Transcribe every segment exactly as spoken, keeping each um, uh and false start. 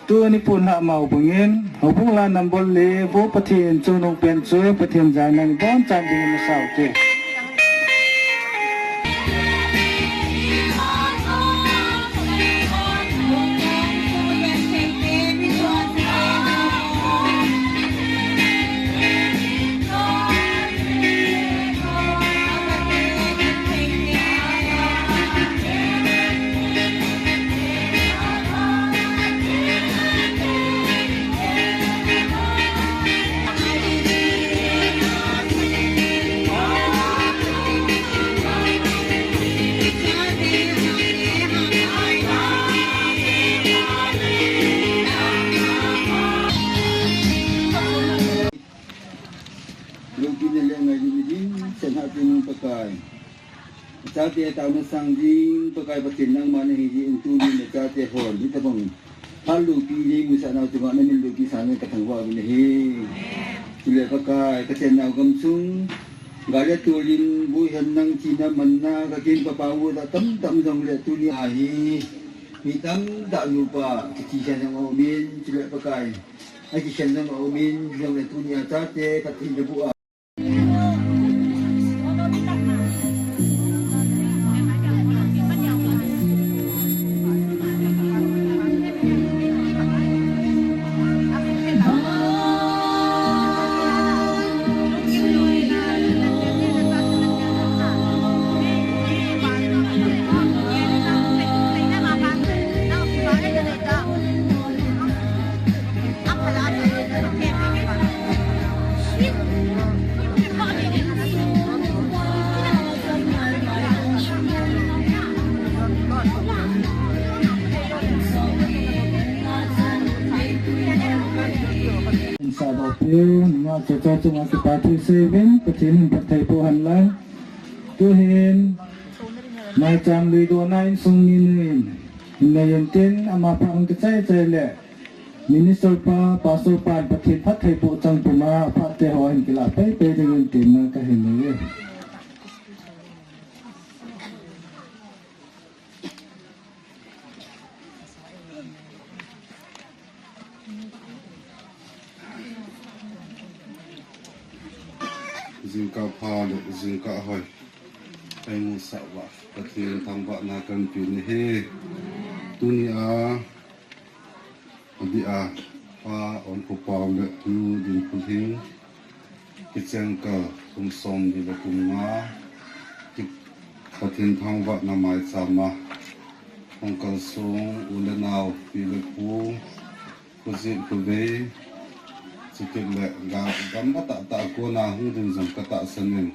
Tuni pun ha mau bungin, hubung la nambol le, bu Pathen chu nung pen chu, Pathen jai nang bon chan ding na sau te. Lungpina le ngailutna ding, chan hatah in Pakai. Chate taona sang ding, Pakai Pathen nangma nahi jeh in tuni nachate hon, hitabang. Hal lungpi nei musah nau chunga namin lungpi sangin kathangvah uvin ahi. Chule Pakai, kachennau gamsung, gal le tol in, bu hen nang china manna, kakin papa u da tamtam jongle tuni ahi. Mi tamtah nupa, kithi hen nang aumin, chule Pakai. Akikhen jong aumin, jongle tunia chate, Pathen nabu a. Sabah peu, nunga chocho chunga kipa thu seuvin, Pathen in phatthei boh hen lang. Tuhin, maicham lui dona insung minu in, hin nei intin, ama pha hung kichai chai le. Minister pa, Pastor pa, Pathen phatthei boh chang puma, phat te ho hin kila pei pei dingin tin na kahin nei e. Jingkah pha le jingkah hoi. Eimusah uva, Pathen thangvahna kahin pe ahi. Tunia, Adeh a, Pa Onkhoupao le Nu Dinphulhing, kicheng kal kum somni le kum nga, ki Pathen thangvahna maicham a, hung kalsong u le nao, pi le pu, khojin khojei, chutile ga gam atahtah a kona hung ding jong katahsan in,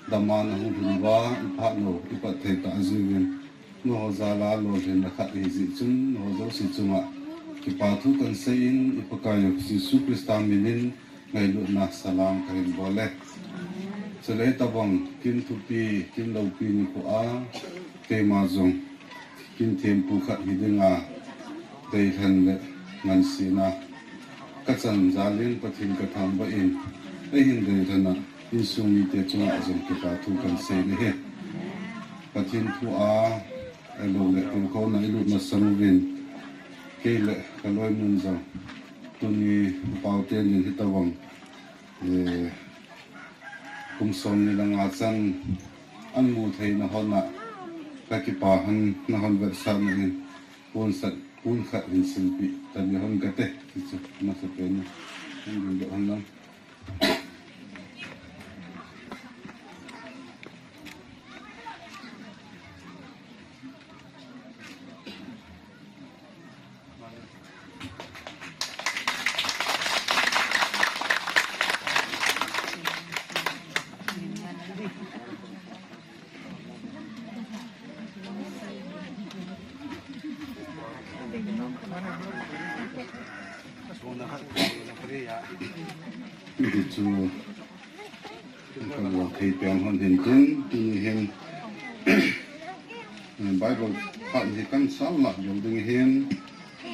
daman ahung lhun uva, iphat lou, ipat thei tah jiuvin. Nangho jal a lolhinna khat ihi jeh chun, nangho jouse chunga kipa thu kahin seiyin, i Pakaiyu Jesu Christa minin ngailutna salam kahin bol e. Chule hitabang kin thupi, kin loupi nikho a, keima jong kin thempu khat hidinga, deilhen le ngansena kachan jal in Pathen kathangvah in, eihin deilhen a, insung mite chunga jong kipa thu kahin sei ahi. Pathen thu a, ahilou le tilkhouna ilut masang uvin, kei le kaloinun jong, tuni upa u tenin hitabang, eh, Kum somni le nga chan an mu thei na hon a, ka kipah hon, na hon vetsahna in, pon sat, pon khat hin silpeh ta ding hon kate, ti chu, masapen in, hin ding doh hon lang. Hichu, ka bol thei pen hon hin tin, tuni hin, Bible phat hi kan sal lah jou ding hin,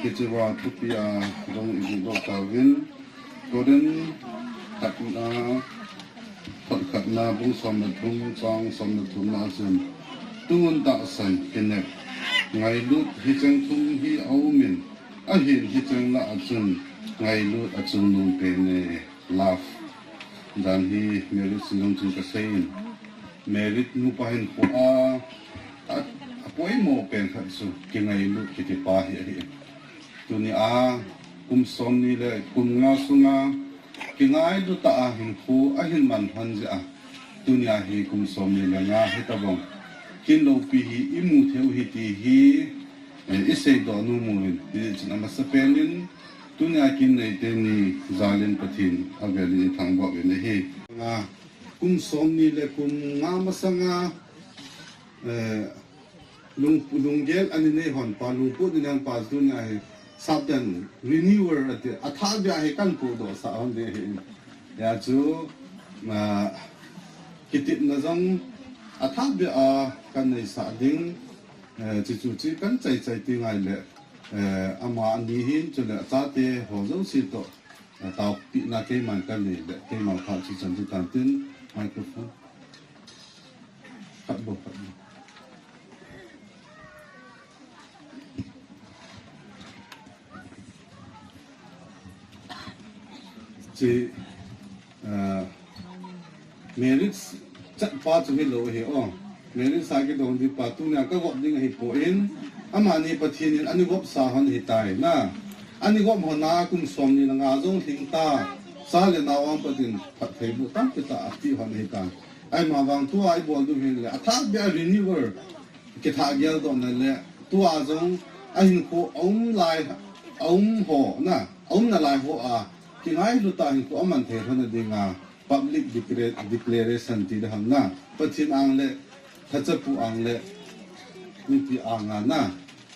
hiche a thupi a jong i dih doh tauvin, Korin khatna, khat khatna bung som le thum, chang som le thumna a chun, tun tahsan, kinep, ngailut, hicheng thum hi aumin, ahin hicheng lah a chun, ngailut achungnung pen e. Love. Dan hi marriage jong chun kasei in. Married nupa hinkho a, a, apoimo pen khat chu, kingailut kiti pa hi ahi. Tuni a, kum somni le kum nga sunga, kingailut tah a hinkho ahin man hon jeh a. Tuni a hi kum somni le nga hi tabang. Kin loupi hi imu thei u hi ti hi, eh, i seidoh nom uvin. Hijeh chun amasapen in, Tuni a kin nei teni jal in Pathen avel in i thangvah uvin ahi. Nga, kum somni le kum nga masanga, eh, lung, lunggel ana nei hon pa, lungput ana nei hon pa tuni a hi, Satan renewal ati, athah beh a hi kan pudoh sah hon ding ahi. Hijeh chun, ah, kitepna jong athah beh a kan nei sah ding, eh, chuchu chu kan chai chai ti ngai le. Eh, ama ani hin, chule achate ho jouse toh, eh, taopehna keiman kanei le, keiman phat chu chan chu tan tin, microphone. Khat bou, khat bou. Chi, Ah, marriage chat pa chu hilou ahi o. Marriage a kidong ding pa tunia ka gop ding ahipoi. Amani Pathen in ana gop sa hon ahitai na. Ana gop hon a kum somni le nga jong lhing ta. Cha le nao a Pathen phattheiboh tampi tah apeh hon ahitai. Ahivang tua i bol diu hile athah beh a renewal. Kithah geldohna le tua jong ahinkho aum lai, aum ho na, aumna lai ho a, kingailut tah a hinkho aman thei lhon na dinga, public declara-, declaration ti le ham na, Pathen ang le, Thachapu ang le, mipi ang a na,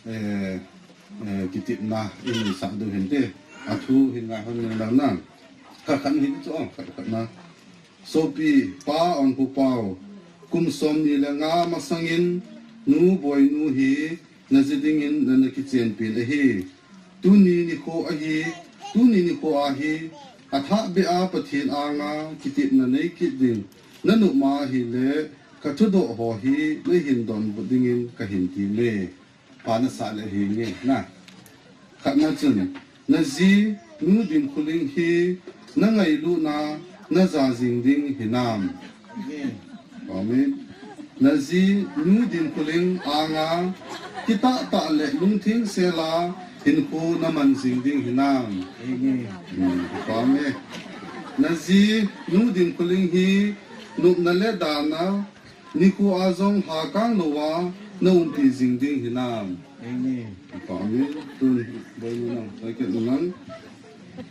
eh, eh, kitepna i neisah diu hinte, athu hin ngai hon ni lang na, khat khat hin chu, khat khat na. Sopi, Pa Onkho Pau, kum somni le nga masangin, nu Boinu hi, na ji dingin nana kichenpi in ahi. Tuni nikho ahi, tuni nikho ahi, athah beh a Pathen anga kitepna nei kit ding, na nop ma ahile, ka thudoh ho hi, nei hin donbut dingin ka hin ti me. Pa na sah le hi nge, na. Khatna chun, na ji, nu Dimkholing hi, na ngailutna, na ja jing ding hinam. Amen. Na ji, nu Dimkholing anga, kitah tah le lungtheng sel a, hinkho na man jing ding hinam. Amen. Hmm, amen. Na ji, nu Dimkholing hi, nopna le dana, nikho a jong lhakang lou a na umpi jing ding hinam. Amen. Amen. Tun, Boinu nang, taikit nang.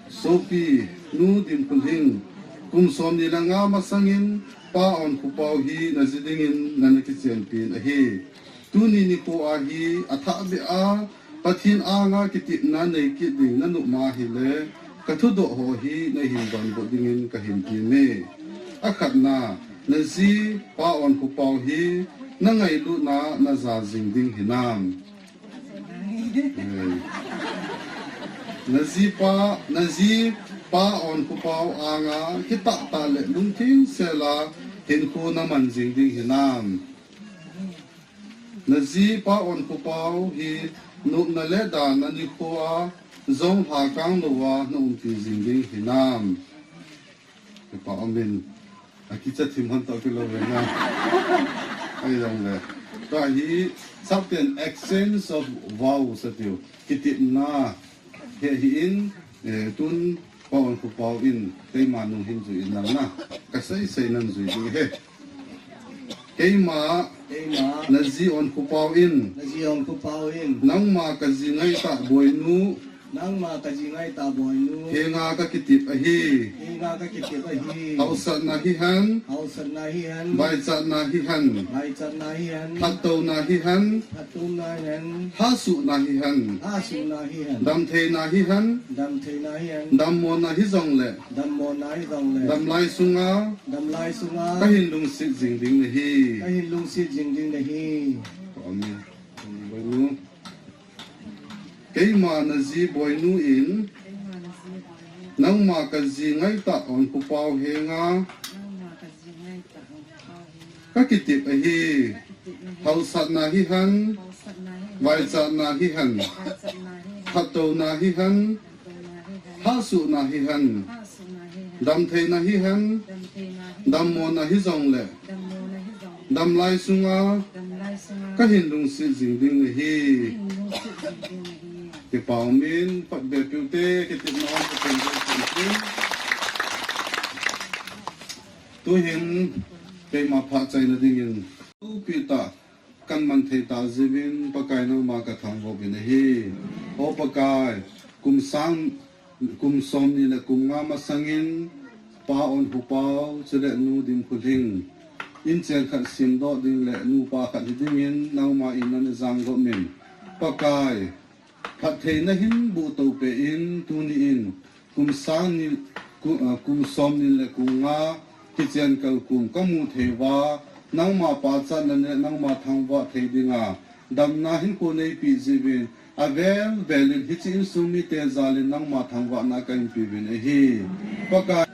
Sopi, nu Dimkholing, kum somni le nga masangin, Pa Onkho Pau hi na ji dingin nana kichenpi in ahi. Tuni nikho ahi, athah beh a, Pathen anga kitepna nei kit ding na nop ma ahile, ka thudoh ho hi nei hin donbut dingin ka hin ti me. Akhatna, na ji Pa Onkho Pau hi, na ngailutna na ja jing ding hinam. Eh. Na ji pa, na ji Pa Onkho Pau anga, kitah tah le lungtheng sel a, hinkho na man jing ding hinam. Na ji Pa Onkho Pau hi nopna le dana nikho a jong lhakang lou a na umpi jing ding hinam. Kipa umin. Akicha thim hon tah kilou ve na. Ahi jongle. Tua hi, sapten exchange of vows atiu. Kitepna. Hi ahin, eh, tun Pa Onkhopaovin, keima nung hin jui in lang na. Kasei sei nan jui ding ahi. Keima, Keima. Naji Onkhopaovin. Naji Onkhopaovin. Nangma kaji ngaitah boinu. Nangma kaji ngaitah boinu. Henga kakitep ahi. Henga kakitep ahi. Haosatna hihen. Haosatna hihen. Vaichatna hihen. Vaichatna hihen. Phattouna hihen. Phattouna hihen. Hahsutna hihen. Hahsutna hihen. Damtheina hihen. Damtheina hihen. Dammona hijongle. Dammona hijongle. Damlai sunga. Damlai sunga. Kahin lungset jing ding nahi. Kahin lungset jing ding nahi. Amen. Boinu. Keima naji boinu in. Keima naji boinu. Nangma kaji ngaitah Onkhopaov henga. Nangma kaji ngaitah Onkhopaov henga. Kakitep ahi. Kakitep ahi. Haosatna hihen. Haosatna hihen. Vaichatna hihen. Vaichatna hihen. Phattouna hihen. Phattouna hihen. Hahsutna hihen. Hahsutna hihen. Damtheina hihen. Damtheina hihen. Dammona hijongle. Dammona hijongle. Damlai sunga. Damlai sunga. Kahin lungset jing ding nahi. Kahin lungset jing ding nahi. Kipa umin, phatbe piute, kitepna hon kapen ding. Tuhin, keima phat chaina dingin. Tupi tah. Kaman thei tah jeh uvin Pakai nangma kathangvah uvin ahi. O Pakai, kum sang, kum somni le kum nga masangin, Pa Onkhopaov, chule Nu Dimkholhing. Inchen khat simdoh ding le nupa khat hi dingin, nangma in nana jangdoh min. Pakai, phattheina hin buh to peh in, tuni in, kum sang ni, ku-, ah, kum somni le kum nga, kichen kal kum kamu thei uva, nangma pachatna le nangma thangvah thei dinga, damna hinkho neipeh jeh uvin, avel vel in hiche insung mite jal in nangma thangvahna kahin pe uvin ahi. Pakai,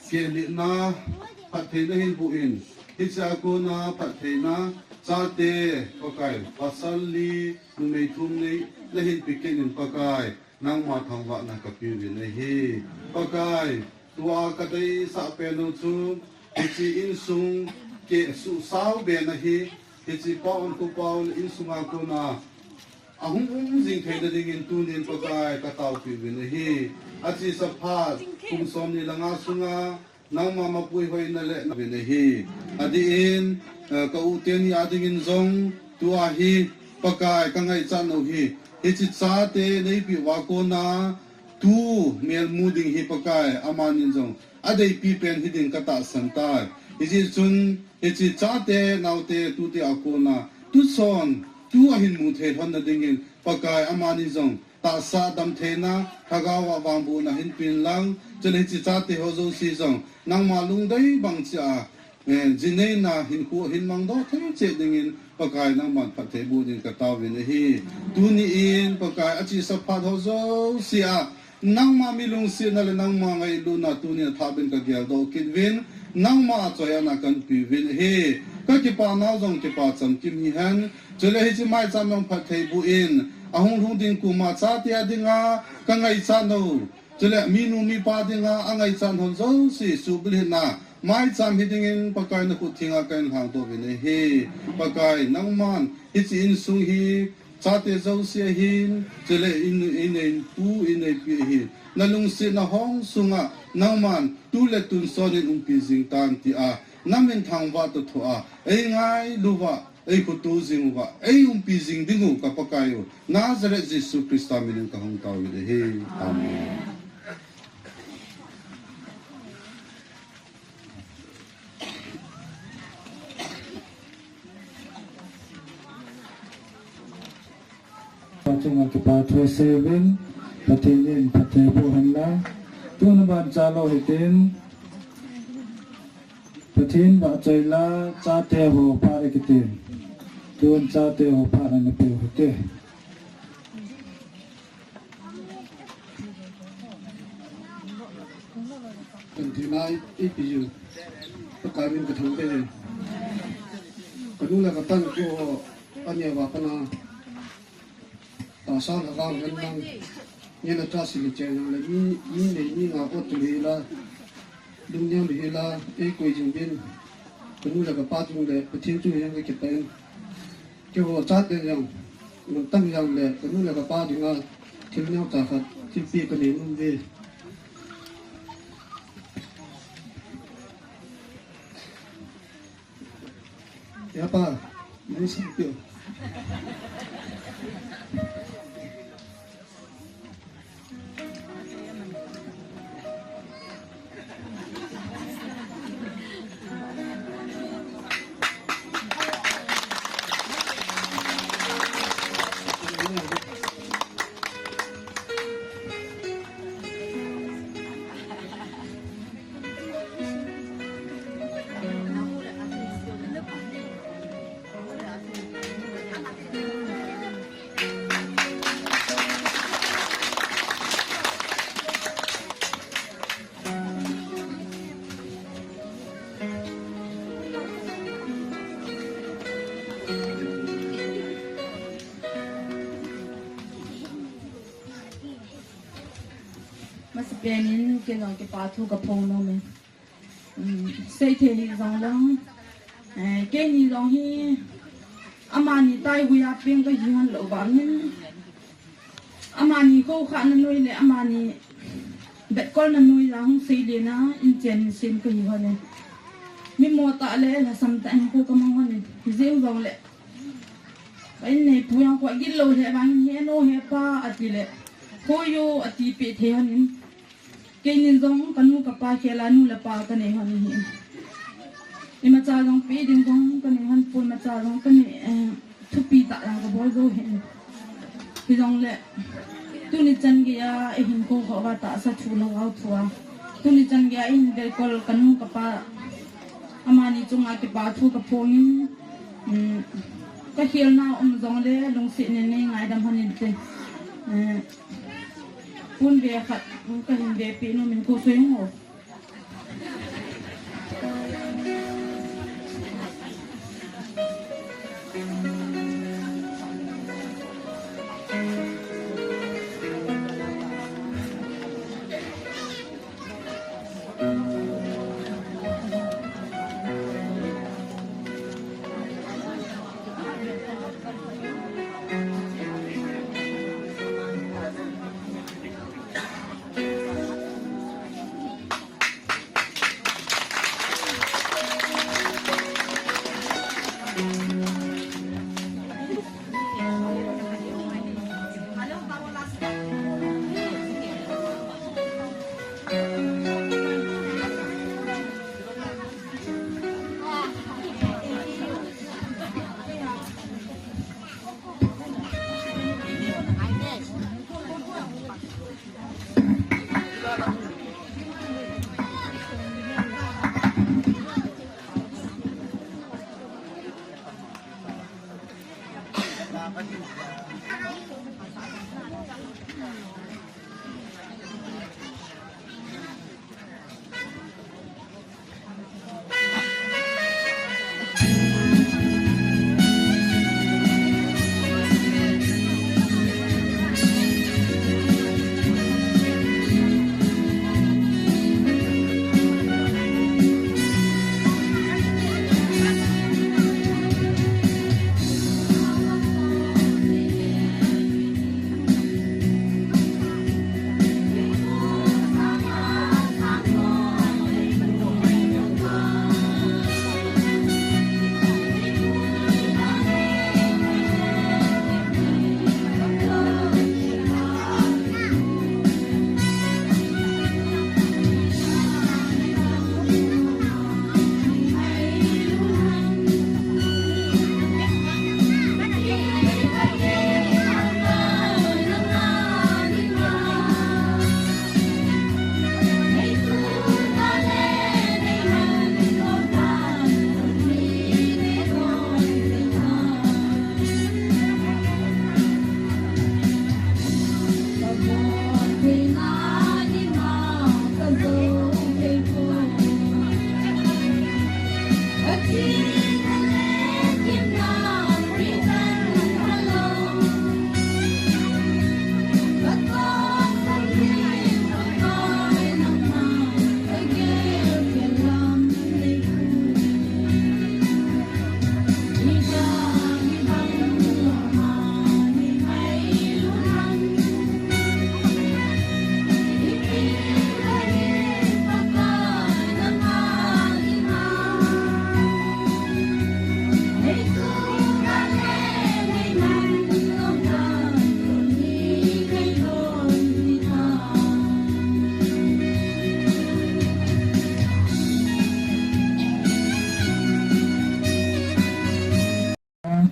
kehna, phattheina hin buh in, hiche a kona phattheina, chate, Pakai, pasal li, numei thum nei, nahin pe kit in Pakai, nangma thangvahna kape uvin ahi. Pakai, tua kadeisah pen u chu, hiche insung keh suhsao be nahi, hiche Pa Onkhopaov insung a kona, ahung um jing theina dingin tunin Pakai kataopi uvin ahi. Achesa phat, kum somni le nga sunga, nangma mapuihoina le na uvin ahi. Adeh in, eh, ka u teni a dingin jong, tua hi Pakai kangaichat nau hi. Hiche chate neipeh uva kona, tu melmu ding hi Pakai, amanin jong adeipi pen hiding katahsan tai. Hijeh chun, hiche chate, naote, tute a kona, tuchon, tu ahin mu thei lhon na dingin, Pakai, amani jong, tahsa damtheina, lhagao a vangbohna hin pen lang, chule hiche chate ho jouse jong, nangma lungdei bang cheh a, eh, jineina hinkho hin mangdoh thei cheh dingin, Pakai nangman phatthei boh ding kataovin ahi. Tuni in, Pakai achesa phat ho jouse a, nangma milungsetna le nangma ngailutna tunin athah ben kageldoh kit uvin, nangma achoiya na kahin pe uvin ahi. Kakipa nau jong kipa chamkim hihen, chule hiche maicham jong phatthei boh in, ahung lhung ding kum a chate a dinga, kangaichat nau. Chule minu mipa dinga, angaichat ho jouse, suhbulhitna, maicham hi dingin, Pakai nakhut thenga kahin lhangdoh uvin ahi. Pakai nangman, hiche insung hi, chate jouse ahin, chule in, in, ineipu, ineipi ahin. Nalungsetna hong sunga, nangman, tu le tun sonin umpi jing tan tia, namin thangvah toh thoa, eingailu uva, eikhoto jing uva, eiumpi jing ding u ka Pakai u, Nazareth Jesu Christa minin kahung tao uvin ahi. Amen. Pachunga kipa thu seven, Pathen in phatthei boh hen lang. Tun ban cha lou hitin, Pathen vahchoi la, chate ho phat akitin. Tun chate ho phat ana pe u hite. Kan ti nai, i pi ju. Pakai min ka thang te. Ka nu le ka tan ko, ani a va pana. Tahsa lhagao ngen nang, ngen a trust in che nang le mi, mi nei mi nga ko tu hi la. Lungneo le hila, eikoi jing uvin, kanu le kapa chung le, Pathen chung jong kakipah in. Keiho chate jong, mun tam jong le, kanu le kapa dinga, thil neocha khat, thilpeh kanei nom uve. He pa, nang sangpeh. Masapen in kei jong kipa thu kaphong nom e. Um, seithei hijong leng, eh, keini jong hi amani taigui a peng kahi hon lou vangin, amani koukhahna noi le amani betkolna noi la hung seile na inchen sem kahi hon e. Mi mo tah le lhasam tah in kou kamang hon e. Hijeng jongle ka inneipu jong koi gilou le vangin, he nu he pa atile, koi u atipeh thei hon in. Keinin jong kanu kapa khel a nu le pa kanei hon ahi. Imacha jong pe ding jong kanei hon pon, imacha jong kanei, eh, thupi tah jong kabol jou ahi. Hijongle tuni chan geiya eihin kou kho uva tahsa thu lhagao thu a, tuni chan geiya eihin belkol kanu kapa, amani chunga kipa thu kaphongin, um, kakhelna um jongle lungset in neingaidam hon inte. Eh, pon ve khat kahin vepeh nom in kou soi ho.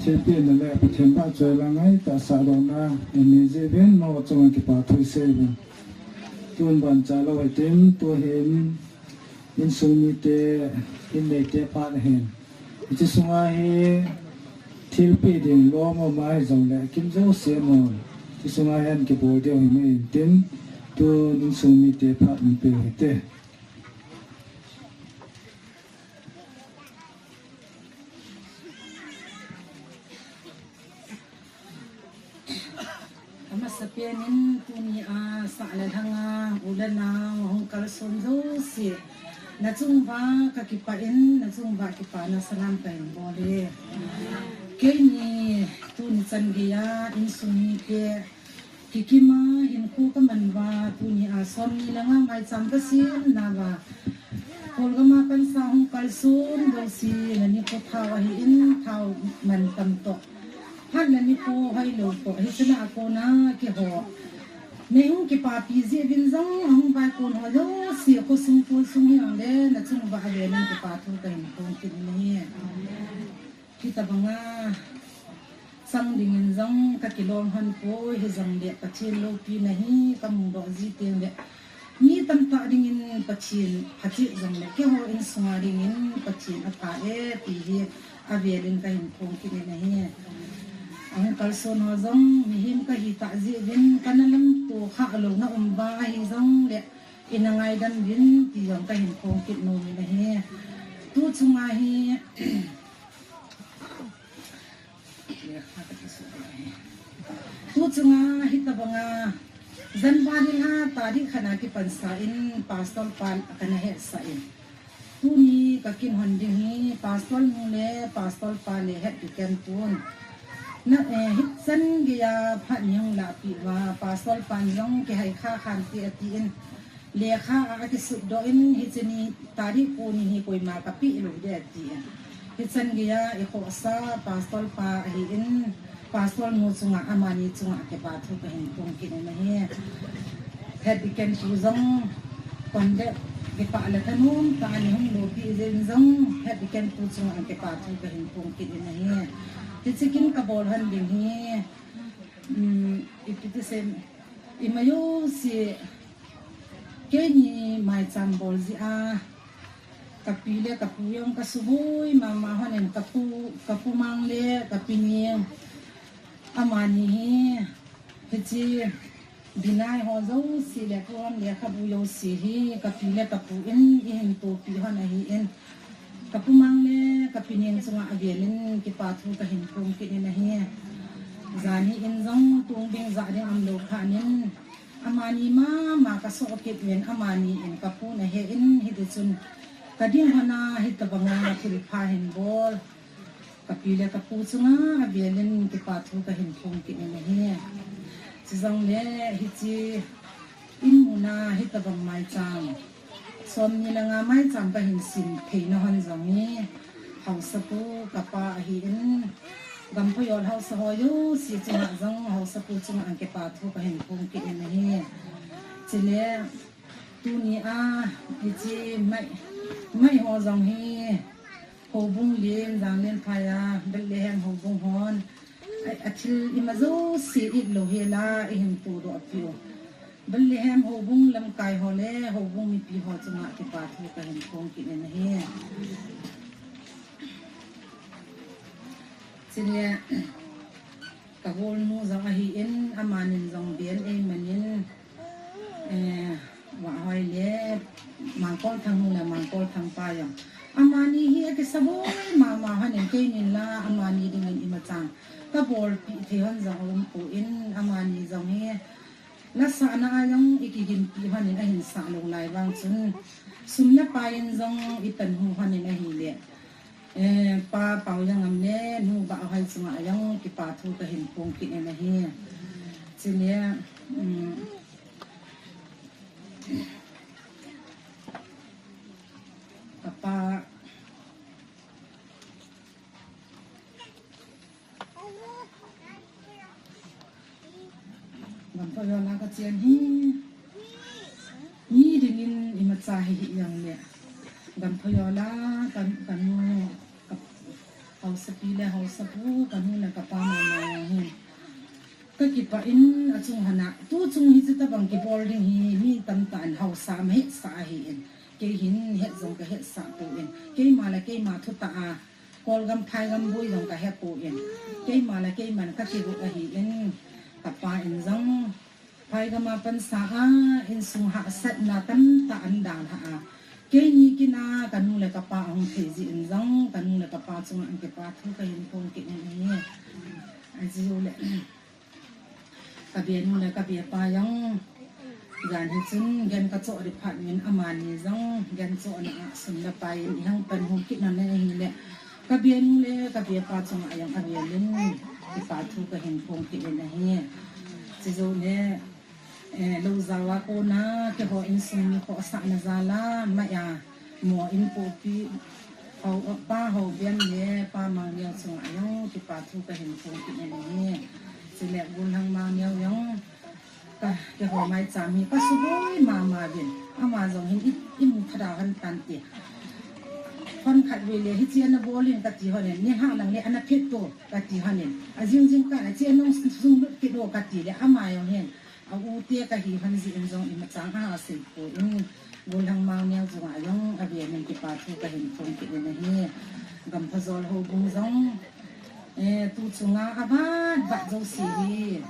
Thilpeh na le Pathen vahchoi la ngaitah sah louna eini jeh uvin nangho chunga kipa thu isei uvin. Tun ban chalou hitin, tuhin insung mite, inneite phat ahin. Hiche sunga hi thilpeh ding lom aum ahi jongle, kin jouse aum. Hiche sunga hin kibol diu hi ahi in tin, tun insung mite phat in peh u hite. Amasapen in tunia sah le lhanga u le nao hung kalson jouse, nachung uva kakipah in, nachung uva kipana salam kahin bol e. Keini tuni chan geiya insung mite kikima hinkho kaman uva, tunia somni le nga maicham kasemna uva, Kolgam a pansa hung kalson jouse, nanikho thao ahin, thao mantam toh, phat nanikho hoilou toh, hichena a kona keiho neihung kipapi jeh uvin jong, ahung vaikon ho jouse, khosung kholsung hijongle, nachung uva avel in kipa thu kahin phong kit in ahi. Hitobanga chang dingin jong kakilom lhon poi, hijongle Pathen loupina hi kamudoh ji tengle, mi tamtah dingin Pathen phatah jongle, keiho insunga dingin Pathen apha e ti hi avel in kahin phong kit in ahi. Ahung kalson ho jong mihem kahi tah jeh uvin kana lamto khah louna um uva ahi jongle, ina ngaidam uvin ti jong kahin phong kit nom in ahi. Tu chunga hi, tu chunga hitobanga January lha tarik khatna kipansa in Pastor pa kana hetsah in, tuni kakin lhon ding hi Pastor nu le Pastor pa le Head Deacon pun, na, eh, hichan geiya phat nahung lahpeh uva, Pastor pan jong kihai kha khante atin, lekha a akisutdoh in, hiche ni tarik ko ni hi koima kapeh lou ding atin. Hichan geiya ikhohsa Pastor pa ahin, Pastor nu chunga, amani chunga kipa thu kahin phong kit in ahi. Head Deacon pu jong contact kipah le thanom tah a neihung lopi jeh in jong, Head Deacon pu chunga kipa thu kahin phong kit in ahi. Hiche kin kabol lhon ding hi, um, ipi ti sei, ima jouse, keini maicham bol jeh a, kapi le kapu jong kasuboi mama lhon in, kapu, kapu Mang le kapi Neng, amani hi, hiche Binai ho jouse le program lekhabu jouse hi kapi le kapu in eihin tohpi lhon ahin, kapu Mang le kapi Neng chunga avel in kipa thu kahin phong kit in ahi. Janhi in jong tung ding jah ding umlou phat in, amani mama kasoh kit uvin, amani in kapu nahe in, hitichun kading lhon a hitobanga thilpha hin bol, kapi le kapu chunga avel in kipa thu kahin phong kit in ahi. Chujongle hiche in muna hitobang maicham, somni le nga maicham kahin sem theina lhon jong hi, haosapu kapa ahin, Gamphoyol haosa ho jouse chunga jong haosapu chunga kipa thu kahin phong kit in ahi. Chule tunia hiche mai, mai ho jong hi, houbung len, Janglenphai a Bethlehem houbung hon, a, athil ima jouse itlou hel a eihin tohdoh peh u, Bethlehem houbung lamkai ho le houbung mipi ho chunga kipa thu kahin phong kit in ahi. Chule kagolnu jong ahin, amanin jong ben eimanin, eh, Vahhoi le Mangkolthang nu le Mangkolthang pa jong, amani hi akisuboi mama lhon in, keinin la amani dingin imacha kabolpeh thei lhon jong aumpon, amani jong hi lasahna a jong ikiginpeh lhon in, ahin sah lou lai vang chun, sum le pai in jong ipanhu lhon in ahile, eh, Pa Paojangam le Nu Vahhoi chunga jong kipa thu kahin phong kit in ahi. Chule, um, kapa Gamphoyol a kachen hi, mi dingin imacha hihih jongle, Gamphoyol a ka, kanu, ka, Haosapi le haosapu, kanu le kapa mama jong hin kakipah in, achung hana, tuchung hi chutabang kibol ding hi mi tamtah in haosa mahetsa ahin. Kei hin het jong kahetsah poi. Keima le keima thutah a, Kolgam phaigam boi jong kahepoi. Keima le keiman kakigot ahin, kapa in jong phaigam a pansa a, insung hahsatna tamtah ahin dalha a, keini kin a kanu le kapa ahung thei jeh in jong, kanu le kapa chunga kakipa thu kahin phong kit in ahi. Ajeh le, kabenu le kabepa jong, jan hi chun gan kachoh ding phat in amani jong gan chohna a sum le pai in ihung panhu kit na ahile, kabenu le kabepa chunga jong avel in kipa thu kahin phong kit in ahi. Chujou le, eh, lou jao a kona keiho insung mi khohsahna jal a, maiya mo in popi, hou, pa Houbem le pa Mangneo chunga jong kipa thu kahin phong kit in ahi. Chule Golhang Mangneo jong, ka, keiho maicham hi kasuboi mama uvin. Ama jong hin i, imu thada hon tante. Hon khat vei le hiche ana bol in kati hon in, nilhah lang le ana phet to kati hon in, ajing jingkah a hiche ana sunglut kit o kati le, ama jong hin a u te kahi hon jeh in jong imacha ahasei poi. Golhang Mangneo chunga jong avel in kipa thu kahin phong kit in ahi. Gamphajol houbung jong, eh, tu chunga avat vat jouse hi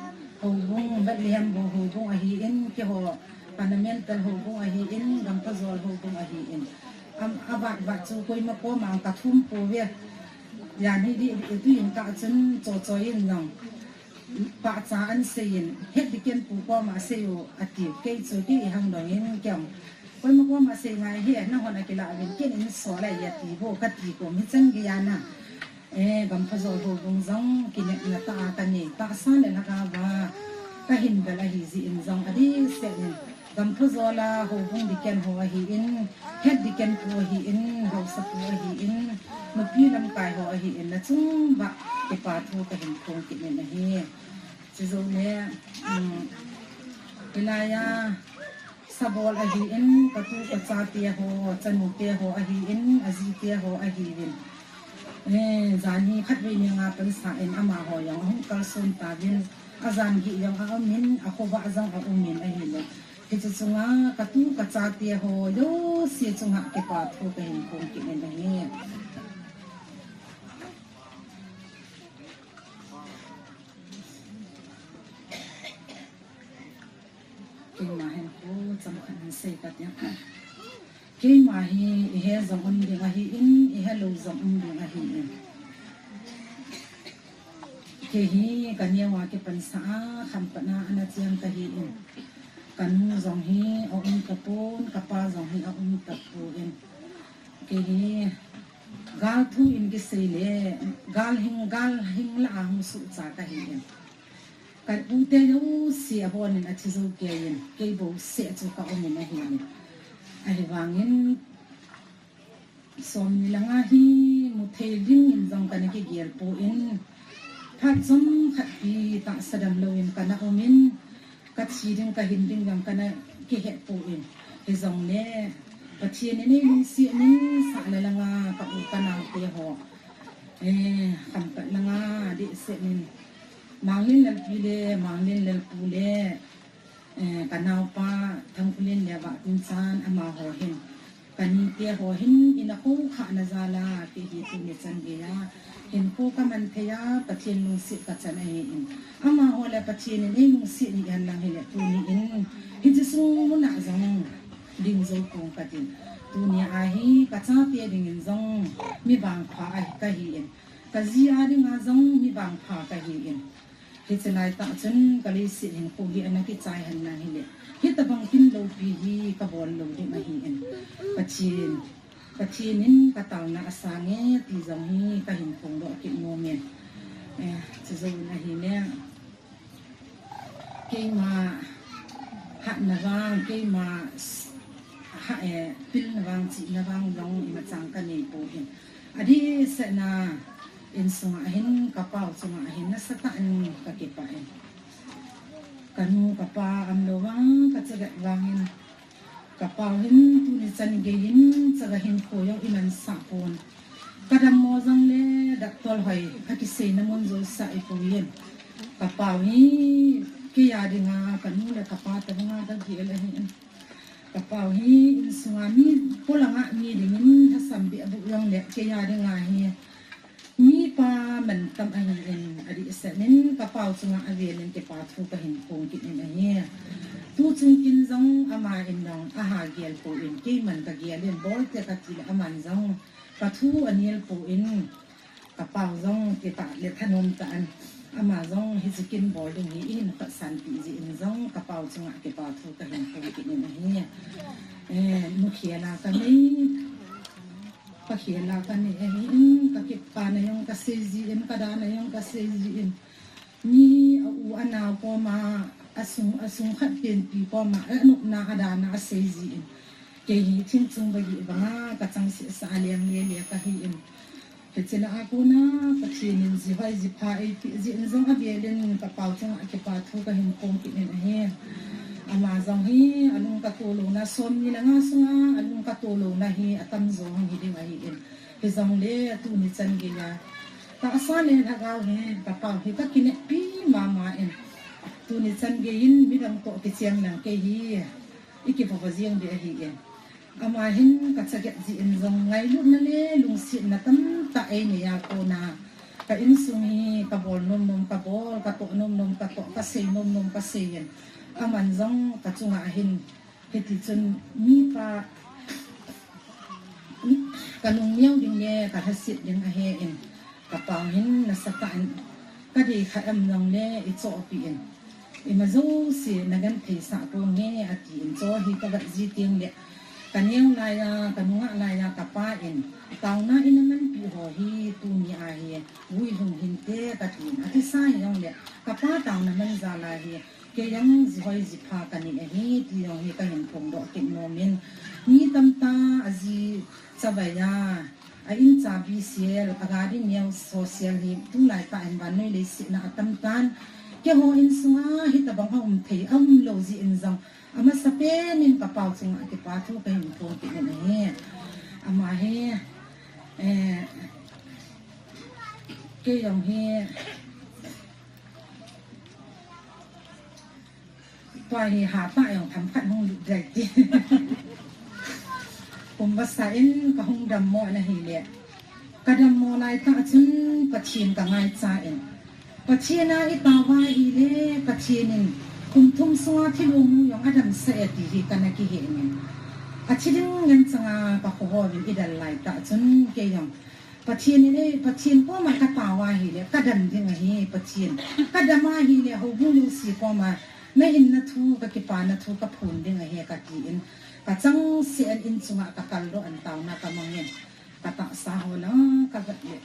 houbung, Bethlehem bou houbung ahin, keiho fundamental houbung ahin, Gamphajol houbung ahin. Am, avat vat chu koima koma kathum pouve. Jan hi di, di, tu in kah chun chochoi in jong pahcha ahin seiyin, het ding ken pu koma sei o ati, kei chu kei ihung dong in kei jong, koima koma sei ngai hi, nahon akilah uvin, ken in sol ahi ati bou kati kom hi chang gei ana. Eh, Gamphajol houbung jong kinepna tah a kanei, tahsa le lhagao a kahin bel ahi jeh in jong adehset in, Gamphajol a houbung deacon ho ahin, head deacon pu ahin, haosapu ahin, nupi lamkai ho ahin, nachung uva kipa thu kahin phong kit in ahi. Chujou le, um, hilai a sabol ahin, katu kachate ho, chanute ho ahin, ajite ho ahiuvin. Eh, jan hi khatvei ni nga pansa in amaho jong ahung kalson tauvin, ajan gih jong aumin, akhovah jong aumin ahile, hiche chunga katu kachate ho jouse chunga kipa thu kahin phong kit in ahi. Keima hin kho chomkhat hin sei kate. Keima hi ihe jong um ding ahin, ihelou jong um ding ahin. Kei hi kaneo a kipansa a, Khampat a ana cheng kahin. Kanu jong hi aum tapon, kapa jong hi aum tapon. Kei hi gal thu in kisei le, gal hing, gal hing lah a hung suhcha kahin. Ka u te jouse abon in athi jou keiyin, kei bouseh chu kaumin ahin. Ahivangin, somni le nga hi muthei dingin jong kana kigel pon, phat chomkhat pi tahsa damlouvin kana umin, kathi ding kahin ding jong kana kihet pon. Hijongle, Pathen in eilungset in sah le langa ka u kanao te ho, eh, Khampat langa dehset in, Manglen Lalpi le, Manglen Lalpu le, eh, kanaopa Thangkhulen le Vahtinchan amaho hin, kanite ho hin, in akhokhah na jal a, kei hi tuni chan geiya hinkho kaman thei a, Pathen lungset kachan ahin. Amaho le Pathen in eilungset hih hen lang hile, tuni in hiche sung muna jong ding jou pong katin. Tuni a hi kachate dingin jong mi vangpha ahi kahin. Kaji a dinga jong mi vangpha kahin. Hiche laitah chun kaleiset hinkho hi ana kichai hen lang hile, hitabang kin loupi hi kabol lou ding ahin. Pathen, Pathen in kataona asange ti jong hi kahin phongdoh kit nom e. Eh, chujouvin ahile, keima hatna vang, keima s-, ha, eh, pilna vang, chihna vang jong imacha kanei poi. Adehset a insunga hin, kapau chunga hin nasatah in kakipah e. Kanu kapa umlou vang, kachaga vangin, kapau hin tuni chan geiyin chaga hinkho jong imansah pon. Kadammo jongle, Doctor hoi, akiseina mun jouse ipuiyin. Kapau hi, kei a dinga, kanu le kapa tabanga kagel ahin. Kapau hi, insunga mi, polanga mi dingin, hasam beh a bu jong le, kei a dinga hi. Mipa mantam ahin, adehsetnin, kapau chunga avelin, kipa thu kahin phong kit in ahi. Tuchung kin jong, ama in jong, aha gel poi, keiman kagelin, bol te kati le, aman jong, kathu anel poi. Kapau jong kitah le thanom tah in. Ama jong hiche kin bol ding hi ihin khotsan pi jeh in jong kapau chunga kipa thu kahin phong kit in ahi. Eh, nukhel a kanei. Pakhel a kanei ahin, kakipana jong kasei jin, kadana jong kasei jin. Mi a u a nao koma, asung, asung khat penpi koma, anopna adana asei jin. Kei hi thing chung bagi banga, kachangseh sa a leng lele kahin. Hiche lah a kona, Pathen in jihoi jipha eipeh jeh in jong avelin, kapau chunga kipa thu kahin phong kit in ahi. Ama jong hi, alung katoh louna, som ni le nga sunga, alung katoh louna hi, atamjo hung hi ding ahin. Hijongle, tuni chan geiya. Tahsa le lhagao hi, kapau hi, kakineppi mama in. Tuni chan geiyin, midang toh kicheng lang kei hi. Ikivova jeng ding ahin. Ama hin kachaget jeh in jong ngailutna le lungsetna tamtah einei a kona. Ka insung hi kabol nomnom kabol, katoh nomnom katoh, kasei nomnom kasei in. Aman jong kachunga hin hitichun mipa kanung neo ding le kalhaset ding ahin. Kapau hin nasatah in kadei khat am jongle ichohpeh in. Ima jouse nagenthei sah ponge atin, cho hi kavet ji teng le, kaneo laiya, kanungah laiya, kapa in, taona ina manpeh ho hi, tuni a hi, vui lhung hinte katin, akisa hijongle, kapa taona man jal a hi, kei jong jihoi jipha kanei ahi, ti jong hi kahin phongdoh kit nom in, mi tamtah aji chavai a, a incha bisel, a gari neo sosel hi, tulai tah in vannoi leiset na atam tan. Keiho insunga hitabang aum thei, aum lou jeh in jong, amasapen in kapau chunga kipa thu kahin phong kit in ahi. Ama hi, eh, kei jong hi, Tua hi hatah jong themkhat hung lut ding ti. Kum vasa in kahung dammo na hile. Kadammo laitah chun Pathen kangaicha in. Pathen a itao va hile, Pathen in kum thum sunga thilong nu jong adamsah e ti hi kana kihe in. Athi ding ngen changa kakho hovin idal laitah chun kei jong Pathen in, eh, Pathen koma katao ahile, kadam ding ahi, Pathen. Kadam ahile, houbung jouse koma, nahinna thu, kakipana thu, kaphon ding ahi, katin. Kachangseh in inchunga kakaldoh in taona kamangin. Katahsa ho la, kavet le.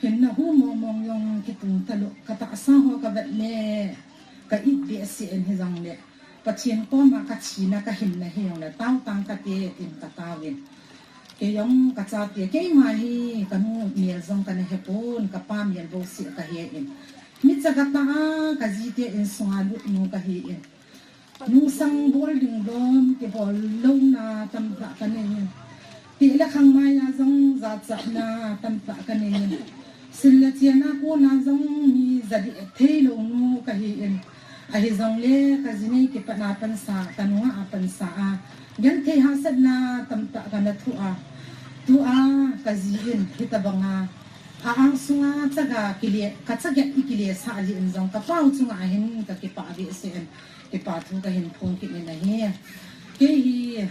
Hinna hu mong mong jong kitung talou, katahsa ho kavet le. Ka it behseh in hijongle. Pathen koma kathina kahinna hijongle, tao tang kate, tin kataovin. Kei jong kachate, keima hi kanu mel jong kana hepon, kapa mel bouseh kahen. Micha katah a, kajite insunga lut nu kahin. Nungsang bol ding dom, kibol louna tamtah kanei in. Tile khangmai a jong jachatna tamtah kanei in. Sil le chiena kona jong mi jadih thei lou nu kahin. Ahijongle kajinei kipatna pansa, kanunga a pansa a. Genthei hahsatna tamtah kana thoh a. Tua kajin hitabanga. A angsunga chaga kile, kachaga ikilesah jeh in jong kapau chunga hin kakipah behseh in. Kipa thu kahin phong kit in ahi. Kei hi,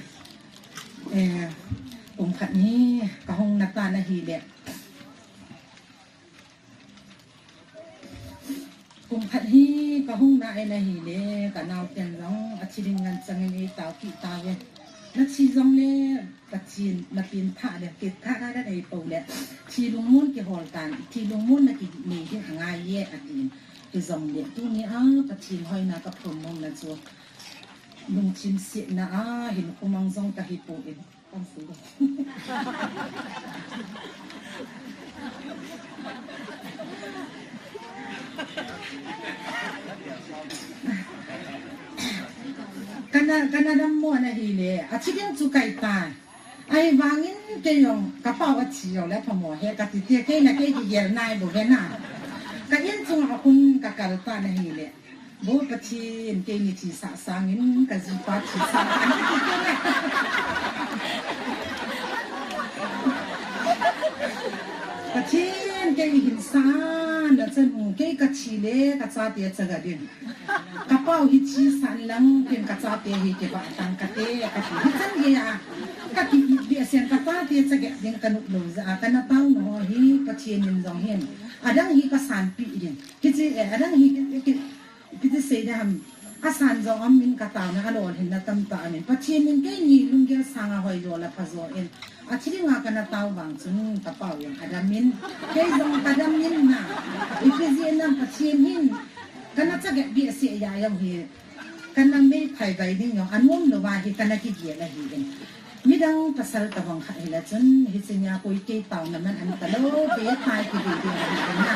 eh, kum khat hi kahung natan ahile. Kum khat hi kahung nain ahile, kanaoten jong athi ding ngen changin eitao kit tauve. Nathi jongle, Pathen, napen thah le, pen thah na nei pou le. Thi lungmon kihol tan, thi lungmon nakinei ding angai e, atin. Hijongle, tunia, Pathen hoina kaphon nomna chu. Lungthim setna a, hinkho mang jong kahipoi. Kana, kana dammo na hile, athi ding chu kahitai. Ahivangin Kei jong, ka pau a thi jong le phamo he, ka ti tia, kei na kei kigel nai bou he na. Ka in chunga um ka kal tan ahile. Bo Pathen, keini thisah sangin ka jipa thisah tan. Pathen, keini hin san na chanu, kei ka thi le ka chate chaga ding. Ka pau hi thisah lang, ken ka chate hi kibah tang kate, ka ti. Hichan geiya, ka ki, behseh in ka chate chaga ding ka nop lou jeh a, ka na tao nau hi Pathen in jong hin. Adang hi ka sanpi ding. Kichi, eh, adang hi ki, ki, kiti sei ding ham. Asan jong um in ka taona alolhinna tamtah um in. Pathen in keini lunggel sanga hoijo le phajo in. Athi dinga ka na tao vang chun ka pau jong adam in. Kei jong ka dam in na. Ipi jeh ham Pathen hin. Ka na chaga behseh a jong hi. Ka na mei phai bai ding jong anom lou va hi ka na kigel ahi in. Midang pasal tabang khat hile chun, hiche nia koi kei taona man aum talou, be tai kidei ding ahi na.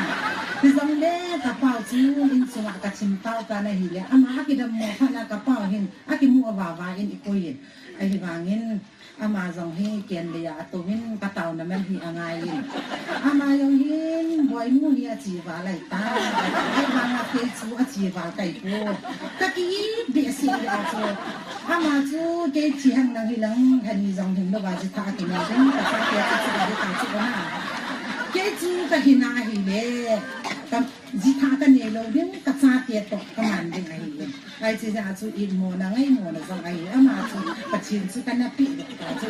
Hijongle ka pau chu in chunga ka thim tao tan ahile, ama akidam mo phat na ka pau hin, akimu a vava in i koi in. Ahivangin, ama jong hi ken le a atou in ka taona man hi angai in. Ama jong hin, Boinu hi achi val ahi ta. Ahivanga kei chu achi val kai po. Ka ki behseh a chu. Ama chu kei thi hen lang hi lang, hani jong hin lou va jitha kinei ding, ka chate chu chu ka ding ka chu na. Kei chu ka hina ahile, ka jitha ka nei lou ding, ka chate toh ka man ding ahi. Ai chi ja chu i mo na ngai mo na jong ahi, ama chu Pathen chu ka na pe ka chu.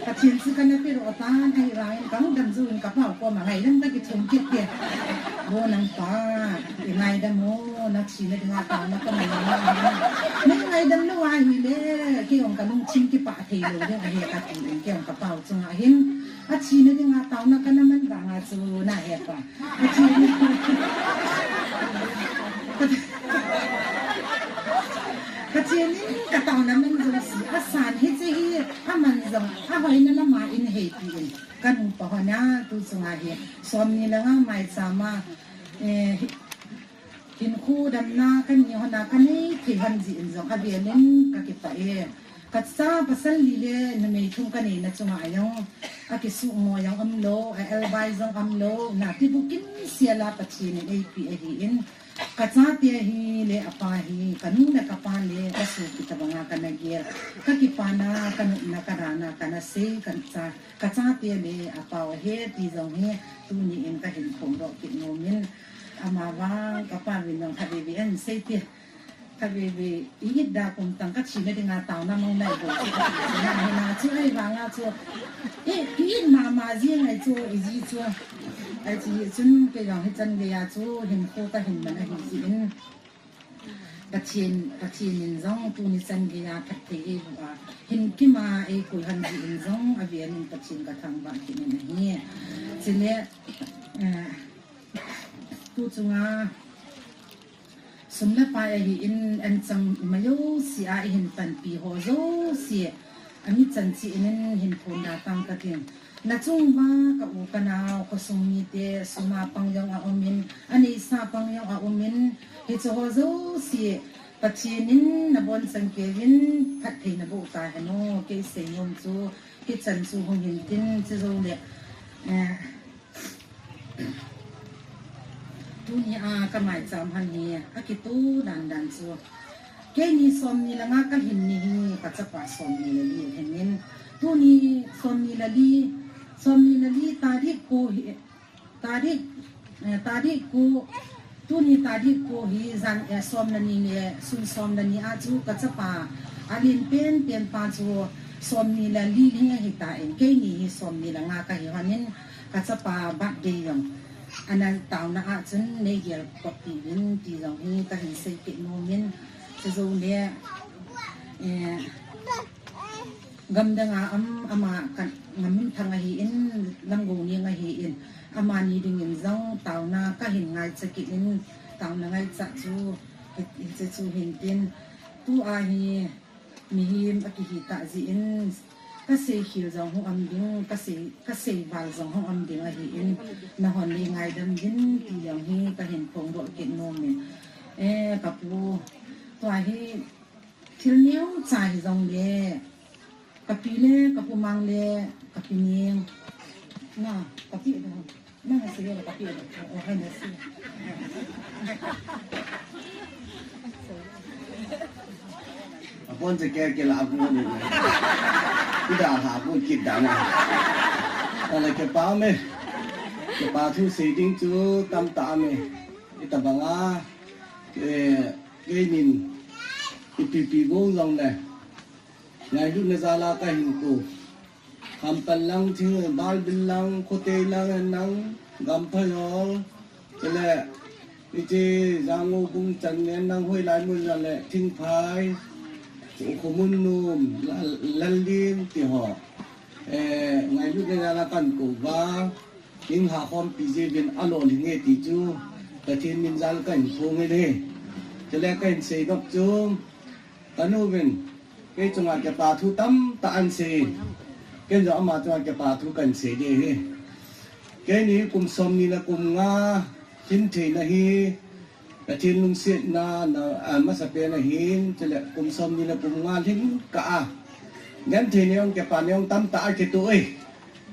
Pathen chu ka na pe lou tan, ahivangin ka dam jou in ka pau koma ngaidam ka kithum kit kit. Bo nang pa, i ngaidam mo, na thina dinga taona ka man na. Na ngaidam lou ahile, kei jong ka lungthim kipah thei lou ding ahi ka ti in, kei jong ka pau chunga hin. Athina dinga taona ka na man vanga chu na he pa. Athina. Pathen in ka taona man jong si, asan hiche hi, aman jong, ahoina lama in heipi in. Ka nupa hon a, tu chunga hi, somni langa maicham a, eh, hi, hinkho damna, ka ni hon a, ka nei thei hon jeh in jong, avel in ka kipah e. Ka cha pasal li le numei thum ka neina chunga jong, akisuhmo jong umlou, a elbai jong umlou, na ti bukim sela Pathen in eipe ahi in. Ka chate hi le apa hi, ka nu le ka pa le ka sopi tabanga ka na gel. Ka kipana, ka nopna, ka rana, ka na sei, ka cha, ka chate le apa u ahi ti jong hi, tuni in ka hin phongdoh kit nom in. Ama vang, ka pa vin jong khatvei vei an sei ti. Khatvei vei, i it da kum tang ka thina dinga taona mang nai bou. Na, na chu ahivanga chu. I, i it mama jing ahi chu, i ji chu. Ahi chu, chun kei jong hichan geiya chu, hinkho ka hin man ahi jeh in. Pathen, Pathen in jong tuni chan geiya phatthei eiboh a. Hin kima eikoi hon jeh in jong avel in Pathen ka thangvah kit in ahi. Chule, eh, tu chunga, sum le pai ahi in, anchang ima jouse a eihin panpi ho jouse, ami chan cheh in hin phongdoh tang ka tin. Na chung uva ka u ka nao, khosung mite, sum a pang jong aum in, aneisa pang jong aum in, hiche ho jouse, Pathen in na bonchan kei uvin, phatthei na boh tahen o, kei seinom chu, hichan chu hung hin tin, chujou le, eh, Tuni a ka maicham hon hi, akitoh dan dan chu. Keini somni langa ka hin ni hi, ka chapa somni le li hin in. Tuni somni le li, somni le li tarik ko hi, tarik, eh, tarik ko, tuni tarik ko hi jan, eh, som le ni le, sun som le ni a chu ka chapa, alen pen pen pa chu somni le li hi ahi tan, keini hi somni langa ka hi hon in, ka chapa birthday jong. Ana taona a chun nei gel kop pi uvin ti jong hi ka hin sei kit nom in, chujou le, eh, gam dang a um, ama ka ngam minthang ahi in, lamgou ning ahi in, amani ding in jong taona ka hin ngaicha kit in, taona ngaicha chu, hi, hiche chu hin tin, tu a hi, mihem akihi tah jeh in, ka seikhel jong hung um ding, ka sei, ka seival jong hung um ding ahi in, nahon nei ngaidam uvin ti jong hi ka hin phongdoh kit nom in. Eh, ka pu, tua hi, Thil neocha hijongle, kapi le, kapu mang le, kapi neng. Na, kapi da. Na, na sige, kapi da. O, hai na sige. Apon se ke ke la apu ni. Ida ha apu kit da na. Ala ke pa me. Ke pa thu sei ding chu tam ta me. Ita banga, eh, keinin ipi pi bong jong le. Ngailutna jala kahin ko. Khampan lang, thing, balbil lang, khotei lang, nang, gamphai hol. Chule, ichi, jangu bung chan nen nang hoi lai mun jong le, thingphai, khomun num, lal, lal lim, ti ho. Eh, ngailutna jala kan ko va. Ing ha khom pi je vin a lo ling e ti chu, Pathen min jal kahin phong e le. Chule kahin sei dok chu, kanu vin, kei chunga ke pa thu tam ta an sei. Ken jo ama chunga ke pa thu kan sei de he. Keini kum som ni na kum nga, hin thei na hi, Pathen lungsetna, na, a, masapen ahin, chule kum som ni le kum nga lhing kah a. Genthei neong kepa neong tamtah a kitu e.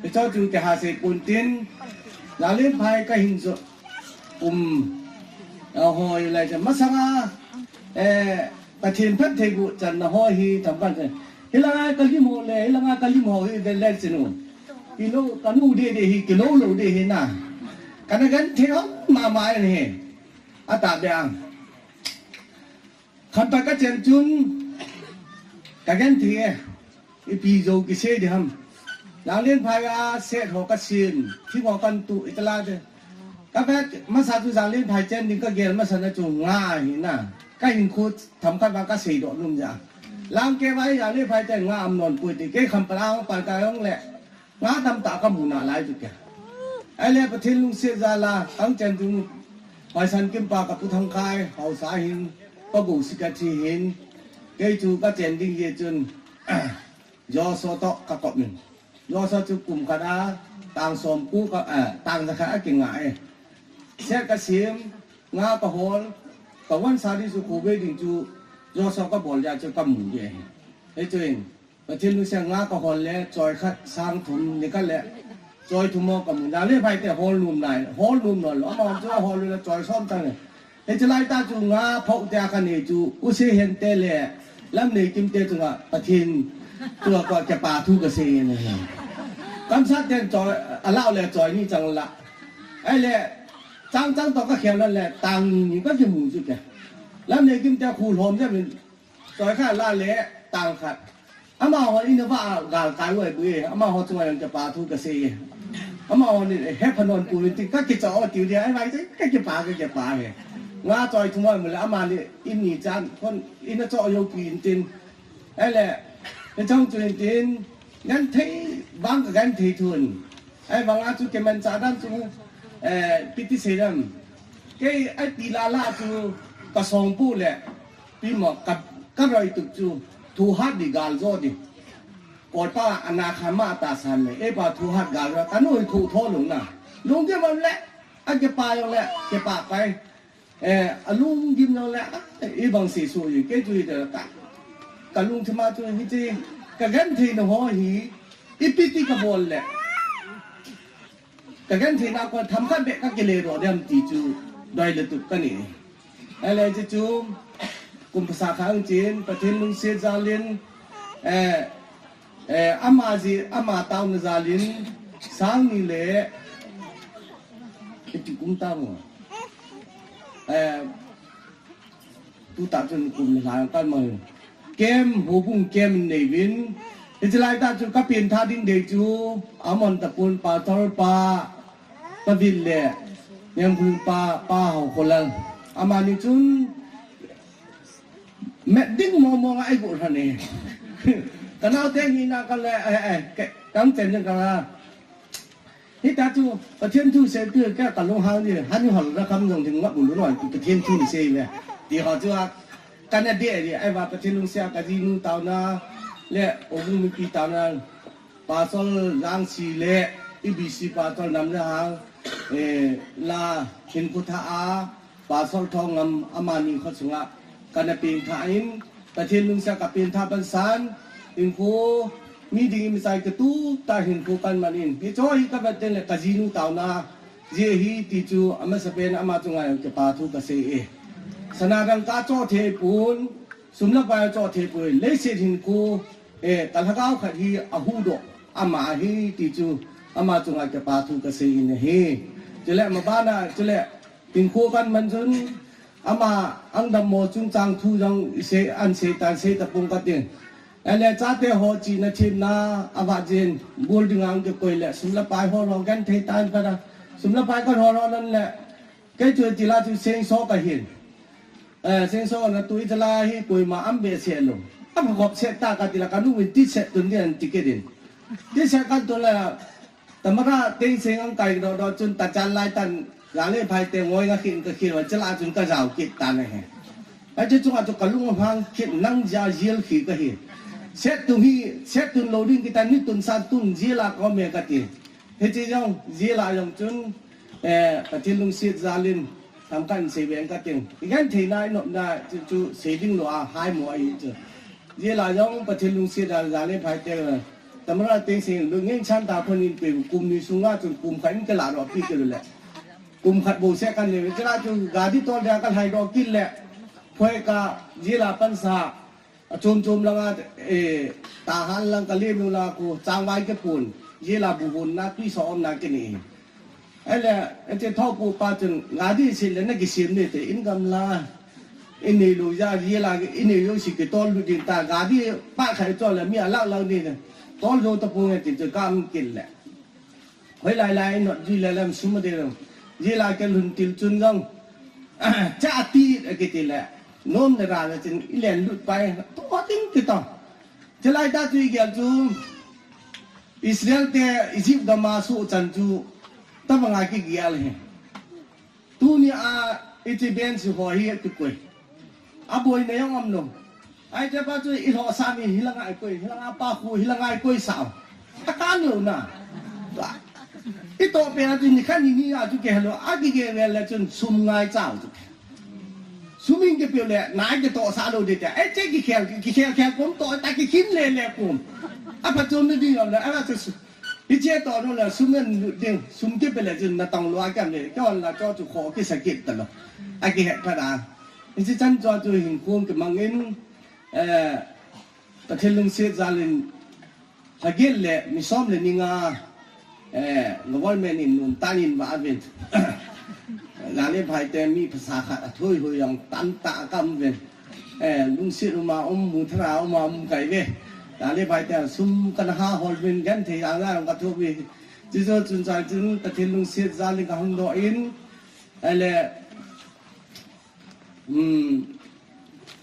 Hicho chu kihasei pon tin, Lalien phai kahin jo kum, a, hoi lai cha masanga, eh, Pathen phatthei gu channa ho hi thampan che. Hilanga kalim ho le, hilanga kalim ho hi ve le chinu. Kilo, kanu de de hi, kilo lo de hi na. Kana genthei hon mama e ni. Ata be ang. Khampa kachen chun, kagenthei e, ipi jo kisei di ham. Lalien phai a set ho kasin, thing ho kantu, itala de. Kavet, masa chu Lalien phai chen ding kagel masa na chu nga hi na. Kahin khu thamkhat vang kasei doh nom ja. Lang ke vai Lalien phai chen nga um non pui ti, kei Khampa lang pan ka jong le. Nga tamtah kamu nalai chu kei. Ahile Pathen lungset jal a, ang chen chu Hoisan Kimpa kapu Thangkhai, haosa hin, pagu secretary hin, kei chu kachen ding jeh chun, Joshua toh kakop in. Joshua chu kum khat a, tang som ku ka, eh, tang jakhat a kinga e. Set kasim, nga kahol, kavon sa di chu khovei ding chu, Joshua kabol jeh a chu kamu e. Hichu in, Pathen lungset a nga kahol le, choi khat sang thum ni khat le, choi thum ho kamu. Lalien phai te hol nom nai, hol nom nom lou. Ama chu hol le choi som tang le. Hichu lai ta chu nga phou te a kanei chu, u se hen te le, Lamneikim te chunga, Pathen, tua kua kepa thu kasei ne. Kamsat ten choi, alau le choi ni chang la. Ahile, chang chang toh kakhel le, tang ni ni kakimu chu kei. Lamneikim te khu lhom jeh min, Choi khat la le tang khat. Amaho in ava gal kai uve bu e. Amaho chunga jong kepa thu kasei e. Amaho ni he phanom pu ti kakicho tiu dia. Ai vai kakipa kakipa he. Nga choi thum mu le amani in ni chan kon in a cho jo pi in tin. Ahile, hichong chu in tin. Genthei vang kagenthei thun. Ahivang a chu kemanchah dan chu, eh, ipi ti sei dam. Kei ipi lala chu kasong pu le. Pi mo ka, karoi tup chu, thu hat di gal jo di. Kolpa ana kha ma ta san le, e pa thu hat gal jo, kanu thu tho lung na. Lunggim le, a kepa jong le, kepa pai. Eh, alunggim jong le, a, ibang sesu i, kei chu i de ka. Kalungthim a chu hichi, kagenthei na ho hi, ipi ti kabol le. Kagenthei na kon themkhat beh kakile doh dem ti chu doi le tup kanei. Ahile hichu kum pasah khat ang chin, Pathen lungset jal in, eh, eh, ama ji, ama taona jal in, sang ni le, iti kum ta mo. Eh, Tuta chun kum le lha kan mang. Kem, houbung kem nei uvin. Hichi lai ta chu kapeng tha ding dei chu, amon tapon pa, tor pa, pa Vil le, Niamkhu pa, pa Haokholal. Amani chun, met ding mong mong a eigu lha ne. Kanao te ni na ka le, eh, eh, ke, kam chen jeng ka la. Hita chu, Pathen thu sei pi ka kalung hang ni, han hol ra kam jong ding ngap un noi, Pathen thu sei ve. Ti ho chu a, kana de ni, ahivang Pathen lungset a kajinu taona, le, houbung mipi taona, Pastor Jangsi le, E B C Pastor Namjahang, eh, la, hin khu tha a, Pastor Thongam amani kho chunga kana peng tha in, Pathen lungset a kapeng tha pansan, hinkho, mi ding imacha kitup tah hinkho kaman in. Hiche hi kavet teng le kajinu taona jeh ahi ti chu amasapen ama chunga jong kipa thu kasei e. Sana dangka choh thei pon, sum le pai choh thei pon, leiset hinkho, eh, kalhagao khat hi ahuhdoh ama ahi ti chu ama chunga kipa thu kasei in ahi. Chule mabana, chule hinkho kaman chun, ama angdammo chungchang thu jong isei, ahin sei tan sei tapong kating. Ahile chate ho chihna themna, avah jin, bol dinga ahung kikoi le, sum le pai ho lo genthei tan kana. Sum le pai kahol ho nan le, kei chu tila chu sengso kahin. Eh, sengso na tu itala hi koima um behseh lou. Aphagop seh ta katile kanu in ti seh tun din ti kit in. Ti seh katun le, Tamara Thengsing ahung kai doh doh chun tachan lai tan, Jale Phaite ngoi nga khin ka khin, chule chun kajao kit tan ahi. Ahi chu chunga chu kalung ahang kit nang jia jail khi kahi. Seh tun hi, seh tun lou ding kitan ni tun san tun jail a kaum e kati. Hiche jong, jail a jong chun, eh, Pathen lungset jal in, themkhat in sei veng kating. Igenthei na, inopna, chu, chu, sei ding lou a, hai mo ahi chu. Jail a jong Pathen lungset a, Jale Phaite, Tamara Thengsing, lungin chan ta khun in pe, kum ni sunga chun kum khat in kala doh pi kit le. Kum khat bou seh kan le, chule chu gari tol dia kalhai doh kit le. Phoi ka, jail a pansa, Achom chom langa, eh, Tahan lang kale nu la ko, changvai kipon, jail a bu von na, tui so om na kini. Ahile, ete thou pu pa chun, gari sil le na kisem ni te, in gamla, in nei lou ja, jail a, in nei lou si kitol lut ding ta, gari pa khai chol le, mi alak lak ni ne, tol jou tapong e ti chu kam kit le. Hoilai lai inot jui le lam sum de lo. Jail a kalhun til chun jong. Cha ti akiti le. Nom le ra le chun ilen lut pai. Tu ting kito. Chulai ta chu igel chu. Israel te Egypt gam a suh chan chu. Tabanga kigel hi. Tunia hiche bench ho hi kikoi. Aboina jong um lou. Ahi, chepa chu ilhoh sah ni, hilanga ikoi, hilanga pa khu, hilanga ikoi sah. Akan lou na. Itoh pen a chu nikhat ni ni a chu kihel lou, akigel le chun sum ngai chau chu. Sum in kipe le, nai kitoh sah lou ding tia. Eh, che kikhel, kikhel khel kom toh, ta kikhin le le kom. Apha chom ni ding le, ala chu Hiche toh nu le sum in lut ding, sum kipe le chun natong lou a kiam le, kihon la cho chu kho kisa kit talou. Akihet phat a. Hiche chan cho chu hinkho kimang in, eh, Pathen lungset jal in, lhagil le, mi som le ni nga, eh, government in nun tan in va uvin. Jale Phaite mi phasah khat athoi hoi jong tamtah akam uvin. Eh, lungset uma um, muthara uma um kai ve. Jale Phaite sum kana ha hol vin genthei a nga jong katho ve. Chuche chun chai chun Pathen lungset jal in kahung doh in. Ahile, um,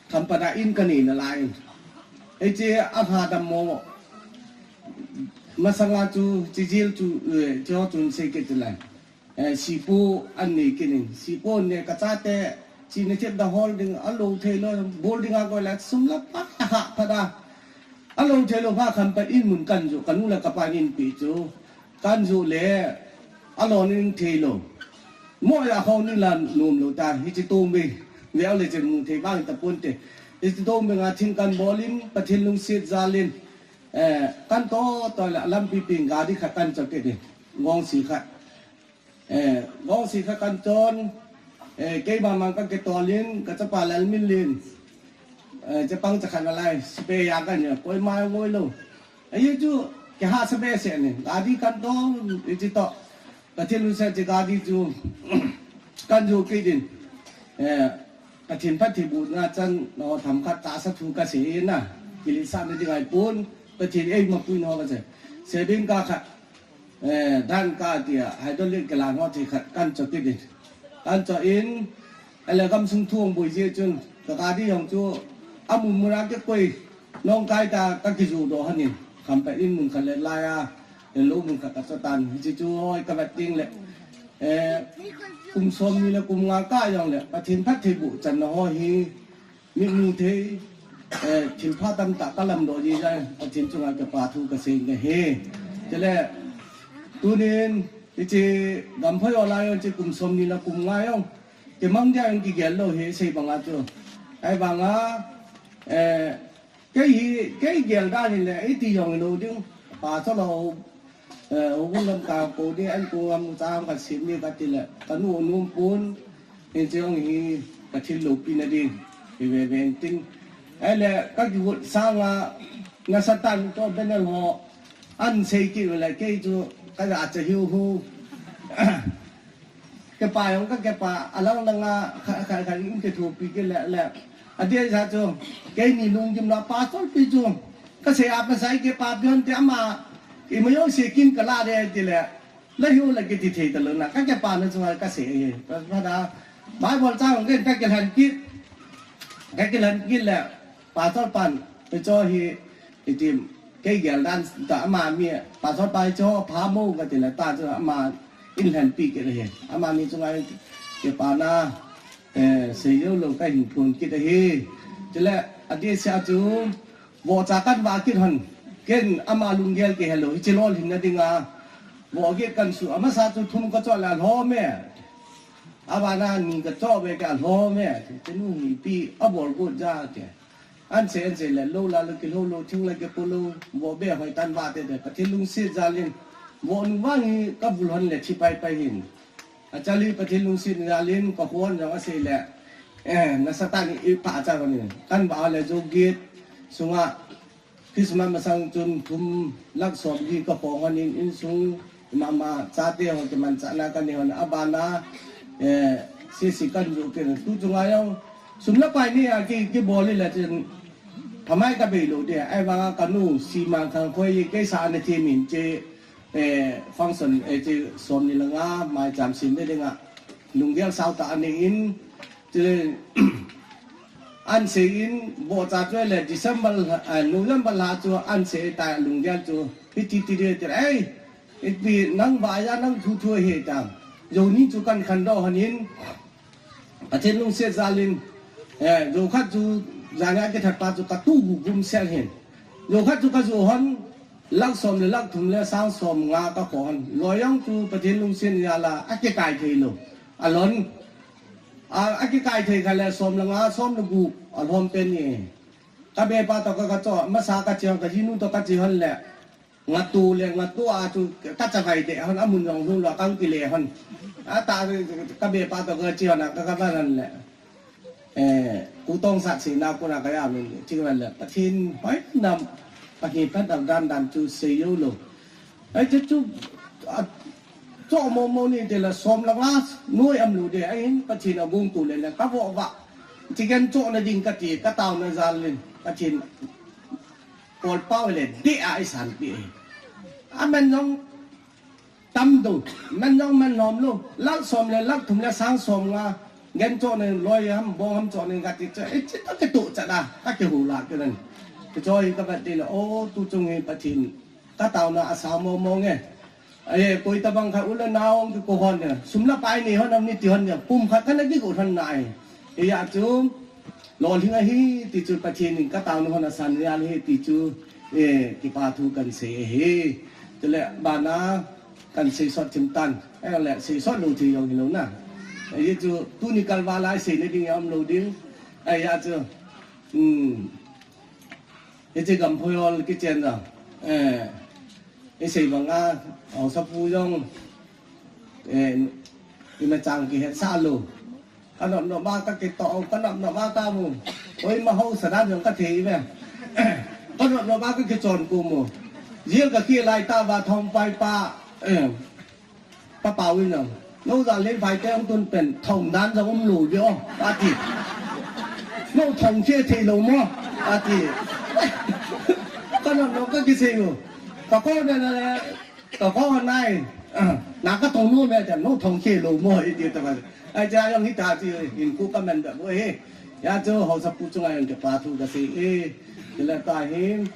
company in kanei nalai in. Hiche alha dammo. Masanga chu, hiche jail chu, eh, chu chun sei kit lai. Eh, sipo anei kit in, sipo ne kachate, chihna thepna hol ding, alou thei lou, bol ding a koi la, sum la pa, ha, phat a. Alou thei lou, pha khampat in mun kanjoh, kanu le kapan eipe chu, kanjoh le, alou ning thei lou. Mo ya hou ni la nom lou ta, hiche tong be, ve le chen mu thei vang tapon te. Hiche tong be nga thing kanbol in, Pathen lungset jal in, eh, kanto, to la, lampi pin gari khat kancho kit in, gongsi khat. Eh, gongsi khat kanchon, eh, keima mang kakitol in, kachapa Lalminlin, eh, chapang chakhat nalai, sipe ya kan ya, koima ngoi lou. Ahi chu, kihahsa behseh in, gari kanto, hiche toh, Pathen lungset jeh gari chu, kanjoh kit in, eh, Pathen phattheibohna chan, nangho themkhat tahsa thu kasei na, kiletsahna ding ahipon, Pathen eima puina ho kasei. Saving khat, Eh, dan ka tia, hydraulic kilan ho thei khat kancho kit in. Kancho in, ahile gamsung thu ahung boi jeh chun, ka gari jong chu, amun mun a kikoi, nong kai ta, kakijoh doh hon in, khampat in mun khat le lai a, le lou mun khat kacho tan, hiche chu hoi kavet ding le. Eh, kum som ni le kum nga kah jong le, Pathen phattheiboh channa ho hi, Mitmu thei, eh, thilpha tamtah kalamdoh jeh a, Pathen chunga kipa thu kasei in ahi. Chule, tunin, hiche, gamphoi o lai o, hiche kum som ni le kum nga jong, kimang dia jong kigel lou ahi, sei banga chu. Ahivanga, Eh, kei hi, kei gel dan hi le, iti jong lo ding. Pa cho lo, eh, uvun lam ka ko ding, an ko lam cha ka sim ni ka ti le, ka nu num pun, hin che ong hi, ka thil lo pi na ding, hi ve ve tin. Ai le, ka ki vut sang a, na sa tan to ben al ho, an sei ki le, kei chu, ka ja cha hiu hu. Kepa jong ka kepa, alang lang a, kha, kha, kha, in ke thu pi ke le, le. A dia sa chu, kei ni lung kim na pa sol pi chu. Ka se a pa sai kepa pion te ama, i ma yo se kin ka la de ti le. La hiu la ke ti thei ta lo na, ka kepa na chu ka se e. Pa, pa da, Bible cha jong ke ka ke han ki, ka ke han ki le. Pa sol pan, pe cho hi, i tim, kei gel dan ta ama mi, pa sol pa cho, pa mo ka ti le ta chu ama, in han pi ke le he. Ama mi chu ngai, kepa na, eh, sei yo lo ka hin phun kit ahi. Chule, a dia sa chu, vo cha kan va kit hon. Ken ama lunggel ke hello, hi chi lol hin na ding a. Vo kit kan su, ama sa chu thum ka cho la lo me. Ava na ni ka cho ve ka lo me. Te nu hi pi, a bol go ja ke. An se, an se le, lo la lo ki lo lo, thing la ki po lo, vo be hoi tan va te te. Pathen lungset jal in, vo nu va ni ka bul hon le thi pai pai hin. A chali Pathen lungset jal in, ka hon jong a se le, eh, na Satan i pa cha ni. Kan va le jo git, sunga, Christmas masang chun thum lakh som li ka phong hon in, insung mama chate ho kimanchahna ka nei hon a bana, eh, sisi kan ju ken tu chunga jong sum le pai ni a ki, ki bol le chin phamai ka bei lo de, ai vanga ka nu si mang khang khoi kei sa na thi min che, eh, function, eh, che som ni langa mai cham sin de nga lunggel sao ta ani in, che an sei in bo cha choi le December, eh, November la chu an sei ta lunggel chu hi ti ti de te ai. Ipi nang ba ya nang thu thu he ta. Yo ni chu kan khan do hanin. Pathen lungset jal in, eh, yo khat chu jana ke that pa chu ka tu gu gum sel hin. Yo khat chu ka jo hon, lakh som le lakh thum le sang som nga ka ko hon. Loyang chu Pathen lungset jal a, a ke kai thei lo. A lon. A, a ke kai thei kha le som le nga, som le gu, a lom pen ni. Ka be pa to ka, ka cho, masa ka chiang ka jinu to ka chi hon le. Nga tu le, nga tu a chu ka cha vai de hon, amun jong lu la kang ki le hon. A ta ka be pa to ka chi hon a ka ka ba nan le. Eh, ku tong sat si na ku na ka ya min chi ka le. Pathen hoi nam, Pathen pat dam dan dan chu sei yo lo. Ai chu chu, a, cho mo mo ni de la som la nga, noi am lu de, ai hin Pathen a gung tu le le, ka vo va. Chi gen cho na ding ka ti, ka tao na jal lin, Pathen. Pol pau le de a i san pi. A men jong tam do, men jong men lom lo, lakh som le lakh thum le sang som nga, gen cho ne loi ham, bong ham cho ne ga ti cha, e chi ta ke tu cha da, ta ke hu la ke nan. Ke cho i ka ba ti le, o tu chung i Pathen, ka tao na a sa mo mo nge. Ai, koi ta bang kha u le nao ki ko hon ne. Sum la pai ni hon am ni ti hon ne. Pum khat ka na ki ko hon nai. E ya chu. Lo hing ahi ti chu Pathen in ka tao na hon a san ya le ti chu. E, ki pa thu kan sei e he. Tu le ba na kan sei sot chim tan. E le sei sot lo thi yong hi lo na. E ye chu tu ni kal va lai sei ne ding yam lo ding. E ya chu. Hmm. Hiche gam phoi ol kichen jong, eh, i sei banga, haosapu jong, eh, i ma chang kihet sah lou. Ka nop nop a ka kito, ka nop nop a ka mu. Oi ma haosa dan jong ka thei ve. Ka nop nop a ka kichon ku mu. Jil ka kilai ta va thong pai pa, eh, Pa Pau in jong, nou jat len phai te hung tun pen, thong dan jong um lou diu, ati. Nou thong che thei lou mo, ati. Ka nop nop ka kisei u. Ka ko na na le, ka ko nai. Na ka thong nu me te, nou thong che lou mo, iti ta ba. Ai cha jong hita ti, hin ku ka men da bo he. Ya chu haosapu chunga jong kipa thu ka sei e. Ti le ta hin.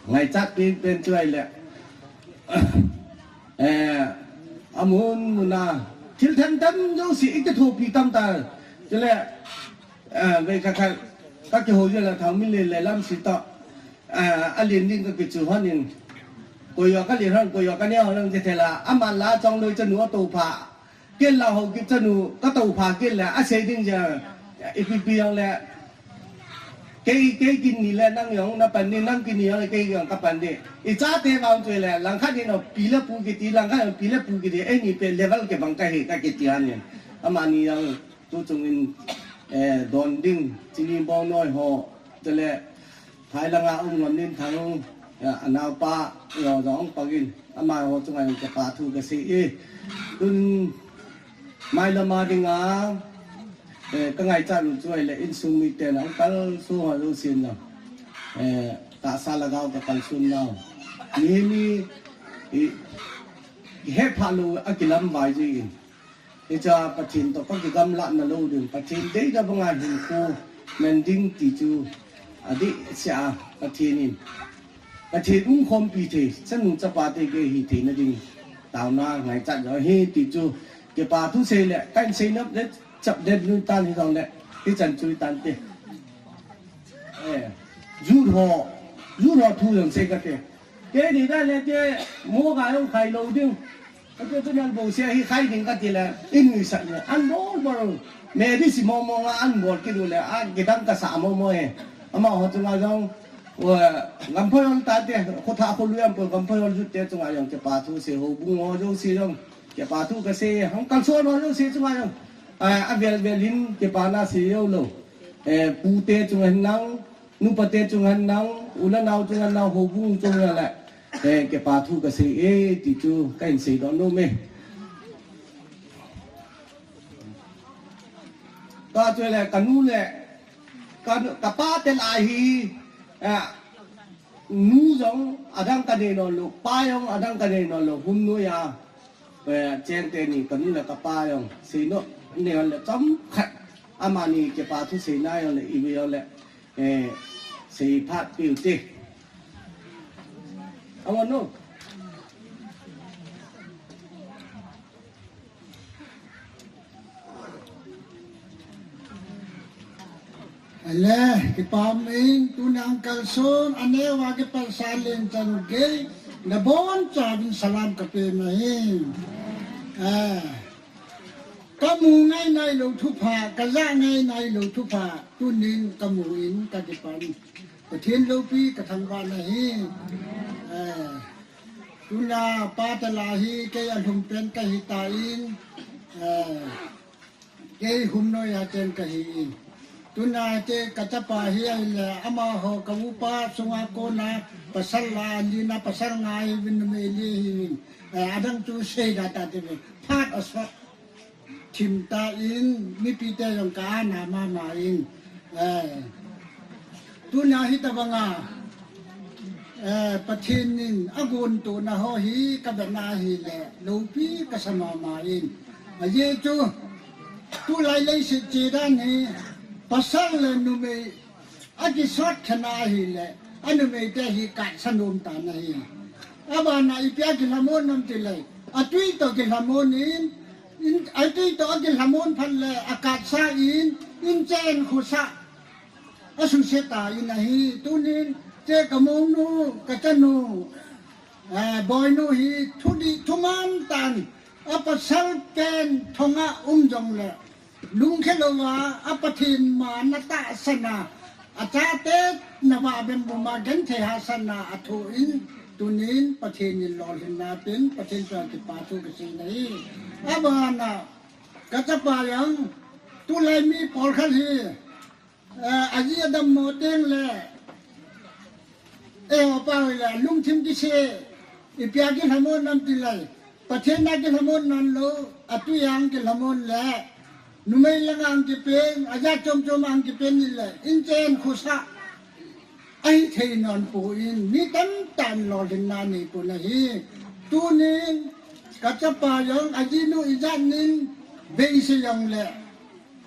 Ngaichat pen pen chu ahile, eh, amun muna, thil them them jouse i kithopi tam ta. Chule, eh, vei khat khat, ka kihou jeh a thau min le le lam si ta. Eh, alen ding ka kichu hon in. Koi a ka len hon, koi a ka neo hon, ka thei la. Aman la chong loi chanu a to pha. Ken la ho kit chanu, ka to pha ken le, a sei ding jeh, ipi pi jong le, Kei, kei kin ni le nang jong na pan ni, nang kin ni jong le kei jong ka pan ni. I chate vang chu le, langkhat hin o pi le pu kiti, langkhat hin o pi le pu kiti, eini pe level kibang kahi, ka kiti ahin. Amani jong tu chungin, eh, don ding, chini bong noi ho, chule, Thailand a um ngam nin thang, eh, anaopa, jo jong pagin, amaho chunga jong kipa thu kasei e. Tun, Mailam a dinga, eh, ka ngaichat u chu ahile insung miten, uncle so ho lo sin lo. Eh, tahsa lhagao ka kalson nau. Mi, mi, i, i hepha lo a kilam vai ji in. Hicha Pathen to ka kigamla na lo ding. Pathen deida banga hinkho man ding ti chu adih sia Pathen in. Pathen umkhompi thei, chanu chapa te gei hi theina ding taona ngaichat jo hi ti chu kipa thu sei le, kahin sei nop le, chap det nu tan hi jong le, hichan chu tan te. Eh, ju ho, ju ho thu jong sei ka te. Keini dan le te, mo ga jong khai lo ding. Ate tu nan bo sia hi khai ding kati le, in ni sa ni, an bol bol. Me di si mo mo nga an bol ki du le, a kidang kasa mo mo e. Amaho chunga jong, wa, Gamphoi hol ta te, khotha khului am po, Gamphoi hol jut te chunga jong, kipa thu sei houbung ho jouse jong, kipa thu kasei, hung kalson ho jouse chunga jong. A, avel vel in, kipa na sei jou lou. Eh, pu te chunga hin nang, Nupa te chunga nang, u le nao chunga nang, houbung chunga le, eh, kipa thu kasei e, ti chu kahin sei doh nom e. Tua chu le, ka nu le, ka, ka pa te lah a hi, eh, nu jong adang kanei nom lou, pa jong adang kanei nom lou, hung noiya, eh, cheng teni, ka nu le ka pa jong, sei nom, nei le chomkhat, amani kipa thu seina jong le, i ve jong le, Eh, sei phat piu te. Awan no. Ale, kipah in, tuna kalson, aneo a kipah sa len chan gei, nabon chauvin salam kape nahi. Eh. Kamu ngai nailou thupha, kaja ngai nailou thupha, tunin kamu in kakipah in. Pathen loupi kathangvah nahi. Eh, tuna pa te lah a hi kei alhum pen kahi tan. Eh, kei hum noiya cheng kahi in. Tuna te kachapa hi ahile amaho ka upa sunga kona pasal lah a lina pasal nga ahiuvin numei li ahiuvin. Eh, adang chu seida ta te ve. Phat asot. Thim tan, mipi te jong ka ana mama in, eh, tuna hitabanga, eh, Pathen in agon tona ho hi kavetna ahile, loupi kasa mama in. Ajeh chu, tulai leiset che dan hi, pasal le numei, akisot khen ahile, anumei te hi katsa nom tan ahi. Abana ipi a kilhamon nam tileh, atui to kilhamon in, in, atui to akilhamon phat le, akatsa in, in chen khosa, asuse tan ahi, tunin, che kamonu, kachanu, eh, boinu hi, thudih, thuman tan, apasal pen thonga um jongle, Lungkhe louva, a Pathen ma na tahsan a, achate na vahbem buma genthei hahsatna athoh in, tunin Pathen in lolhinna pen, Pathen chunga kipa thu kasei nahi. Abana, kachapa jong, tulai mi polkhat hi, eh, aji adammo teng le, Eh, apa hoile, lungthim kise, ipi a kilhamon nam tileh, Pathen a kilhamon nam lou, atui a kilhamon le, numei lang a kipen, ajat chom chom a kipen nile, in chen khosa, ahithei nom pon, mi tamtah in lolhinna nei pon ahi, tunin, kachapa jong, ajinu ijat nin, beise jongle,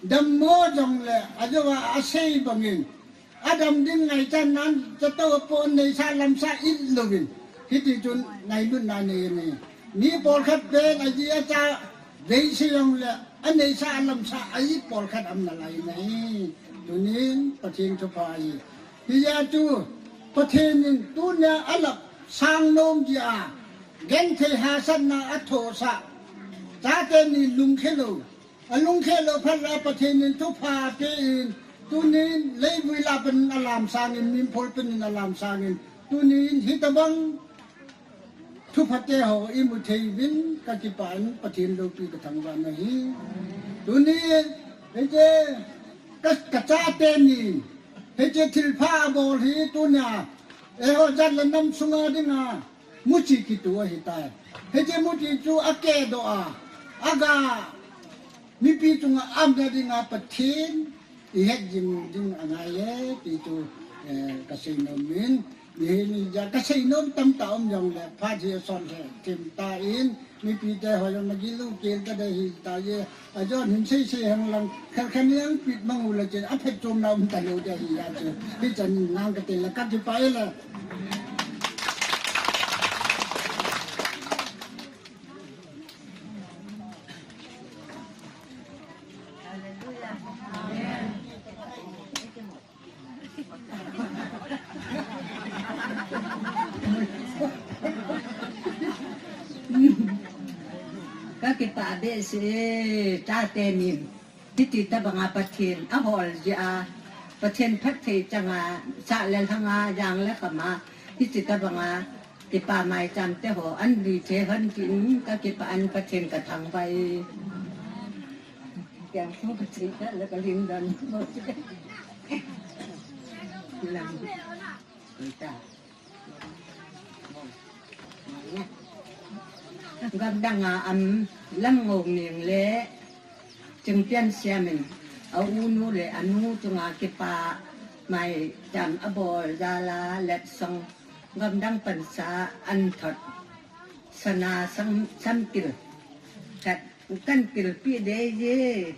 dammo jongle, ajou a asei bangin, Adam ding ngaichat nan, chato pon neisa lamsa it louvin. Hiti chun ngailutna nei ni. Mi polkhat pen aji acha beise jongle, aneisa alamsa a it polkhat um nalai nahi. Tunin Pathen thupha ahi. Hijeh chun Pathen in tuna alap sang nom jia, genthei hahsatna athohsa, chate ni lungkhe lou. Alungkhe lou phat le Pathen in thupha apen, Tunin leivui lah pen alam sangin, min phol pen in alam sangin, tunin hitabang thuphate ho imu thei uvin kakipah in Pathen loupi kathangvah in ahi. Tuni hiche ka, kachate ni hiche thilpha abol hi tunia eiho jat le nam sunga dinga muchi kitu ahitai. Hiche muchi chu akedoh a, aga mipi chunga amna dinga Pathen ihet jing ding angai e, ti chu, eh, kasei nom in, mihem ija kasei nom tamtah um jongle, phat hi asot lheh thim tan, mipite ho jong nagilou kel tading ahitai, ajon hin seisei hen lang, khat khat niang pit mang u le chen, aphatchomna um talou ding ahi a chu, hichan nang kati le, kakipah e le. Kakipah behseh e, chate nin. Hiti tabanga Pathen ahol jeh a, Pathen phatthei changa, sah le lhanga, jang le khama, hiti tabanga, kipa maicham te ho, an lui thei hen tin, kakipah in Pathen kathangvah e. Kiang sung kachei ta le kalim dan. Lam. Gamdang a um Lamngol Neng le Chingpian Siam in a unu le anu chunga kipa maicham abol jal a letsong gamdang pansa an thot sana sam, samtil khat kan tilpi dei je.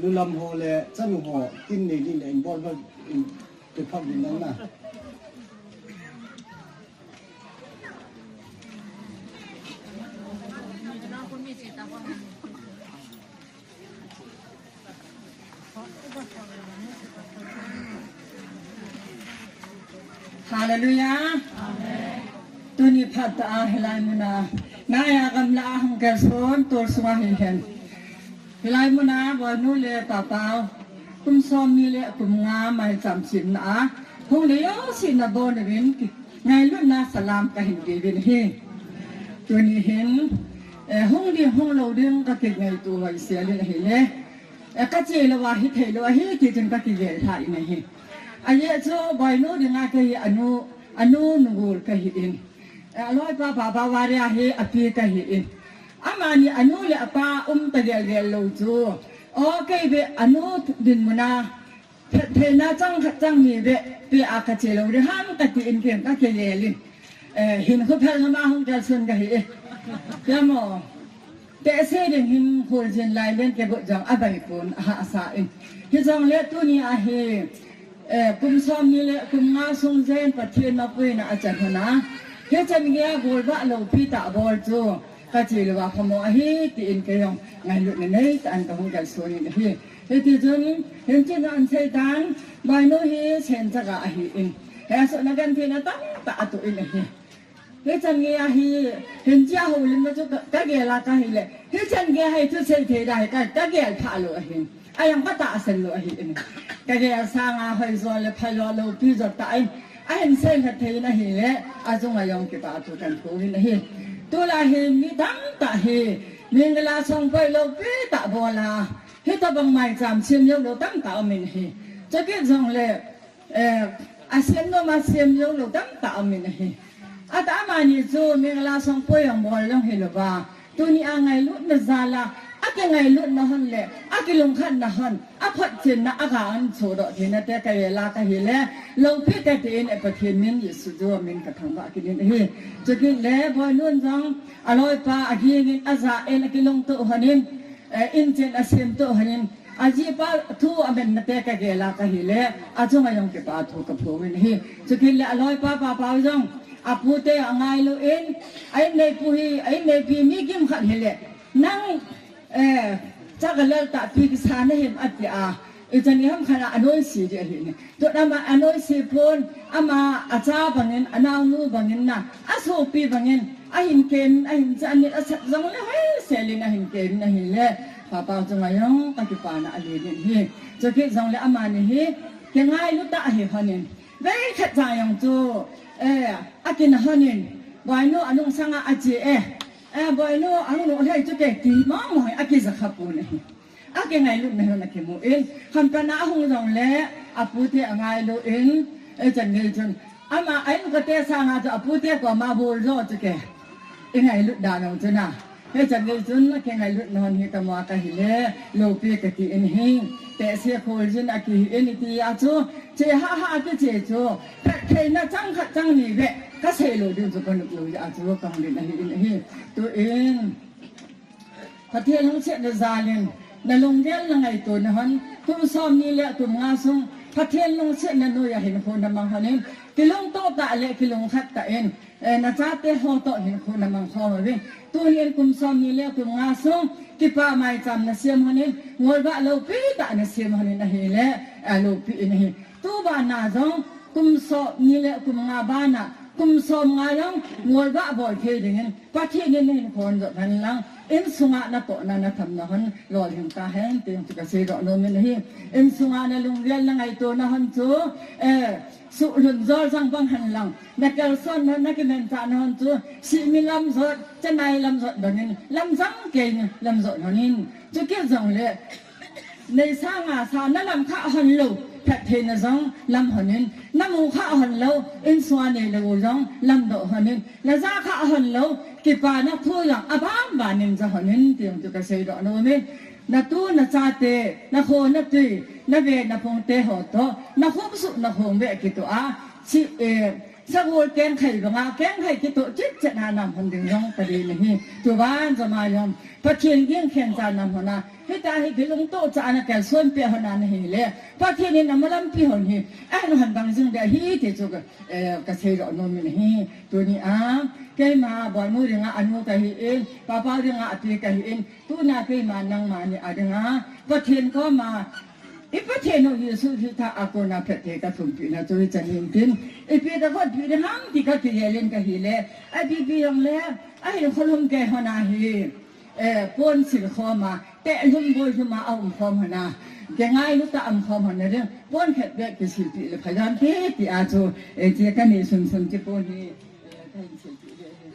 Nulam ho le chanu ho tin nei ding le involve in pe phak ding nang na. Hallelujah. Amen. Tuni phat a hilai muna naya gamla a hung kelson tol sunga hihen. Hilai muna Boinu le Papau kum som ni le kum nga maicham simna a hung le jouse nabonchauvin ngailutna salam kahin peuvin ahi. Tuni hin, eh, hung ding hung lou ding kakingaito hoisel in ahile, eh, kache louva hithei lou ahi ti chun kakigel lhah in ahi. Ajeh chu Boinu dinga kahi anu, anu nungol kahin. Eh, aloipa Papa Varia hi api kahin. Amani anu le apa um ta gelgel lou chu. O kei ve anu dinmuna phattheina chang khat chang ni ve pe a kache lou ding ham kati in ken kakigel in. Eh, hinkho phel lama hung kelson kahi e. Kamo. Tehse ding hin kholjin lai len kegot jong abaipon ahahsa in. Hijongle tuni ahi, eh, kum som ni le kum nga sung jen Pathen mapuina achan hon a. Hichan geiya golvah loupi tah bol chu kache louva phamo ahi tin kei jong ngailutna neitah in kahung kelson in ahi. Hiti chun, hinchin ahin seitan, Boinu hi Senchak a ahin. Hesohna gentheina tamtah atoh in ahi. Hichan geiya hi, hiche a houlimna chu ka, kagel a kahile. Hichan geiya hi thusei thei ding ahi ka, kagel phalou ahin. Ajong katahsan lou ahin. Kagel sanga hoijo le phajo loupi jotah in. Ahin seilha thei in ahile, achunga jong kipathu kahin thum in ahi. Tulai hi mi tamtah hi, mingla songpoi loupi tah bol a. Hitabang maicham sem joulou tamtah um in ahi. Chukit jongle, eh, asem nom a sem joulou tamtah um in ahi. Ata amani chu Mingla Songpoi jong bol jong hilouva, tuni a ngailutna jal a, akingailutna hon le akilungkhatna hon, aphotchenna aga anchohdoh theina te kagel a kahile, loupi kati in, e Pathen min, Jesu Christa min kathangvah kit in ahi. Chukit le Boinun jong aloipa aging in, aja in, akilungto hon in, eh, inchen asemto hon in, ajipa thu amenna te kagel a kahile, achunga jong kipa thu kaphong in ahi. Chukit le aloipa Papau jong, apute angailu in, a-inneipu hi, a-inneipi mi kimkhat hile, nang, eh, chaga lel tahpi kisa nahim atia, ichan iham khat a anoise ding ahi ne. Tun ama anoise pon, ama acha bangin, anaonu bangin na, asopi bangin, ahin kem, ahin chan in, asat jongle hoisel in ahin kem in ahile, Papau chunga jong kakipana alen in ahi. Chukit jongle amani hi, kingailu tah ahi hon in, veikhat cha jong chu, eh, akin hon in, Boinu anungsanga ache e, eh, Boinu, ahung lou lheh chu kei ti mong mong in akija khapon ahi. Akingailutna hon akimu in, khampan a ahung jongle, apute angailu in, ichan gei chun, ama a-inkote sanga chu apute koma bol jo chu kei, ingailut dan jong chuna. Hichan gei chun akingailutna hon hi kamu a kahile, loupi kati in ahi. Tehse kholjin akihi in iti a chu, che hahha akiche chu, phattheina chang khat chang ni beh kasei lou ding chu kanop lou jeh a chu kahung in ahi in ahi. Tun, Pathen lungsetna jal in, nalunggel nangaito nahon, kum somni le kum nga sung, Pathen lungsetna noiya hinkho namang hon in, kilungto tah le kilungkhat tah in, eh, nachate ho toh hinkho namang khom uvin. Tunin kum somni le kum nga sung, kipa maicham nasem hon in, ngolvah loupi tah nasem hon in ahile, eh, loupi in ahi. Tu bana jong, kum somni le kum nga bana, kum somnga jong, ngolvah bol thei dingin, Pathen in nahinkho jot hen lang, insunga natohna nathamna hon lolhing tahen, ti jong chu kaseidoh nom in ahi. Insunga nalunggel nangaito nahon chu, eh, suhlhun joljang bang hen lang, nakalson hon, nakimanchah nahon chu, sihmi lam jot, chanai lam jot bangin, lamjang kei in lam jot hon in. Chukit jongle, nei sanga sa nalam khah hon lou, phattheina jong lam hon in, namu khah hon lou, insunga neilou jong lamdoh hon in, naja khah hon lou, kipana thu jong abanban in ja hon in, ti jong chu kaseidoh nom in. Natu nachate, nakho natui, nave naphung te ho toh, nakhup suh nakhong beh kitoh a, chi, eh, sagol kengkhai banga, kengkhai kitoh chitchet a nam hon ding jong kadei ahi. Tuban joma jong, Pathen ging khen cha nam hon a, hitia hi kilungto cha a nakalson peh hon a nahile, Pathen in amalampi hon hi, ahin hon bang jing ding ahi ti chu ka, eh, kaseidoh nom in ahi. Tuni a, keima Boinu dinga anu kahi in, Papau dinga api kahi in, tuna keima nangma ni a dinga, Pathen koma, i Pathen u Jesu Christa a kona phatthei kathumpeh na chu hichan in tin, ipi kagonpeh ding ham ti kakigel in kahile, ipi pi jongle, ahin kholhum kei hon ahi. Eh, pon sil khoma, tehlum boilhum a aum khom hon a, kingailu tah a um khom hon a ding, pon khat beh kisilpeh le phajam te ti a chu, eh, che kanei sunsun che pon hi, eh, kahin silpeh le hi.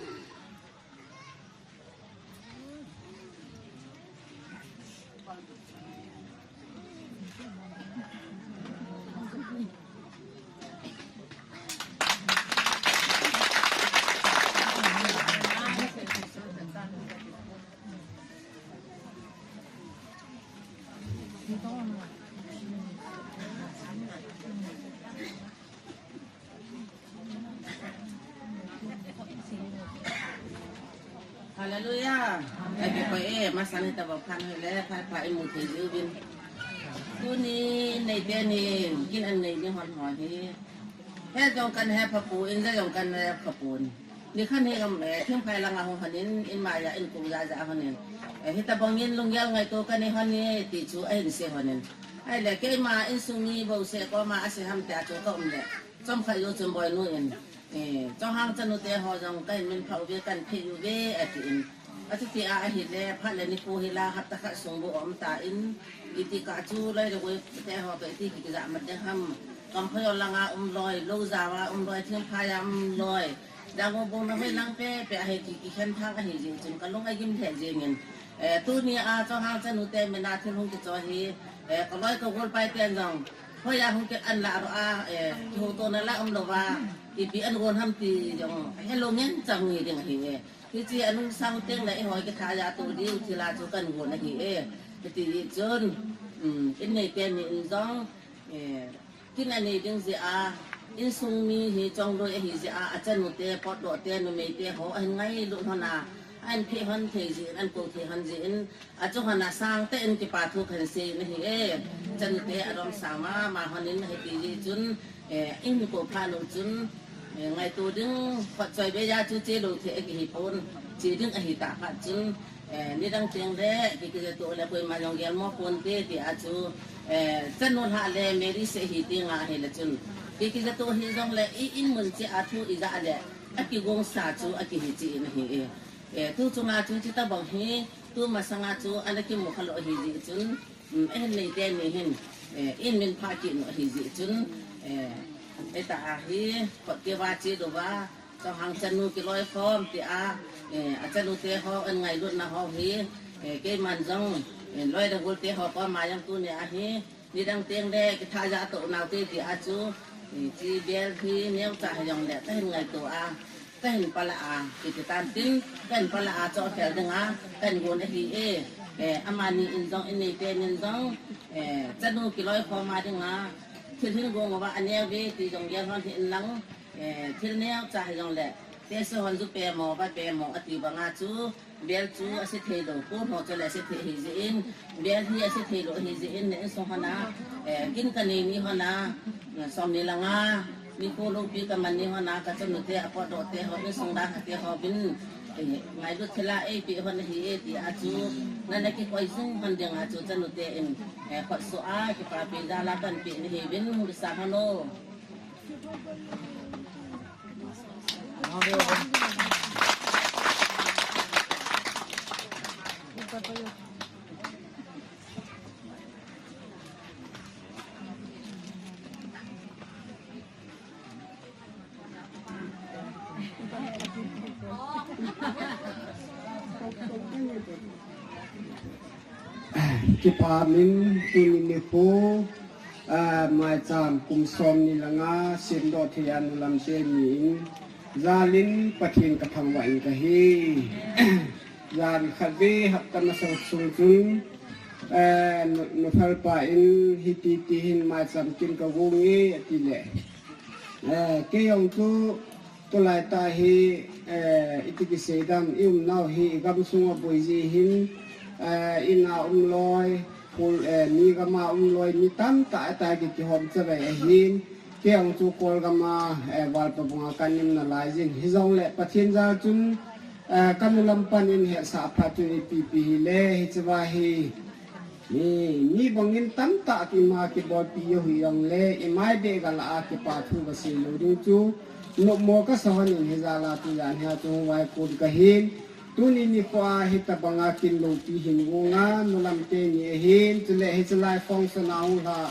Hallelujah. Ake ko e, masang tabang phan hile, phan pha imu thei jiuvin. Tuni nei teni, kin an nei ni hon ho hi. He jong kan he pha pon, ja jong kan he pha pon. Nikhat hi gam, eh, thingphai langa hung hon in, in maiya, in kung ja ja hon in. Eh, hitabang in lunggel ngaito kanei hon e, ti chu ahin sei hon in. Ahile, keima insung mi bouseh koma asei ham tia chu kaum le. Chomkhat jou chun Boinu in, eh, Chonghang chanu te ho jong kahin minphah uve, kahin phei uve, ati in. Achuti a ahile, phat le nikho hila, hapta khat sung bou aum tan, iti kah chu loi le goi te ho toh iti kikijah mat ding ham. Kamphoi langa um loi, lou jao a um loi, thingphai a um loi. Jangobung na hoi lang pe, pe ahi ti kikhen thang ahi jing chun, kalung agim lheh jing in. Eh, tuni a Chonghang chanu te mina thil hung kicho hi, eh, kaloi kagol pai ten jong, Hoiya hung kit an la ro a, eh, kihoutohna la um lou va, ipi an gon ham ti jong, helou ngen chang nge ding ahi e. Hiche anung sang teng le eiho kithaja to diu thil a chu kan gon ahi e. Hiti chun, um, in neite ni in jong, eh, kin anei ding jeh a, insung mi hi chongloi ahi jeh a, achanu te, potdoh te, numei te ho, ahin ngailut hon a, ahin phe hon thei jeh in, ahin kou thei hon jeh in, achung hon a sang tah in kipa thu kan sei nahi e. Chanu te adom sang mama hon in hiti jeh chun, eh, in kou pha lou chun, eh, ngaito ding, khut choi be ja chu che lou thei akihi pon, che ding ahi ta phat chun, eh, nidang teng le, kiki ja to le koima jong gel mo pon te, ti a chu, eh, chanu lha le Mary se hi ti nga hi le chun. Kiki ja to hi jong le, i in mun che a thu i ja le, akigong sa chu akihi che in ahi e. Eh, tu chunga chu chuti tabang hi, tu masanga chu ana kimu kha lou ahi jeh chun, um, eh, neite ni hin, eh, in min pha kit nu ahi jeh chun, eh, eh, ta a hi, khut keva che lou va, Chonghang chanu kiloikhom ti a, eh, achanu te ho, an ngailutna ho hi, eh, keiman jong, eh, loi le gol te ho koma jong tuni a hi, nidang teng le, kithaja to nau te ti a chu, eh, chi bel hi, neocha hi jong le, kahin ngaito a, kahin pala a, kiti tan tin, kahin pala a, cho khel ding a, kahin gon ahi e, eh, amani in jong, in neite nin jong, eh, chanu kiloikhom a ding a, thil hin gong uva, aneo ve ti jong gel hon hi in lang, Eh, thil neocha hi jong le, te se hon ju pe mo, va pe mo, ati banga chu, bel chu ase thei lou, ko mo chu le ase thei hi jeh in, bel hi ase thei lou hi jeh in, ne so hon a, eh, kin ka nei ni hon a, eh, som ni le nga, nikho loupi ka man ni hon a, ka chanu te, apotdoh te ho, insung dang te ho bin, eh, ngailut thil a eipe hon ahi e ti a chu, nana kikoi jing hon ding a chu, chanu te in, eh, khut so a, kipapi jal a pan pe nahi bin, bisa hon o. Kipa min tuni nikho, ah, maicham kum som ni le nga, semdoh thei a nu lam teni in, jal in Pathen ka thangvah in kahi. Jan khat ve hapta masa sung chun, eh, nu, nu Phalpa in hiti ti hin maicham kin ka gong e, ati le. Eh, kei jong chu tulai tah hi, eh, iti kisei dam, i umnau hi i gamsung a boi ji hin, eh, in a um loi, khul, eh, mi gam a um loi, mi tamtah a tah ki, kihom chavai ahin, kei jong chu Kolgam a, eh, Valpabung a kan um nalai jin. Hijong le Pathen jal chun, eh, ka nu lam pan in hetsah phat chun ipi pi hi le, hiche va hi, Ni, ni bangin tamtah kima kibolpi jou hi jong le, i mai beh gal a kipa thu ka sei lou ding chu, nopmo ka sa hon in hijal a tujan hi a chu hung vaikon ka hin. Tuni nikho a hitabang a kin loupi hin gong a, nu lam teni ahin, chule hiche lai function a hung lha,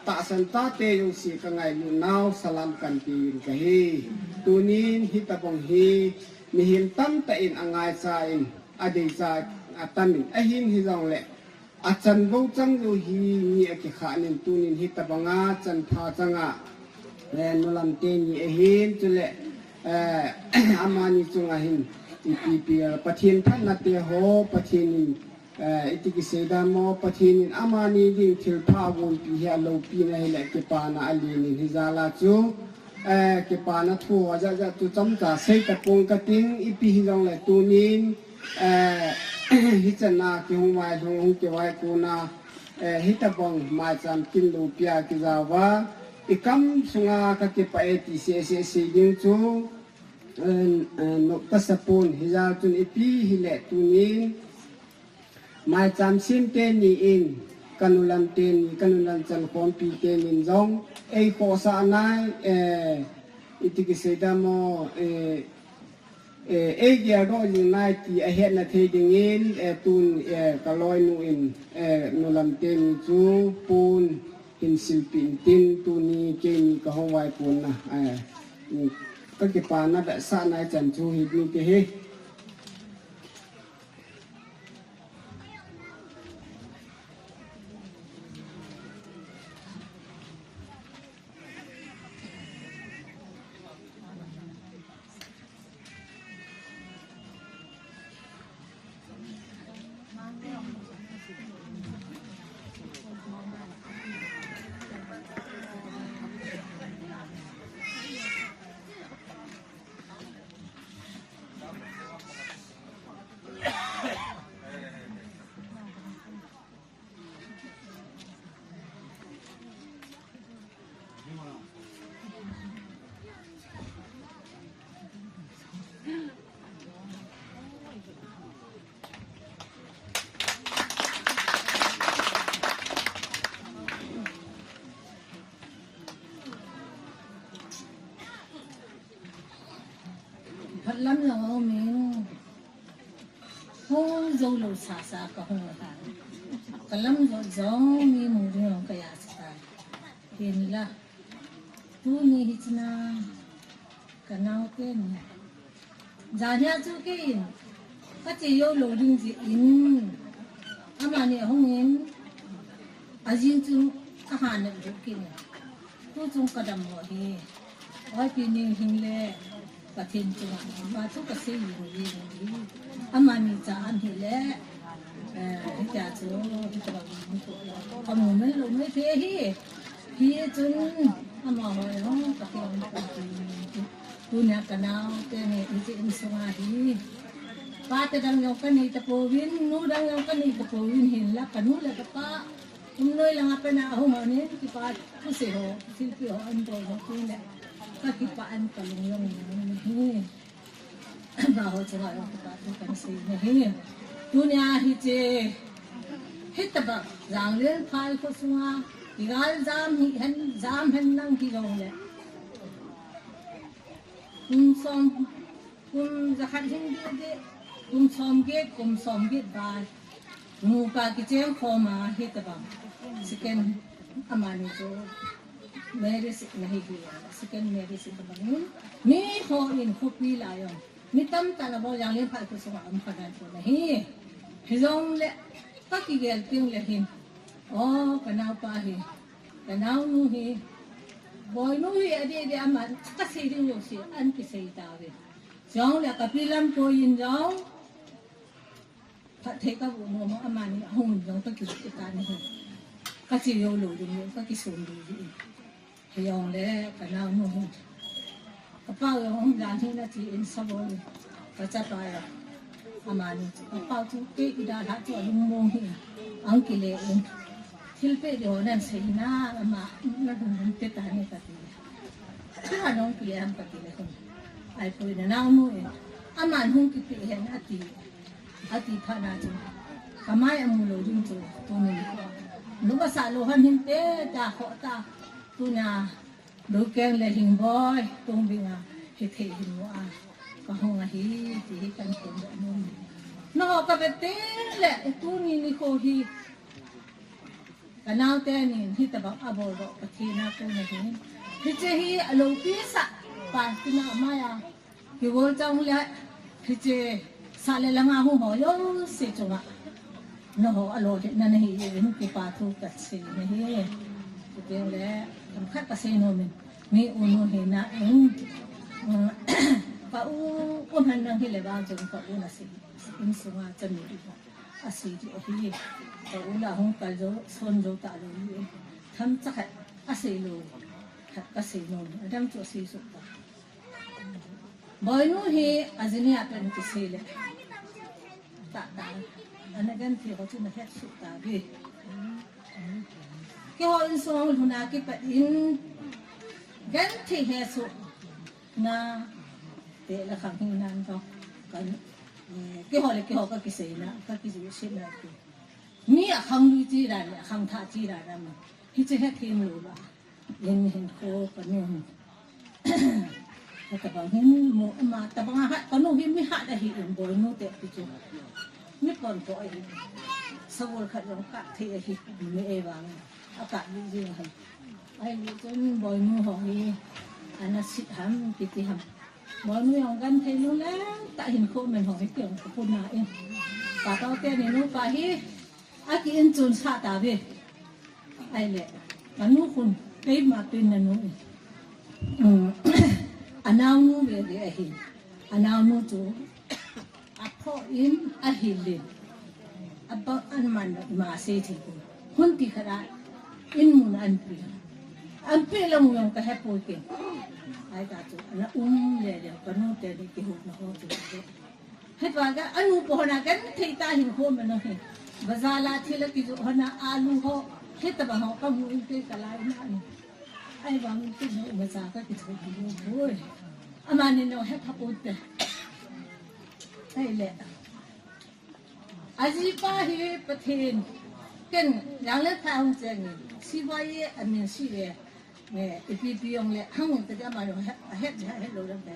tahsan tate jouse ka ngailut nau, salam kan pe in kahi. Tunin hitabang hi, mihem tamtah in angaicha in, adeicha atam in, ahin hijong le, Achan bou chang jou hi mi akikhah nin tunin hitabang a chan pha chang a, eh, nu lam teni ahin chule, eh, amani chunga hin ipi pi a Pathen phatna te ho, Pathen in, eh, iti kisei dam mo, Pathen in amani ding thil pha agonpi hi aloupi na hile kipana alen in hijal a chu, eh, kipana thu ho jat jat chu chomcha sei tapong kating ipi hijong le tunin, Eh, hichan a kihung vai lhung hung kivaikon a, eh, hitabang maicham kin loupi a kijao va, i kam sunga ka kipah e ti seh seh sei ding chu, eh, eh, nop kasa pon hijal chun ipi hile tunin, maicham sem teni in, ka nu lam teni, ka nu lam chan khompi tenin jong, ei khohsah nai, eh, iti kisei dam mo, eh, Eh, ei geldoh jing nai ti ahetna thei dingin, eh, tun, eh, ka loinu in, eh, nu lam teni chu pon hin silpeh in tin tuni keini ka hung vaikon na, eh, ka kipana vetsahna chan chu hi ding te hi. Phatlam jong aumin, hung jou lou sasa kahung ahi. Kalam jot jong mi mu ding jong kajah sa tai. Hinla, tuni hichea kanao teni, janhia chu keiin kache jou lou ding jeh in, amani ahungin, ajing chun ahan neh lheh kit in, tuchung kadam ho hi, oi, tuni hinle, Pathen chunga, ama thu kasei jing jing ahi. Amani cha ahile, eh, hitia chu, hitia chu, kamu mei lou mei thei ahi. Hichun, amaho jong, Pathen, Pathen, tunia kanao teni, hiche insunga hi. Pa te dang jong kanei tapouvin, nu dang jong kanei tapouvin hinla, kanu le kapa, um noi langa pena ahung ho nin, kipa thusei ho, thilpeh ho, anbol ho, tuni le, kakipah in kalung jong ahi. Amaho chunga jong kipa thu kasei ahi. Tunia hiche, hitabang, Janglengphai kho sunga, kigal jam hihen, jam hen lang hijongle. Kum som, kum jakhat hin deh deh, kum som get, kum som get val. Nupa kicheng khoma hitabang. Second, amani chu marriage nahi hi, second marriage hitabang. Miho in khopi laiya, mi tamtah in abol Janglengphai kho sunga um kha dan pon ahi. Hijongle, kakigel teng le hin, o, kanaopa hi, kanaonu hi, Boinu hi adeh deh, aman kasei ding jouse ahin kisei tauve. Jongle kapi lam koiyin jong, phatthei kaboh nom a, amani ahung jong kakipah tan ahi. Kache jou lou ding jong kakisondoh jin. Hijongle kanaonu hi, kapao jong um dan hin, achen sabol in, kachapa jong, amani chu, kapao chu kei kidalhah chu alungmong hi, ahung kile in, thilpeh ding ho nahin sei na, ama nalungmong te tah ne kati le, chua nahung kile ham kati le, hung, ahipoi, nanaonu in, aman hung kipeh hen ati. Ati phat na chu, kamai amu lou ding chu, tuni nikho, lung asah lou hon hinte, ta kho ta, tunia, Lukeng le Hingboi, Tongbinga, hithei hin mu a, kahung ahi, ti hi kahin phondoh nom. Nangho kave teng le, tuni nikho hi, kanao tenin, hitabang aboldoh Pathen a kon ahi. Hiche hi aloupi sah, pa tina maiya, kigol chang le, hiche sah le langa hung ho jouse chunga, nangho alolhinna nahi jeh in kipa thu kasei nahi. Chuteng le, themkhat kasei nom in, mi u nu hina in, um, ka u, u hen lang hile vang chun ka u nasei, insunga chanu ding asei ding ahi. Ka u la hung kal jou, son jou talou in, themcha khat asei lou, khat kasei nom in, adang chu asei soh ta. Boinu hi ajinga pen kisei le, tah tah, ana genthei ho chu nahet soh tauve. Keiho insung lhun a kipat in, genthei hesohna te la khang hinan ka, kan, eh, keiho le keiho kakiseina, kakijui setna te, mi akhang lui chi dan le akhang thah chi dan aman, hiche hethem lou va. In hinkho kanu hin, katabang hin mu, ama tabang a hat, kanu hi mi hat ahi in, Boinu te pi chu. Mi pon po ahi. Sagol khat jong kap thei ahi, mi ei vang. Akap ji jing ahi. Ahile chun Boinu ho hi, ana sit ham, kiti ham. Boinu jong genthei lunglen tah hinkho man ho hi keiho kapuna in. Patao teni nupa hi, aki inchon sah tauve. Ahile, kanu khun, keima pen nanu in. Um, anaonu veve ahi. Anaonu chu, aphoh in, ahil in. Abang aman ima sei thei poi. Hun ti khat a, in mun a ahin pe. Ahin pe lang jong kahepoi ken. Ahita chu, ana um le le, kanu teni kihoupi ho chu. Hitia ka, anu po hona genthei tah hinkho man ahi. Bazar la thil akijoh hona alu ho, hitabang ho kamu in kei kalai na in. Ahivang in kei jong imacha kakithopi lou poi. Amani jong hetha poute. Ahile, ajipa hi Pathen, ken Janglengphai hung cheng in, C Y A amin sih le, eh, ipi pi jong le, hung in tadi ama jong het, het, het lou dam te.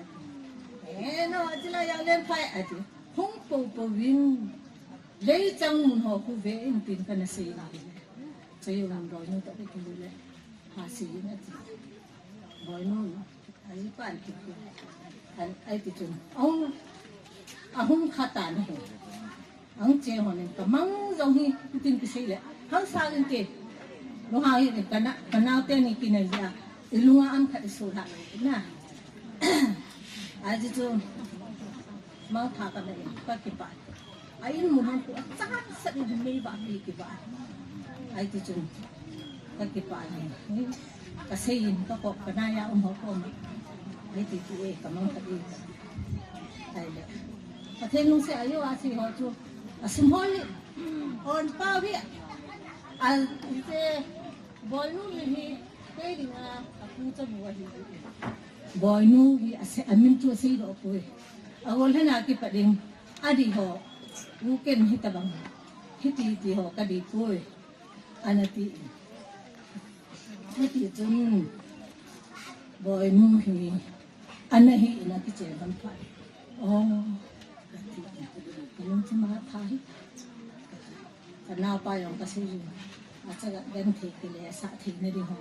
Eh, no, atila ya len pai ati. Hung po po vin. Lei chang mun ho khu ve in tin kana sei ni. Sei un doi nu to ki lu le. Ha sei ni ati. Doi nu. Aji pan ti. An ai ti chun. Ahung, ahung khata ni. Ang che ho nin ka mang jong hi tin ki sei le. Hang sa in te. Lo ha hi ka na, ka nau te ni ki na ja. I lunga am khat i su la na. Aji chu. Mau tha ka na in ka ki pa. A in mun hang ku a cha sa ni mei ba ki ki ba. Ai ti chu. Ka ki pa ni. Ka sei in ka ko ka na ya um ho ko ni. Ai ti ti e ka mang ka i. Ai le. Pathen lungset a jo a sei ho chu. A sum ho hi. On pa hi. A se Boinu mi hi. Kei dinga a pu cha bu a hi. Boinu hi a se a min chu a sei lo poi. A gol hena ki pa ding. A di ho. U ken hi ta bang. Hi ti ti ho ka di poi. Ana ti. Hiti chun, Boinu hi, ana hi ina kiche ban pha. Oh, kati. Kalung chu ma pha hi. Ka nau pa jong ka sei jin. A cha ga den thei ki le sa thei na di ho.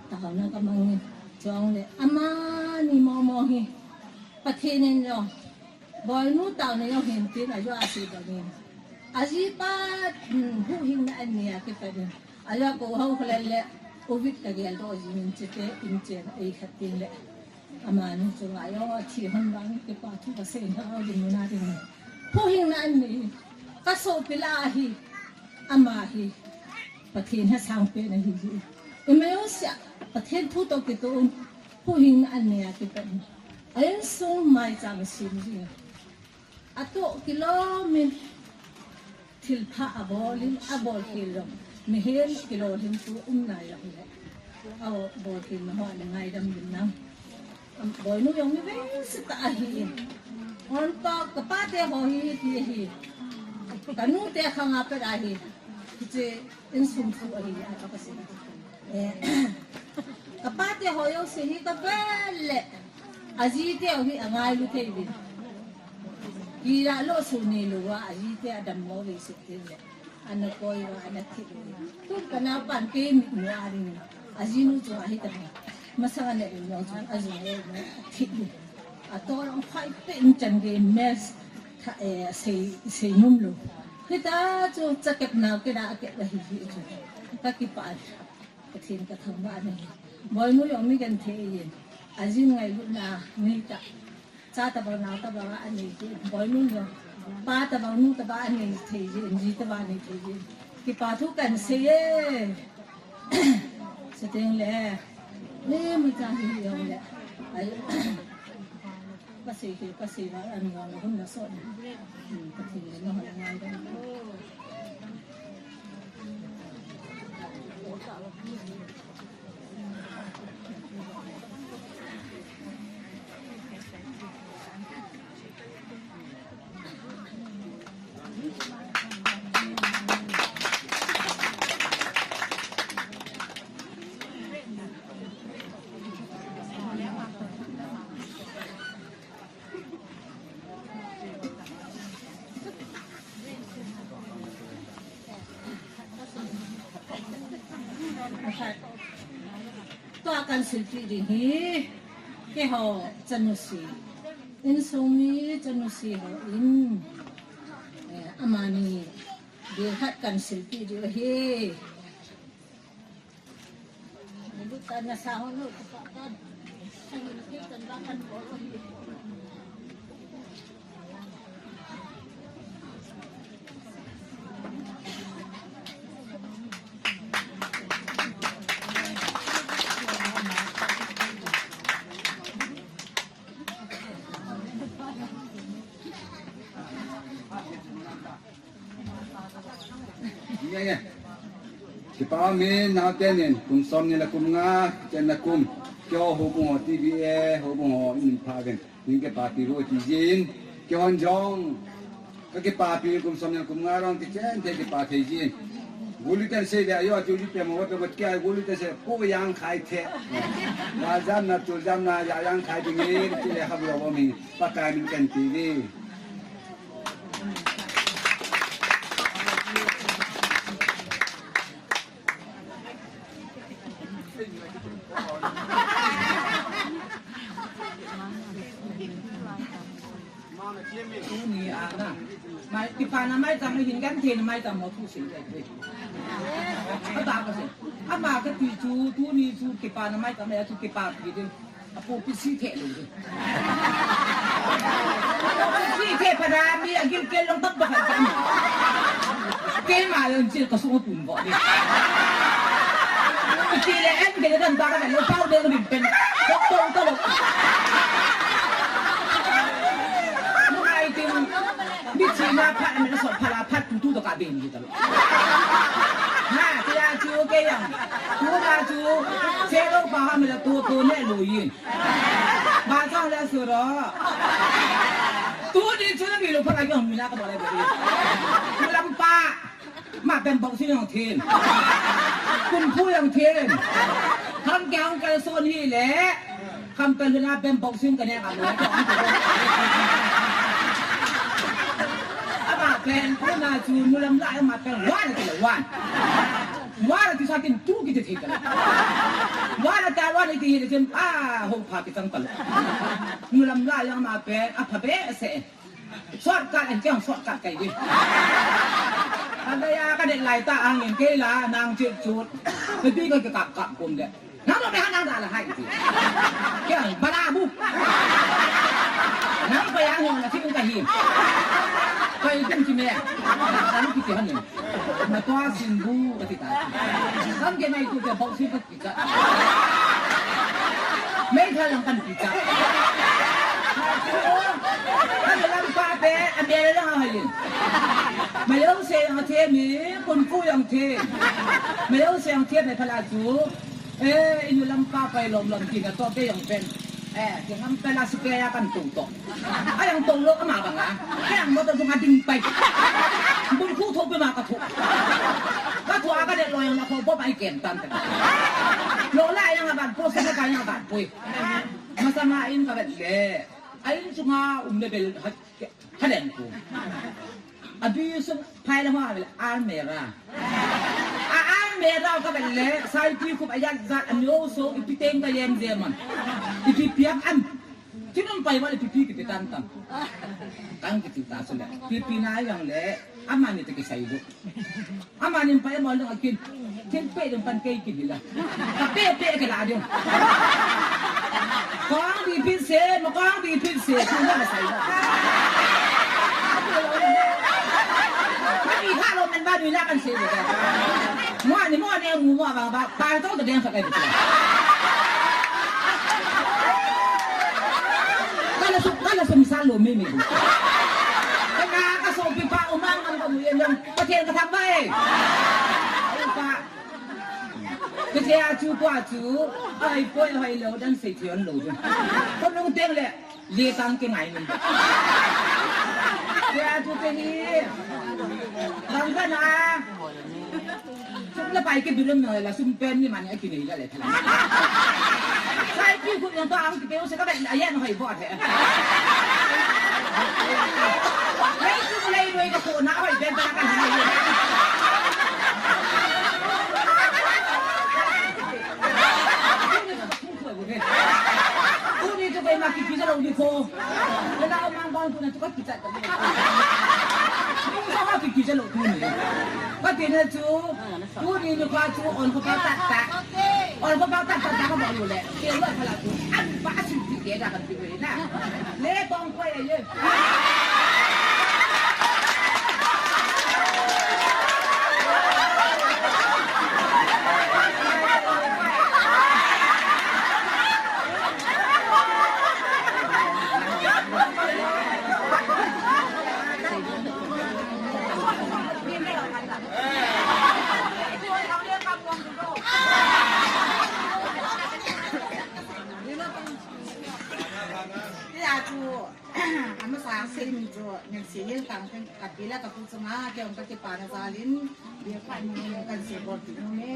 Ta ho na ka mang ni. Chong le, ama ni mo mo hi. Pathen in jong. Boinu tao na jong hin tin a jo a sei bang in. A ji pa, hmm, huhhing na an ni a ki pa din. Ala ko hau khalal le, Covid ka gel do jing in chete, in chen, ei khat tin le. Ama nu chu ngai o, a thi hon bang, kipa thu ka sei na, o ding na ding. Huhhing na an ni, ka sopi la hi, ama hi, Pathen ha sang pe na hi hi. I mai o sia, Pathen thu to ki to un, huhhing na an ni a ki pa ni. A insung mai cha ma sim ji. A to kilomin. Thil pha a bol in, a bol khel jong. Mihem kilolhin tu um nai jong le. A bol khel na ho le ngaidam din nang. Am, Boinu jong mi vei si ta ahi. On to ka pa te ho hi ti hi. Ka nu te khang a pe ahi. Kiche insung thu ahi a ka pa si. Eh, ka pa te ho jong si hi ka pe le. A ji te ho hi a ngailu thei vin. Kila lo su ni lo wa, a ji te a dam mo ve su te le. Ana koi wa, ana thi lo. Tu ka na pan ke mi mo a ri ni. A ji nu chu a hi ta mo. Masa ne lo chu a ji ne mo thi lo. A to long khai pe in chan ge mes tha, eh, sei, sei num lo. Hita chu cha kep na ke da ke da hi hi chu. Ka ki pa. Pathen ka thangvah na hi. Boinu jong mi genthei ahin. A jin ngailutna nei ta. Cha tabang nao tabang a nei thei. Boinu jong. Pa tabang nu tabang a nei thei ahin. Ji tabang nei thei ahin. Kipa thu kan sei e. Seteng le. Le mi cha hi jong le. Ai. Pasei ke, pasei va, an va, hun la so. Hmm, Pathen le, no, ngai da. Tua kan silpeh ding hi, keiho chanu si. Insung mi chanu si ho in, eh, amani ding khat kan silpeh ding ahi. Ye, ye. Kipa umin, naote nin, kum som ni le kum nga, kichen le kum, keiho houbung ho T V A, houbung ho in pha uvin, nin kipapi u ti jin, keihon jong, ka kipapi kum som ni le kum nga jong, kichen thei kipa thei jin. Guli ten se dia yo chu li pe mo pe mo kia guli ten se ko yang khai the. Na jam na tu jam na ya yang khai ding ni ti le ham lo mi. Pakai min kan ti ni. Tuni a na. Mai, kipana maicham hin kan thei maicham mo thu sin kai. Ata ka se. Ama ka ti chu, tuni chu kipana maicham ya chu kipa ti de. Apu pi si the lo de. Si the pada mi agil kel long tap ba kan. Keima lon chi ka su pun bo de. Chi le en de dan ba ka lo pau de lo bin pen. Tok tong to lo. Mo ai tin. Mi chi na pha mi so pha la pha tu tu to ka bin ji ta lo. Ha, ti ya chu ke yang. Tu na chu. Se lo pa ha mi la tu tu ne lo yin. Ba chang le su ro. Tuni chu na mi lo pha la yong mi na ka ba le ba. Lampa. Ma pen boxing jong thin. Kung fu jong thin. Ham ke hong kal son hi le. Ham pen huna pen boxing ka ne ka lo. Ama pen kuna chu nu lam lai ama pen wan ka wan. Wan ti sa kin tu ki ti ka. Wan ta wan ti hi le chen a ho pha ki tang ka lo. Nu lam lai ama pen a pha be se. Shortcut, ang kiyang shortcut kay di. Ang kaya ka din lai ta, ang in kay la, nang chut chut. Hindi ko kakap kap kum de. Nang lo me ha nang da la hai ti. Kiyang bala bu. Nang pa yang hong na chim ka hi. Kay kum chim ya. Ang kiti han ni. Matwa sin bu ka ti ta. Ang kaya na itu kaya bau si Meithal lang kan kicha. Kan lampa te, a mel lang a hayin. Mayo se yang the mi, kun pu yang the. Mayo se yang the me phala chu. Eh, inu lampa pai lom lom kina to te yang pen. Eh, yang am pela su ke ya kan tu to. Ayang tong lo ama banga. Ayang mo to sunga ding pai. Bung khu tho pe ma ka tho. Ka tho aga de lo yang la ko bo pai kem tan. Lo la yang aban po sa ka yang aban poi. Masanga in ka bet le. Ain sunga um le bel ha. Ha den ko. Abi sung phai la ma bel almera. A almera ka bet le. Sai ti khup ayat zat anyo so ipiteng ka yem zeman. Ipi piak an. Chinun pai wale pipi ki pitan tam. Kang ki tita sule. Pipi na yang le. Amani te ki sai do. Amani pai mo lo akin. Tin pe dum pan ke ki bila. Ka pe pe ke la dum. Kong di pin se, mo kong di pin se. Ku na sai do. Ka mi ha lo men ba mi na kan se do. Mo ni mo ni mu mo ba ba. Pai to de deng sa kai. Kala su, kala su misal lo mi mi. Kala ka so pi pa umang ang ko mu yen yang. Pathen ka thang bai. Ai pa. Ka se a chu pa chu. Ai poi hai lo dan se thion lo. Ko nung teng le. Le tang ke ngai min. Ya tu ke ni. Bang ka na. Sum la pai ke bilum na la sum pen ni man ya ki nei la le thala. Sai ki ku yang to ang ki pe se ka ben a ya no hai bo the. Nei ku lai noi ka ko na hai ben ta ka ni. Uni tu kai ma ki pizza lo ni ko. Kala mang bang tu na tu ka pizza ta ni. Ni sa ha ki pizza lo tu ni. Ka ti na chu. Tu ni ni ka chu on ko pa ta ta. On ko pa ta ta ta ka ba lo le. Ke lo phala tu. An pa si ti ke da ka ti na. Le tong ko ye ye. Ya chu, ama sa sei ni chu. Nang si hil tang teng kati la ka pu chunga, kei ong ka kipana jalin, bia khat ni kan si bol ti nu me.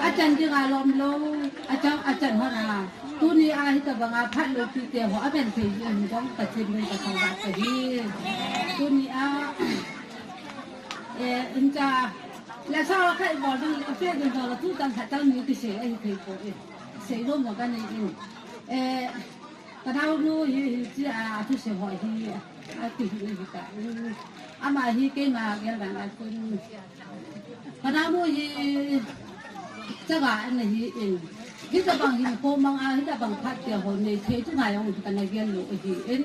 Achan ding a lom lou, achan, achan hon a. Tuni a hitabang a phat lou pi te ho aben thei jin jong Pathen min ka thangvah kahi. Tuni a, eh, incha, la sa khat bol ding, i pe ding ho la tu tan khat tan ni kisei ahi thei poi. Sei lom jong kanei in. Eh, Ka naonu hi, hiche a, athusei ho hi, ati hi, hi ta. Ama hi keima gel dan a chun. Ka naonu hi, chaga ana hi in. Hitabang hinkho mang a, hitabang phat tia ho nei thei chu ngai ong kana gel lou ahi in.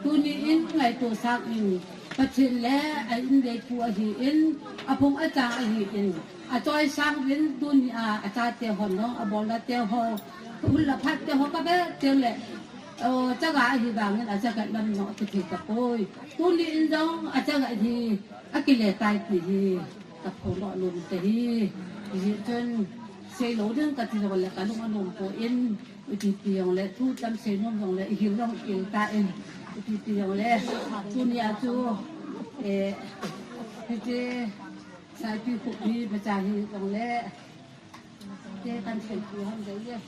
Tuni in ngaito sah in. Pathen le a in dei pu ahi in. Aphung achang ahi in. Achoi sang in tuni a, achate ho no, abolna te ho. Hul la phat te ho ka be te le. O, chaga ahi vangin achaga lam no kithei tapoi. Tuni in jong achaga hi akile tai ti hi kaphong nom te hi. Hijeh chun seilou ding kati jong le kalung anom poi. Ipi pi jong le thu tam seinom jong le ihil jong hil tan. Ipi pi jong le tuni a chu, eh, hiti saipi khup hi macha hi jong le. Te kan thei pu ham dei e.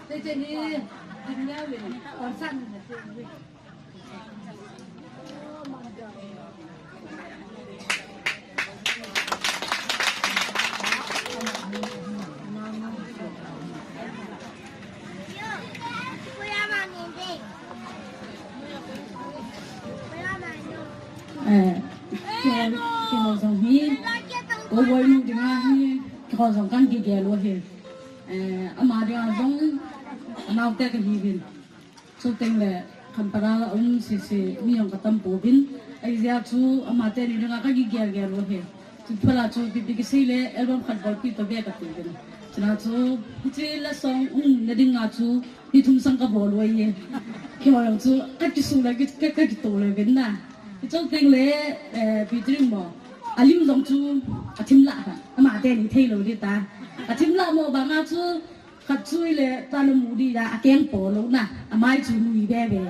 Te che ni, din ya wi, kon san na te wi. Eh, kei, keiho jong hi, ko boi nu dinga hi, keiho jong kan kigel u hi. Eh, ama dinga jong, anaote kahiuvin. Chuteng le Khamphara um sese mi jong katam pouvin. Ahijeh chu amateni dinga kagigel gel u ahi. Chuphat a chu ipi ipi kisei le album khat bolpi tave katiuvin. Chuna chu hiche love song umna dinga chu ni thum sang kabol u ahi. Keiho jong chu kakisuh le ki, ka, kakitoh le uvin na. Chuteng le, eh, Pi Trim mo. Alim jong chu athim lah kha. Amateni theilou ding ta. Athim lah mo banga chu Khat chu ile, tana mu di da, akeng po lou na, amai chu nui be be.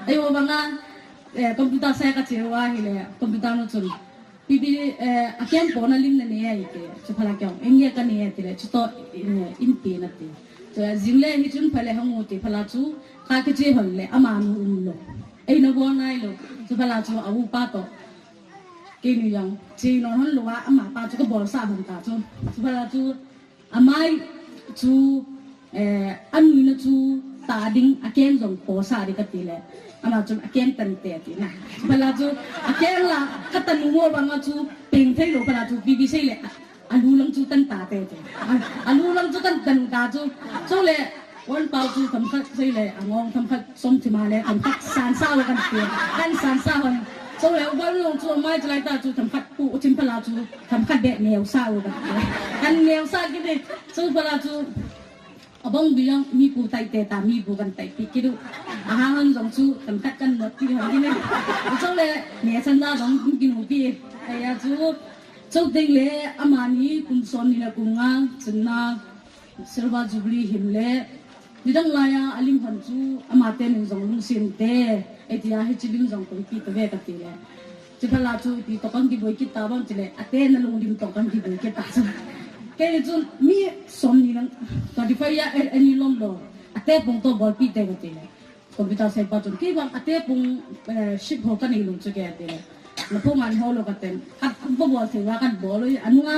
Ahi o banga, eh, computer sai kache uva hile, computer nu chun. Pi pi, eh, akeng po na lim nanei ai te, chuphat a kei ong, eng nge kanei ai tile, chutoh, eh, in pe nate. Chule, jing le hichun phat le hung u te, phat la chu, kha kiche hon le, amanu um lou. Eina bol nai lou, chuphat la chu, a upa toh. Keini jong, che nom hon lou a, amapa chu kabolsah hon ta chu. Chuphat la chu, Amai chu, eh, anuina chu ta ding, akeng jong posah ding kati le. Ama chun akeng tan te ati na. Phat la chu, akeng la, katan u mo banga chu, peng thei lou phat la chu, pi pi sei le, a, alu lang chu tan ta te ati. A, alu lang chu tan tan ta chu. Chule, Wan pau chu themkhat sei le, angong themkhat som thim a le, themkhat sansa u kan ti. Kan sansa hon. Chule, u bal long chu, amai chu lai ta chu, themkhat pu, u chim phat la chu, themkhat be neo sa u kan ti. Kan neo sa kit e, chu phat la chu, abong bi jong, mi pu tai te ta, mi pu kan tai pi kit u. Aha hon jong chu, themkhat kan mot pi hon kit e. Chule, ne san la jong, kin u pi. Aya chu, chu ding le, amani, kum som ni le kum nga, chun na, Silver Jubilee hin le, nidang laiya alim hon chu, amate nin jong lungset te, etia hiche lim jong koi pi tave kati le. Chuphat la chu, ipi toh kan kiboi kit ta bang tile, ate na lunglim toh kan kiboi kit ta chu. Keini chun, mi som ni lang, twenty-five ya, eh, ani lom lou, ate pung toh bolpi te kati le. Computer seipa chun, "Kei vang ate pung, eh, shift ho kanei lou chu," kati le. "Naphung a neiho lou," katin. Khat bol thei uva kabol u. Anunga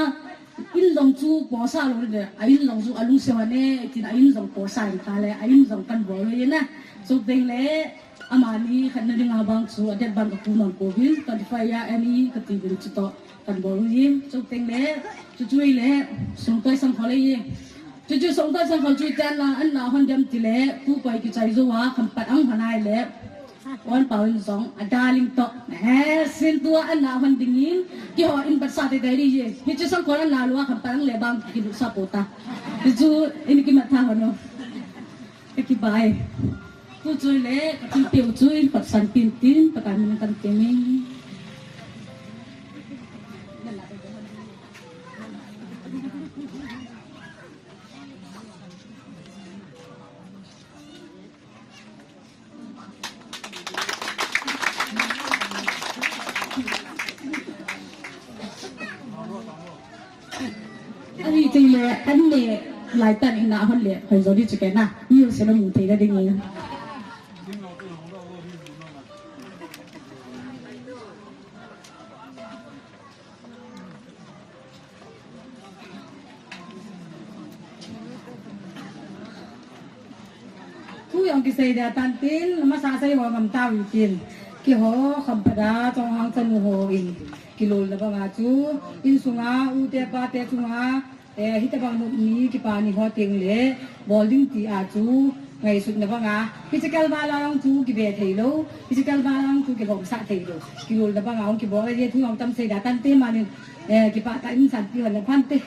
in jong chu posa lou le, a in jong chu alungset uva ne, tin a in jong posa in kha le, a in jong kabol u na. Chuteng le, amani khatna dinga vang chu, adet vang kapu nom pouvin, twenty-five year ani kati uvin chutoh. Kabol u hi, chuteng le, chuchu le, songtoi sangkhol le hi. Chuchu songtoi sangkhol chu iten la, an la hon dem ti le, Pu Pai kichai jou a, Khampat ang hon ai le, Wan Pau in jong, a darling toh. Eh, sin tua an la hon dingin, keiho in bat sa te dai ri hi. Hichu sangkhol an la lou a, Khampat ang le bang kilu sa pota. Hichu, in kimat tha hon o. Ka kibai. Pu Choi le, ka thil peu Choi, Pathen tin tin, Pathen min kan tin. Ahi teng le, an le, lai tan in na hon le, hoi jo di chu ke na, mi se lo mu thei da ding ni. Thu jong kisei dia tan tin, masa sei ho ngam tau tin. Keiho Khampat a chonghang chanu ho in kilolna banga chu, insunga u te pa te chunga, eh, hitobang nop ni kipa ni ho teng le, bol ding ti a chu, ngaisutna banga, physical banga jong chu kibe thei lou, physical banga jong chu kilomsah thei lou. Kilolna banga jong kibol a, thu jong tam sei dia tan te manin, eh, kipah tah in sanpi hon le phan te.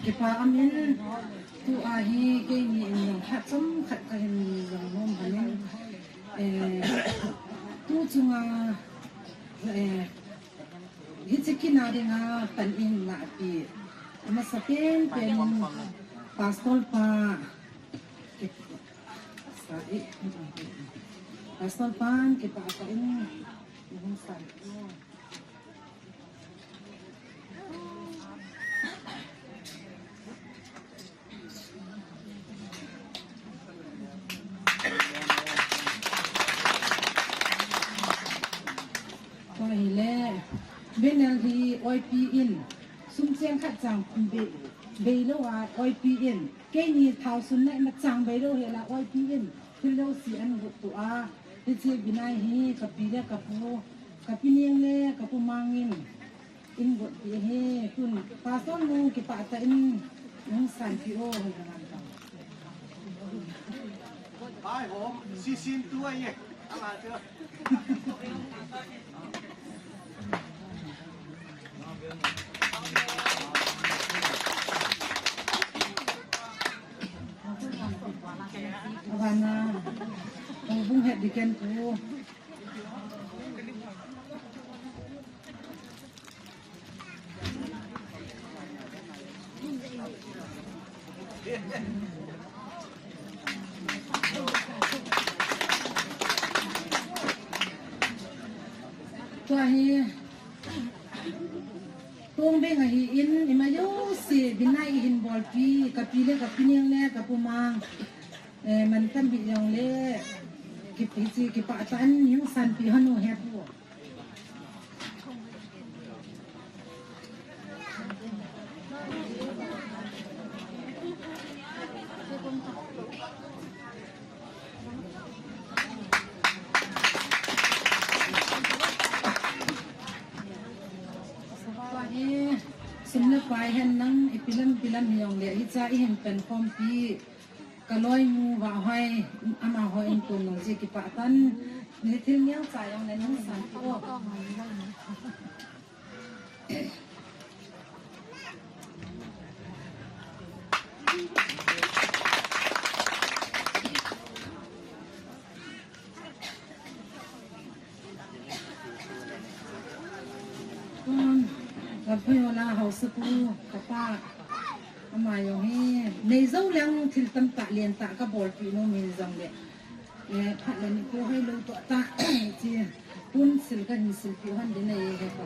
Kipa umin, tua hi keini in jong khat chomkhat kahin jong nom umin, eh, tu chunga, eh, hiche kin a dinga pan in nahpi. Amasa penpen in Pastor pa, Pastor pan kipah tah in, hung san. Tua hile, banner hi oipi in, sum cheng khat chang bei, beilou a oipi in, keini thao sun na ima chang beilou hela oipi in, thil jouse an got tua, hiche binai hi kapi le kapu, kapi neng le kapu mang in, in got pi hi, tun, Pastor nu kipah tah in, nung sanpi o, hoi na ngan tau. Ai ho, si sin tu ai ye. Anga tu. Abana, bung het diken tu. Tua hi, tong beng ahi in, ima jouse, binai ihin bolpi, kapi le, kapi neng le, kapu mang, eh, mantam bi jong le, kipi chi, kipah tah in, hung sanpi hon u he pu. Lam hi jong le, hiche a ihin pen khompi, ka loinu Vahhoi, amaho in kon nung jeh a kipah tah in, ni thil neo cha jong le nung san ko. Tun, Lamphei Hola haosapu, kapa, ama jong hi, nei jou leng thil tamtah lentah kabolpeh nom in jong le. Eh, phat le nikho hoilou toh tah, chi, pun sil kahin silpeh hon ding ahi, he pa.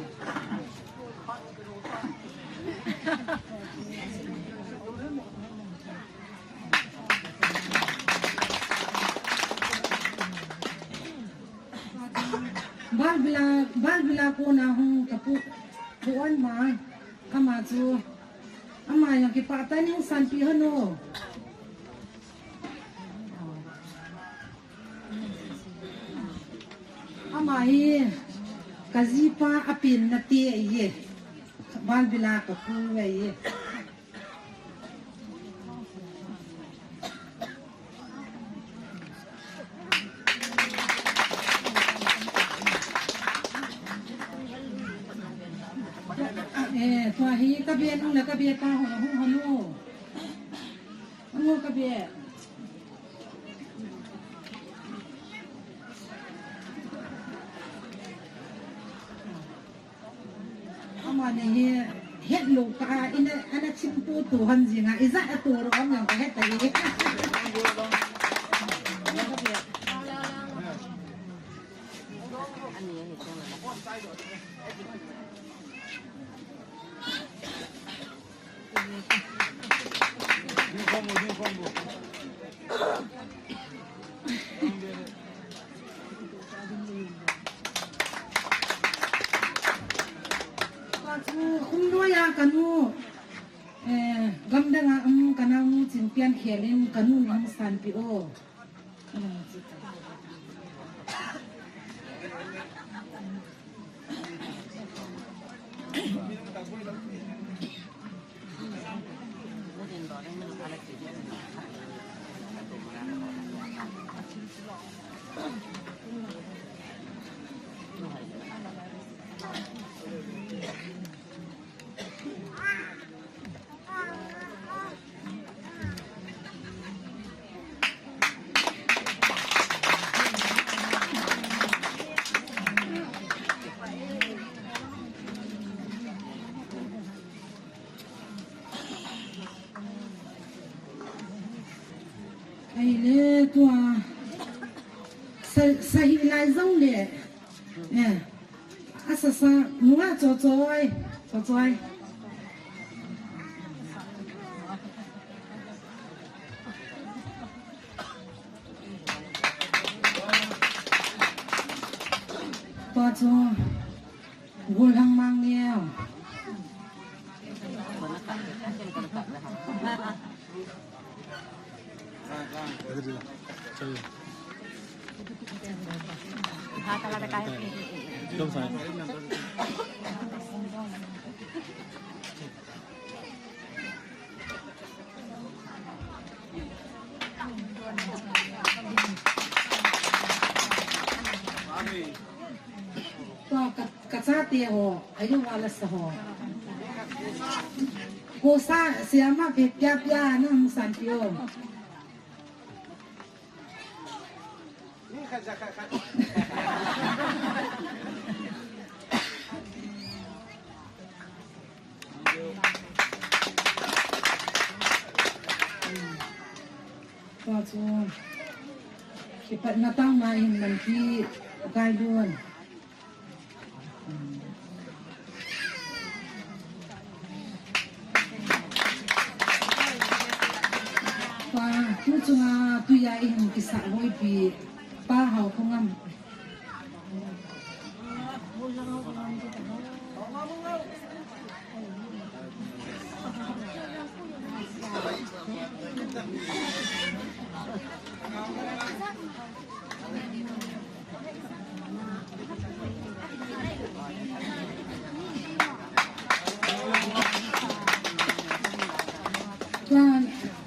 Balbila, Balbila kona hung kapu, pu on ma, ama chu, ama jong kipah tah in sanpeh hon o. Ama hi, kajipa apenna te ahi e. Balbila kapu ahi e. Eh, tua hi kabe nung le kabe pa ho hung hon o. Hung o kabe. Amani hi hetlou kah a, ina, ana chim tutu hon jing a, ijat a tu ro am jong kahe tai. Tua chu Khumloi a kanu, eh, gamdang a um kanaonu Chinpiankhel in kanu in hung sanpeh o. Ahile tua sa, sa hilai jong le. Eh. Asa sa, nunga chochoi, chochoi. Tua chu, Gulhang Mangneo. Tua ka, kachate ho, ayu wala sa ho. Ko sa, siama pe pia pia nang sanpeh o. Tua chu kipatna tangma in Lampi Kailun. Pa, tu chunga tuiya in kisa boipi Pa Haokhongam.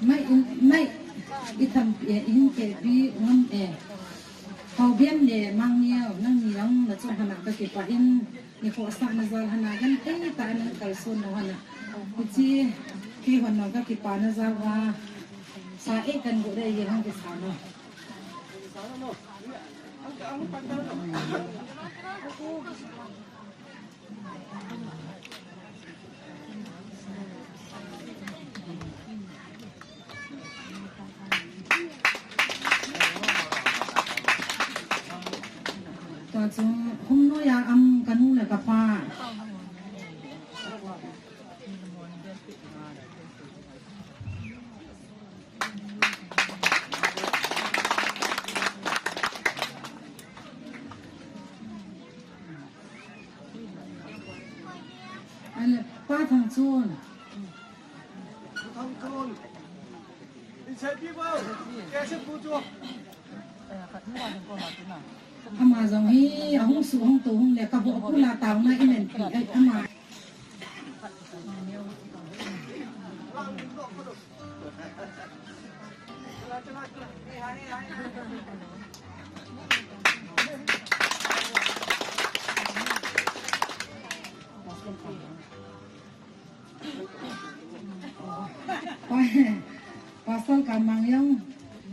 Mai in, mai i tampi e, in ke bi ngam e. Hau bian le mang neo, nang ni long na chun hana ka kipah in, ni ko sa na zal hana gan te ta nang kal sun no hana. Kuchi, ki hon no ka kipah na zal wa. Sa e kan gu de ye hong ki sa no. Tua chung hum noi a am ka nu le ka pa. Ana, Pa Thangchun. Pa Thangchun. Insepi bo. Kaise pujo. Ama jong hi, ahung su, hung tu, hung le, ka bo, ku la tau na, i men pi, ai, ama. Pastor ka mang jong.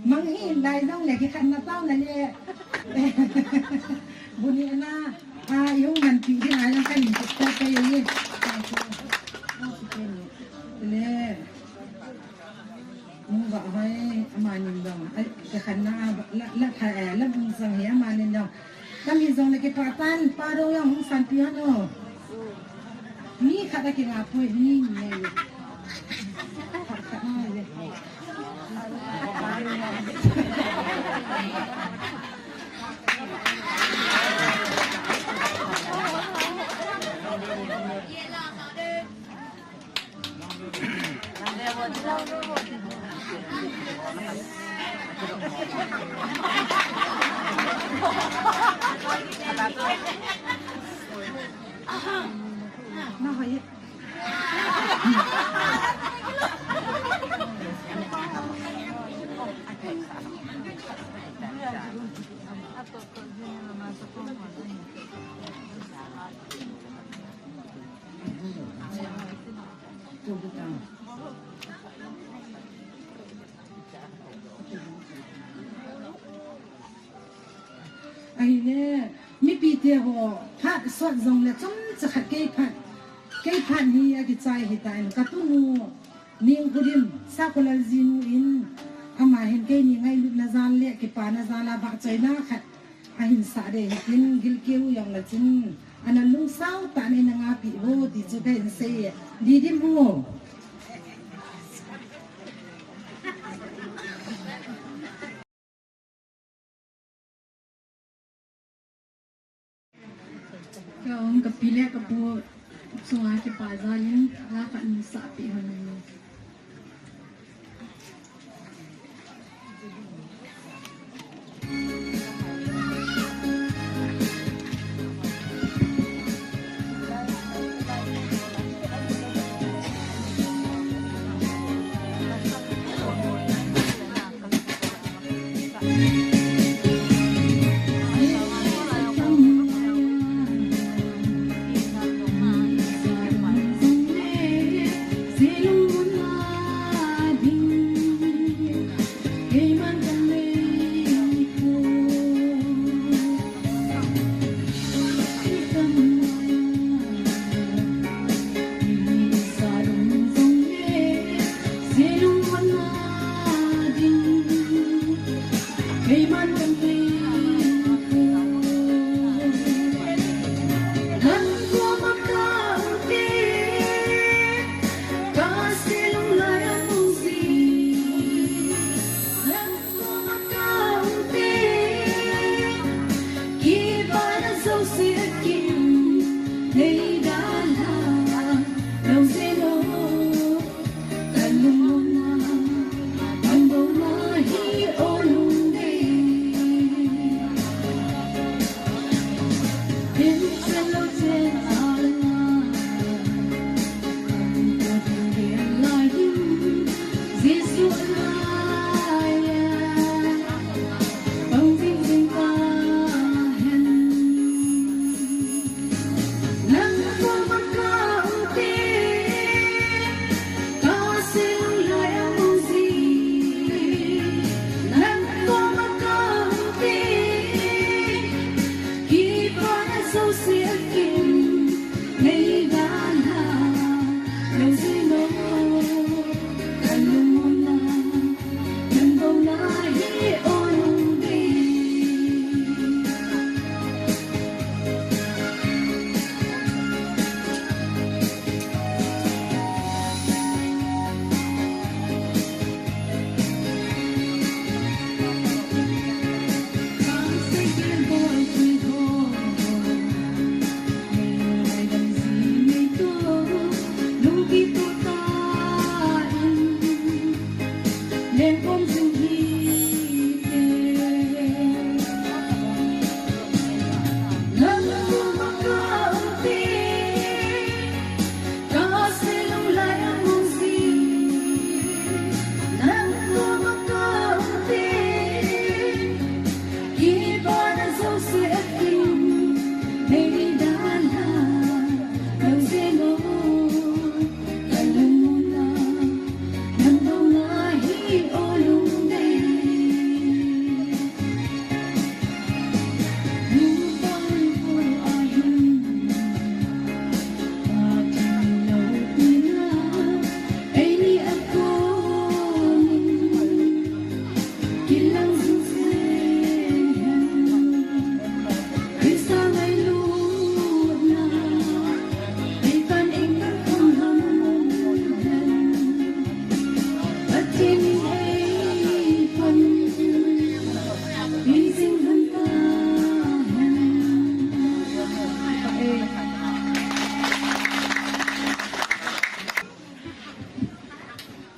Mang hi lai jong le ki khan na tau na le. Buni na. A, jong man pi di na jong kan pi ta ta ye. Le. Nung ba hoi, ama nin dong. Ai, ka khan na, la, la, tha, eh, la bung sang hi ama nin dong. Kami jong le kipah tan, Pa Rong jong hung sanpi han o. Mi khat a kinga poi, mi ni. Khat, khat na le. Ahile, mipi te ho, phat sot jong le chomcha khat kei phat, kei phat ni a kichai hi ta in, ka tunu, Ningkhulim, Sakhulalji nu in, ama hin keini ngailutna jal le kipana jal a vahchoina khat ahin sah de hitin, gilkel u jong la chun, ana lungsau tah in na ngapi vo ti chu kahin sei e. Didim u. Ka um ka pi le ka pu chunga kipa jal in la ka um sah pi hon.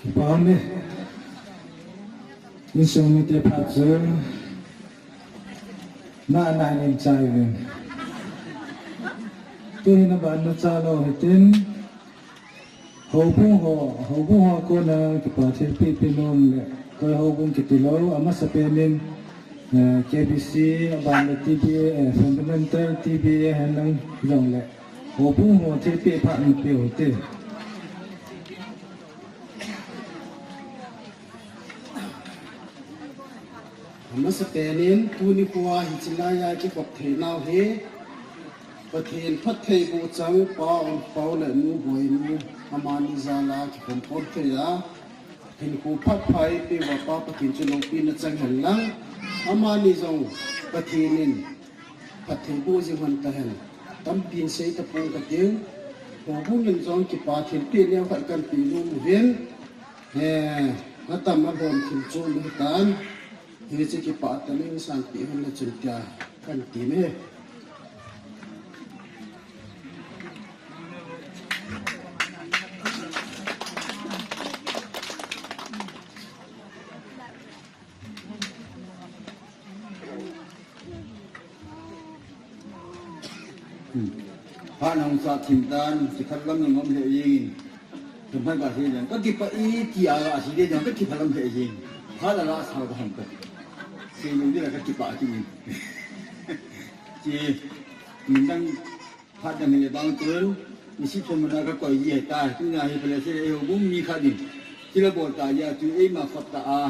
Kipa ume. Insung mite phat chu na na nin chai uvin. Tuhin aban na cha lou hitin. Houbung ho, houbung ho kona kipa thilpeh pe nom le, koi houbung kiti lou, amasapen in, eh, K B C, aban le T B A, eh, fundamental T B A hen lang jong le. Houbung ho thilpeh phat in pe u hite. Amasapen in, tuni khoa hiche laiya kikhop thei nau hi, Pathen phattheiboh chang Pa Ongpao le Nu Boinu, amani jal a kikhom khom thei a, hinkho phat pha eipeh uva Pa Pathen chu loupina chang hen lang, amani jong Pathen in phattheiboh jing hon tahen, tampin sei tapong kating, houbung in jong kipa thilpeh neo khat kan pe nom uvin, eh, atam alhom thil chu ahitan, hiche kipah tah in sanpeh hon le chun tia kan ti e. Hmm. Phat nahung sah thim tan, kipah lam nahung um lheh jeng in. Themkhat gasei jeng, kakipah e tia gasei jeng, kakipah lam lheh jeng. Phat la la sa ka ham ka. Sei nung ding la kakipah kit in. Che, min dang Phat dang hile bang chun, nisih thum na kakoi ji ahitai, tuna hi phalei seh le, eiho bung mi khat in, thil abol ta jeh chun, eima khat tah a,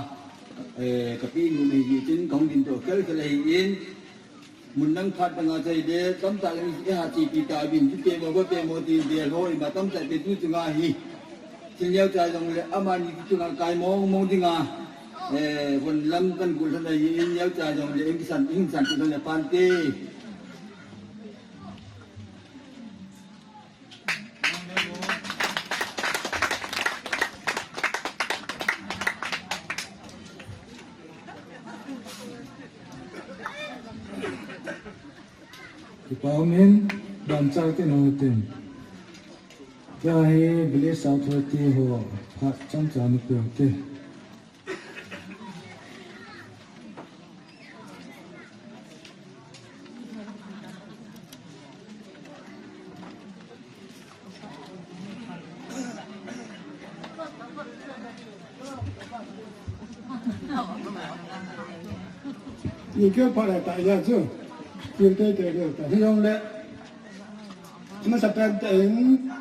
eh, kapi nu nahi jeh chun, kahung ding toh khelkhel ahin, mun dang phat dang a chai le, tamtah le, eiha chepi tauvin, chu pemo, va pemo tin, del ho, eima tamtah pe tu chunga hi. Thil neocha jong le, amani tu chunga kai mong mong dinga, eh, von lam kan gul lhon ahin, neocha jong le, in kisan, in san tu lhon le, phante. Kipah umin, damchal tin hung tin. Tua hi village authority ho phat chomcha na pe u hite. Ni keu pha le ta ya chu. Keu te te le ta. Hi jong le. Masa pen te in.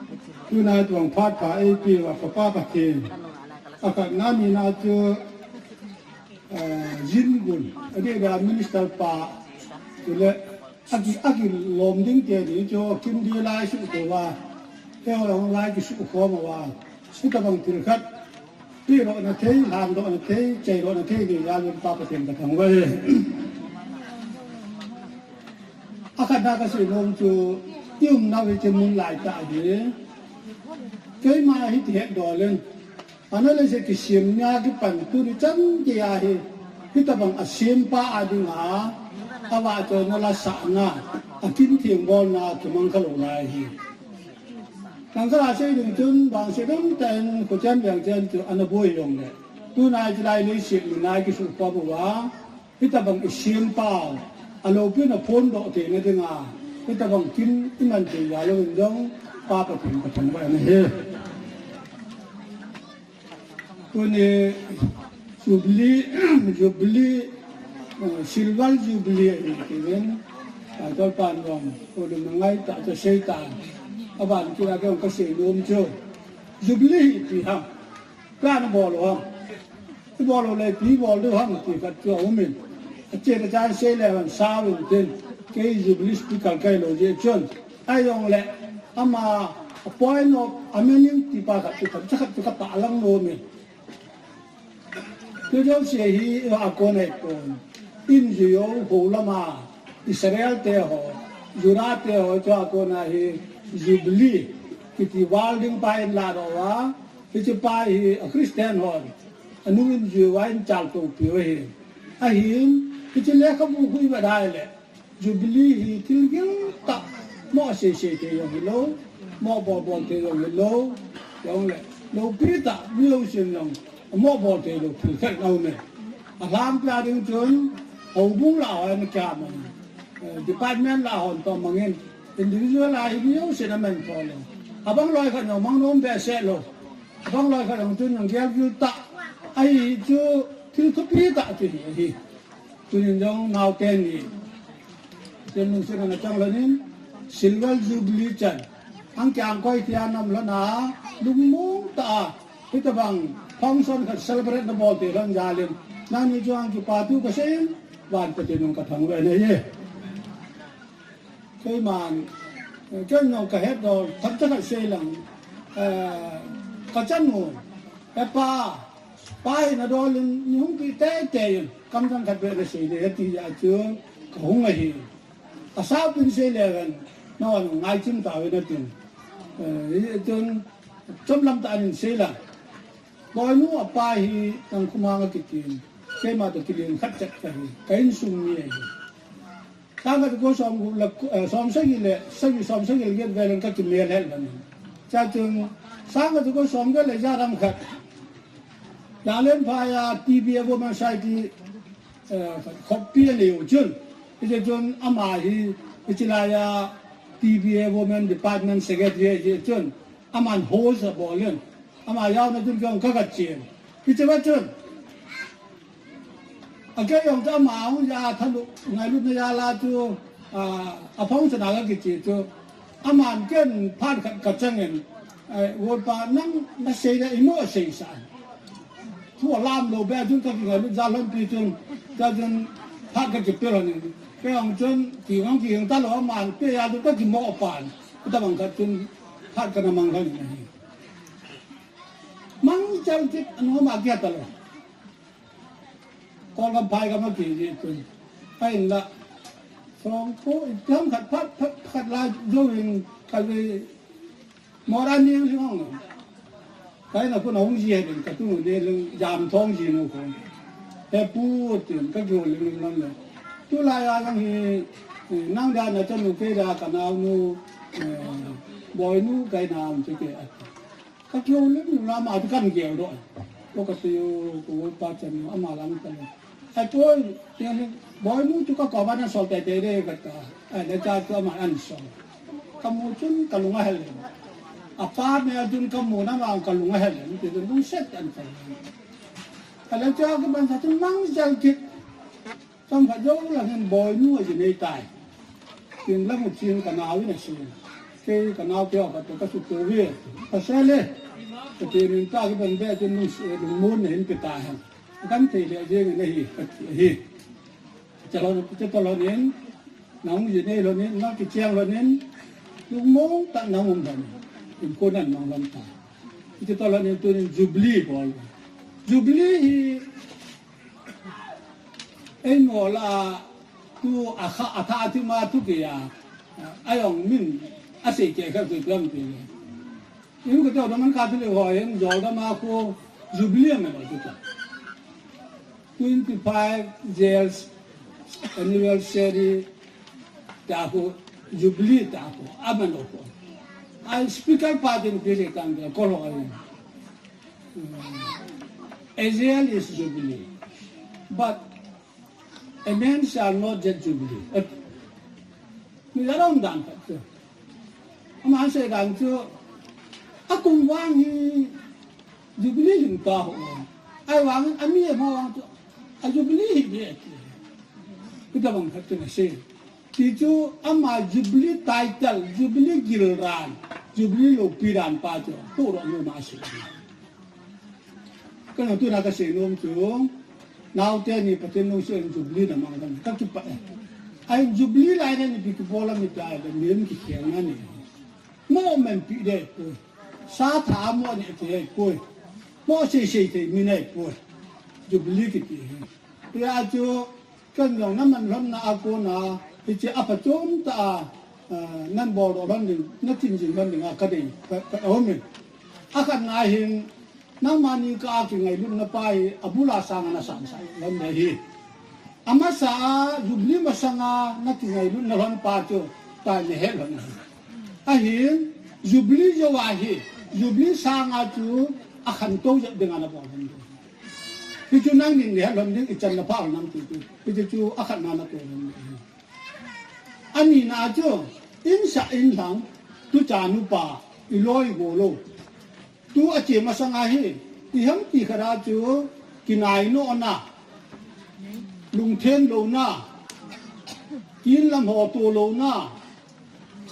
Tuna tuang phat pha A P wa pa pa pa kin. Akhat na ni na chu. Eh, Jin Gun, adeh a minister pa, chule, aki, aki lom ding te ni chu, kim di lai su ko wa, teo long lai ki su ko ma wa, su ta bang til khat, pi ro na thei, lam ro na thei, chei ro na thei ni, ya lun pa pa teng ka thang wei. Akhat na ka si lom chu, i um na wei che mun lai ta di, kei ma hi ti het do len, Analysis kisim nia kipan tuni chan kei a hi, hitabang a simpa a dinga, a vahchoina la sahna, a kin thengbolna kimang kha lou lai hi. Tangkha a sei ding chun, vangse dang ten, khochen veng chen chu ana boi jong le. Tuna hi chilai leiset ni nai kisu pa bu va, Hitabang i siampa, a lopi na phondoh theina dinga, hitabang kin i man thei jal uvin jong, Pa Pathen ka thangvah in ahi. Tuni Jubilee, Jubilee, eh, Silver Jubilee ahi tivin, Pastor pan jong, tuni na ngaitah tah seitan, aban kila jong ka seinom chu, Jubilee hi ipi ham, plan bol u ham. I bol u le ipi bol diu ham ti khat chu a um in. A chet a chan sei le van sa uvin tin. Kei Jubilee speaker ka hi lou jeh chun. Ahijongle ama a point of a meaning ti pa khat chu khat chu khat chu ka tahlang nom in. Tujouse hi i va kon a i kon. Injui u ho lama Israel te ho, Juda te ho chu a kon a hi Jubilee kiti val ding pa in la doh uva. Hiche pa hi a Christian hon. Anu in jui uva in chal topiu ahi. Ahin, hiche lekhabu khu i vet a ahile, Jubilee hi thil gil tah, mo sei sei thei jong hilou, mo bol bol thei jong hilou, jong le, loupi tah, mi jousen jong, mo bol thei lou thil khat na um e. A lhangpi a ding chun, houbung lah a hon kiam a, eh, department lah a hon toh mangin, individual a hi mi jousen a man tho lou. Abang loi khat jong mang nom behseh lou. Abang loi khat jong chun jong gel gil tah. Ahi chu thil thupi tah chu hi ahi. Tunin jong naote ni. Tin lungset ana chang lhonin Silver Jubilee chan. Ang kiang koi tia nam lhona lungmong tah a. Hitabang function khat celebrate na bol te lhon jal in. Nangni chu ang kipa thu ka seiyin. Van Pathen in ka thangvah in ahi. Keiman, eh, ken jong ka het dol, themcha khat sei lang, eh, ka chanu, eh, pa, pa hi na dol in, nei hung pi teitei in, kamchang khat beh na sei le, ti jeh a chu, ka hung ahi. Asao pin sei le kan, na wan ngai chim tauvin atin. Eh, chun, chomlam tah in sei lang. Boinu apa hi, Tangkhul Mang akitin, keima toh kilen khat chet kahi, ka insung mi ahi. Sang khat jako som gup le, eh, som sagi le, sagi som sagi le get vel in ka kimel het lhon in. Chua chun, sang khat jako som get le ja lam khat. Jalenphai a T B A Women Society, eh, khoppi anei u chun. Hiche chun ama hi, hiche lai a T B A Women Department Secretary ahi chun. Aman host abol in. Ama jaona chun kei jong ka gachen. Hiche va chun. A kei jong chu ama hung ja thalu ngailutna jal a chu, a, a function a ka kiche chu. Aman ken phat khat ka chang in. Ai, Volpa nang na sei le imo sei sa. Thu alam lou beh chun ka kingailut jal lhon pi chun. Ka chun phat ka kipe lhon in. Kei jong chun kihong kihong talou aman pe jal chun ka kimo pan. Hitabang khat chun phat ka na mang lhon in ahi. Mang chal chit anom a kia talou. Kol gam phai gam a kiji tun. Ka in la. Song ko i jam khat phat phat khat la jo in ka le mo ra ni hung hong. Ka in la kun hung ji he din ka tu ne lung jam thong ji nu ko. He pu tin ka jo le lung lam le. Tulai a lang hi, eh, nang da na chanu kei da ka nao nu, eh, Boinu ka in a um chu kei a. Ka kihoulim lama chu kan gel doh. Ko ka tui u, ko pa chan u, ama lang ka le. Ai poi, Boinu chu ka koma na sol teitei de ka ta. Ai le cha chu ama an sol. Ka mu chun ka lung ahel. Apa me chun ka mu na ma ka lung ahel. Ti chun lungset an ka. Kala cha ka ban sa chun mang jal kit. Chomkhat jou lang hin boinu aji nei tai. Tin lang u chin ka nau in asei. Kei ka nau te ka to ka su to ve. Ka sa le. Ka tin in ta ka ban be tin lung, lungmon na hin pe ta hen. Kan thei le jeng in ahi, ka ti ahi. Chalon, chalon in, nang ji nei lon in, nang kicheng lon in, lungmong ta nang um lon in, in ko nan nang lon ta. Chalon in tunin Jubilee bol. Jubilee hi, ei mo la, tu a kha, a tha ti ma tu ke ya, a yong min, a sei ke kha tu tuam ti. Yung kata udah man kata le ho, yung jol da ma ko Jubilee man udah kita. Twenty-five years anniversary ta ko Jubilee ta ko, aman ko. I speaker pa din pili kan ko lo ay. A year is Jubilee, but a man shall not judge Jubilee. Ni la dong dan khat chu. Ama sei dan chu. A kum vang hi Jubilee hin ta ho. Ai vang a mi ma vang chu. A Jubilee hi be. Kita bang khat chu na sei. Ti chu ama Jubilee title, Jubilee gilran, Jubilee lopi dan pa chu. Tu ro nu ma sei. Kana tu na ka sei nom chu, naote ni Pathen lungset in Jubilee na mang kan ka kipa e. Ai Jubilee lai na ni pi ki bola mi ta da mi mi ki khian na ni. Mo men pi de ko. Sa tha mo ni te ko. Mo sei sei te mi nei ko. Jubilee ki ti. Ya chu Kan jong na man lhon na a kona, hiche a pha chom ta a, ah, nan bol doh lhon ding, na chin jing lhon ding a ka dei, ka, ka um in. A khat na hin, nangma ni ka a kingailutna pa hi, a bul a sang a na sang sai lhon ding ahi. A masa a, Jubilee masang a, na kingailutna lhon pa chu, tai na het lhon ahi. Ahin, Jubilee jou a hi, Jubilee sang a chu, a khantou jep ding a na bol lhon ding. Hichu nangin nahet lhon ding, ichan na pha lhon ding ti chu. Hichu chu a khat na na to lhon ding. Ani na chu, in sa in lhang, tu cha nu pa, i loi go lo. Tu a che masang a hi, i ham ti khat a chu, kinai no na, lungthen lo na, kin lam ho to lo na,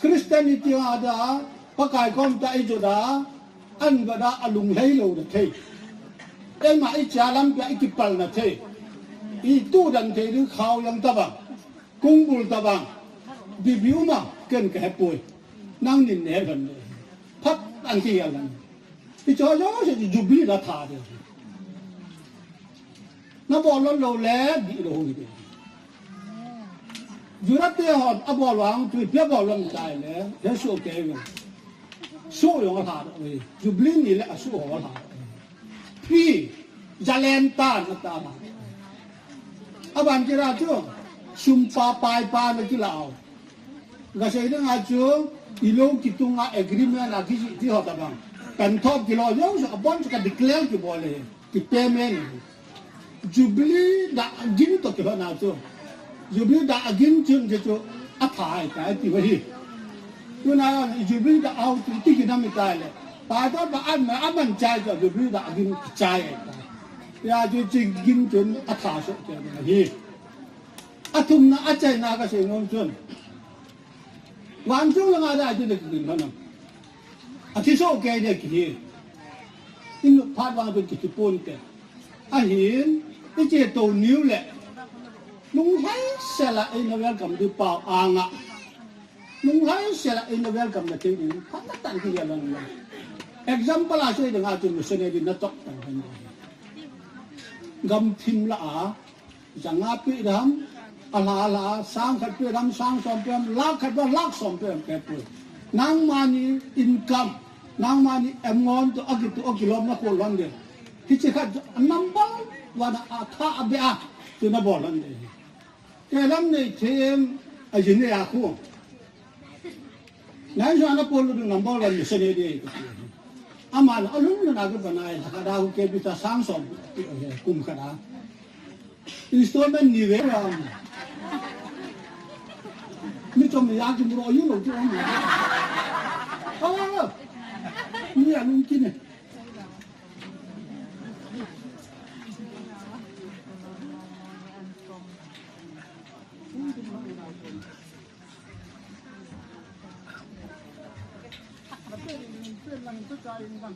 Christianity a da, Pakai kom ta i jo da, an ba da a lunglhai lo da thei. Eima i cha lam pia i kipal na thei. I tu dan thei ding khao yang ta bang, kung bul ta bang, bi bi uma ken ka he poi. Nangin nahet lhon le. Phat an ti ya lan. I cho jo se Jubilee la tha de. Na bol lhon lou le, di lou hi de. Juda te hon, a bol vang, tu pia bol lhon tai le, he su ke ve. Su yong a tha do ve. Jubilee ni le a su ho tha do ve. Pi, jalen ta na ta ma. A ban kira chu, sum pa pai pa na kila o. Ka sei ding a chu, i lo kitung a agreement a kisi ti ho ta bang. Kan thop kilo yong su a bon chu ka declare ki bol le. Ki payment. Jubilee da gin to ki hona chu. Jubilee da gin chun je chu a thai ta ti wa hi. Tu na Jubilee da au ti ti ki na mi tai le. Pa da ba an ma a man chai chu Jubilee da gin chai ta. Ya chu chi gin chun a tha so ke na hi. A thum na a chai na ka sei nom chun. Wan chung la nga da chu de ki gin hona. A thi so ke de ki hi. In phat vang chu ki ti pon te. Ahin, i che to niu le. Lunglhai sela i na welcome di pau anga. Lunglhai sela i na welcome na te ni. Phat ta tan ki ya lang la. Example a sei ding a chu missionary na tok tan kan. Gam thim la a. Janga pi dam. A la la, sang khat pi dam, sang som pi dam, lak khat pi dam, lak som pi dam ke pu. Nangma ni income, nangma ni em ngon to agi to agi lom na ko lom de. Hichi khat number one a tha a be a, tu na bol lom de. Ke lam nei them a jin ne a khu. Nai jo na pol du number one missionary de. Ama na alun na ke banai la ka da ke bi ta sang som kum ka da. Installment ni ve ram. Mi chom ya ki muro yu lo ki om. Awa. Ni ya lung ki ne. Kipah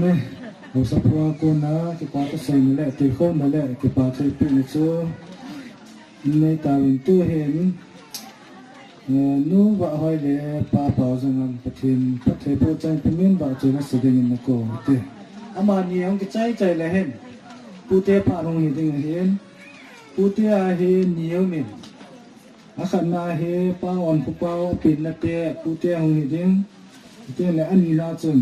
e, haosapu a kona kipa kasei na le, tilkhou na le, kipa thilpeh na chu nei tauvin tuhin, eh, Nu Vahhoi le Pa Paozangam Pathen phatthei boh chang pumin vahchoi nasa dingin nakou te. Amani hung kichai chai le hin, pute phat hung hi ding ahin, pute a hi ni um in, akhatna hi Pa Onkhopa penna te, pute hung hi ding, tin le anina chun,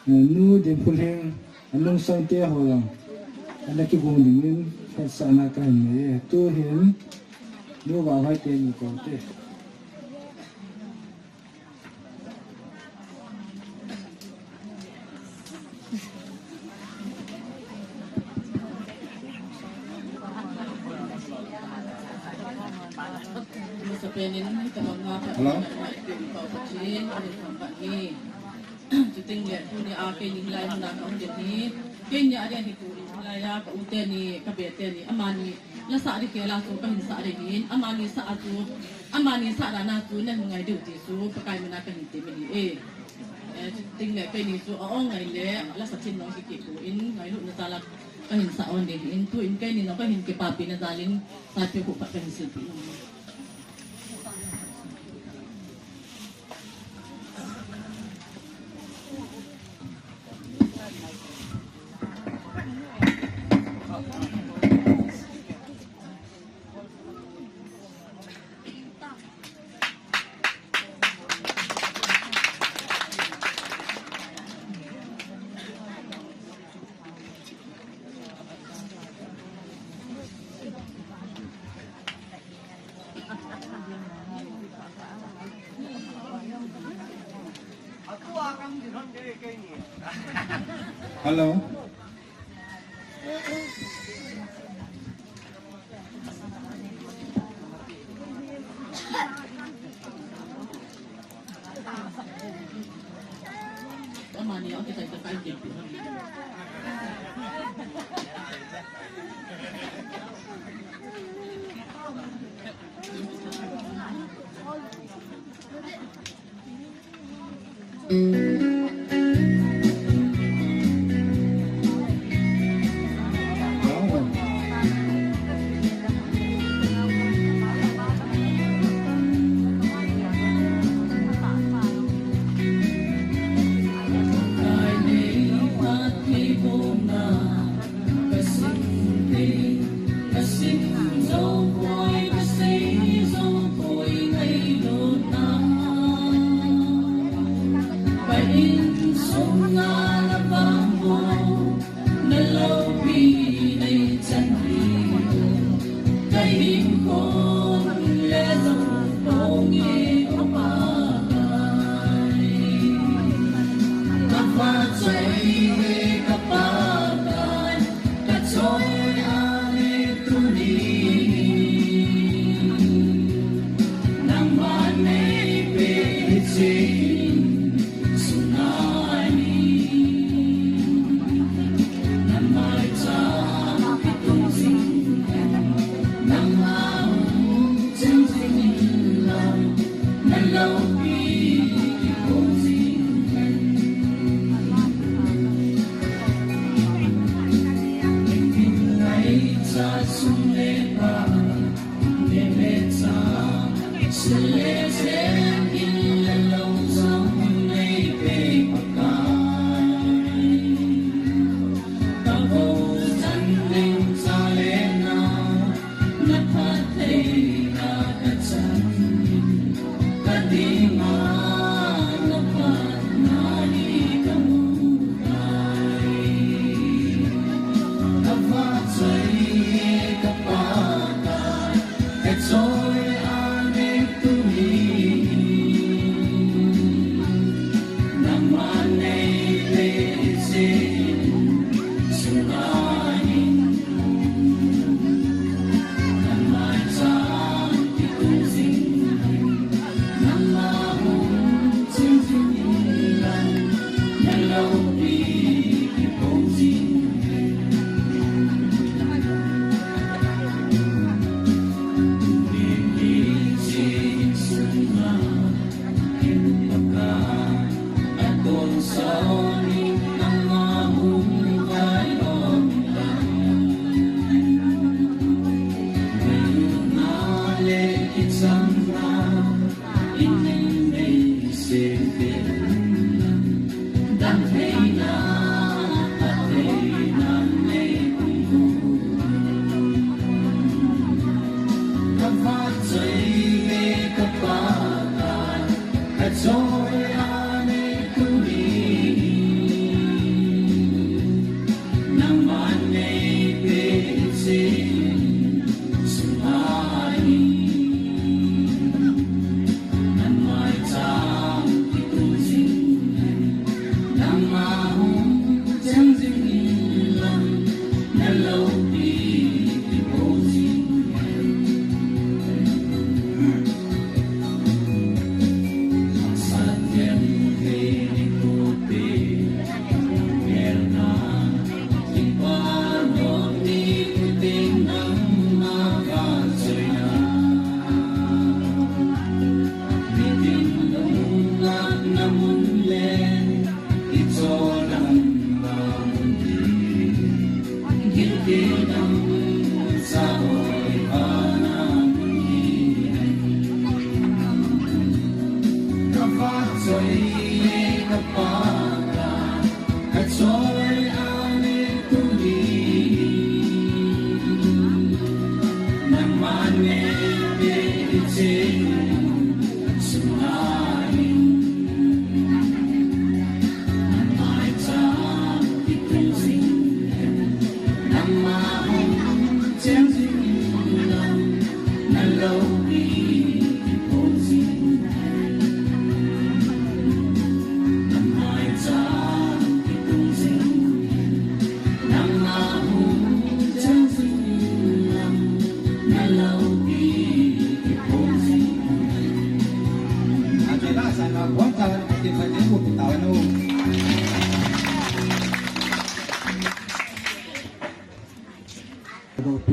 eh, Nu Dinphulhing, anungsang te ho jong ana kigong dingin hetsahna kahin nei e. Tuhin Nu Vahhoi teni kou te. Hello? Chuteng le, tuni a keini hilai muna kahung ding hi, keini a ding hi tuni hilai a ka u teni, ka be teni, amani la sah ding khel a chu kahin sah ding ahin, amani sah a chu, amani sah dan a chu nahin ngai diu ti chu Pakai mina kahin temme ahi e. Eh, chuteng le keini chu a-ong ngai le, la sa chin nong kikipui in, ngailutna jal a kahin sah on ding ahin, tuin keini nong kahin kipapina jal in, saipeh khu pat kahin silpeh nong. Hello.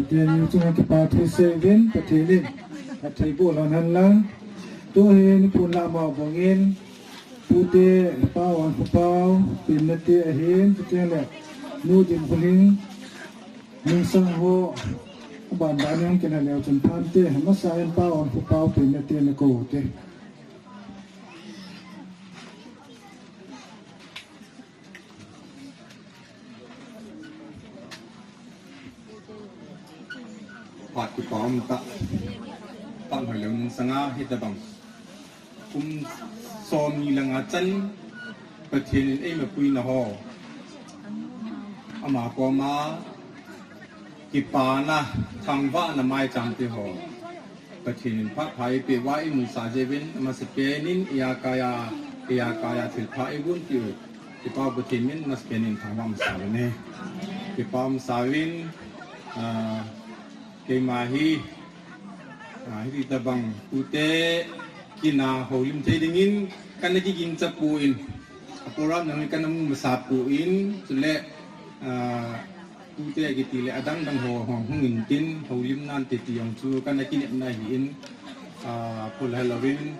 Pathen in chunga kipa thu seuvin, Pathen in athei boh lhon hen lang. Tuhin phun la ma bangin, tute Pa Ongkhopao, penna te ahin, chuteng le Nu Dimkholing, Nungsang ho, aban ban in kina leu chun phante, masa in Pa Ongkhopao, penna te na kou te. Phat kipa um tah, phat hoi lou Nungsanga hitabang kum som ni langa chan Pathen in eima puina ho, ama koma kipana, thangvahna maicham te ho Pathen in phat pha eipeh uva imusah jeh uvin, amasapen in eia kaiya, eia kaiya thilpha eigon piu Kipau Pathen min amasapen in thangvah masa uve. Kipau masa uvin, ah, keima hi, ah, hiti tabang tute kina houlim thei dingin kana kigingcha poi, a program nang kana mu masa poi, chule, ah, tute kiti le adang dang ho hung hung intin houlim nante ti jong chu kana kinepna ahin, ah, phul hel uvin,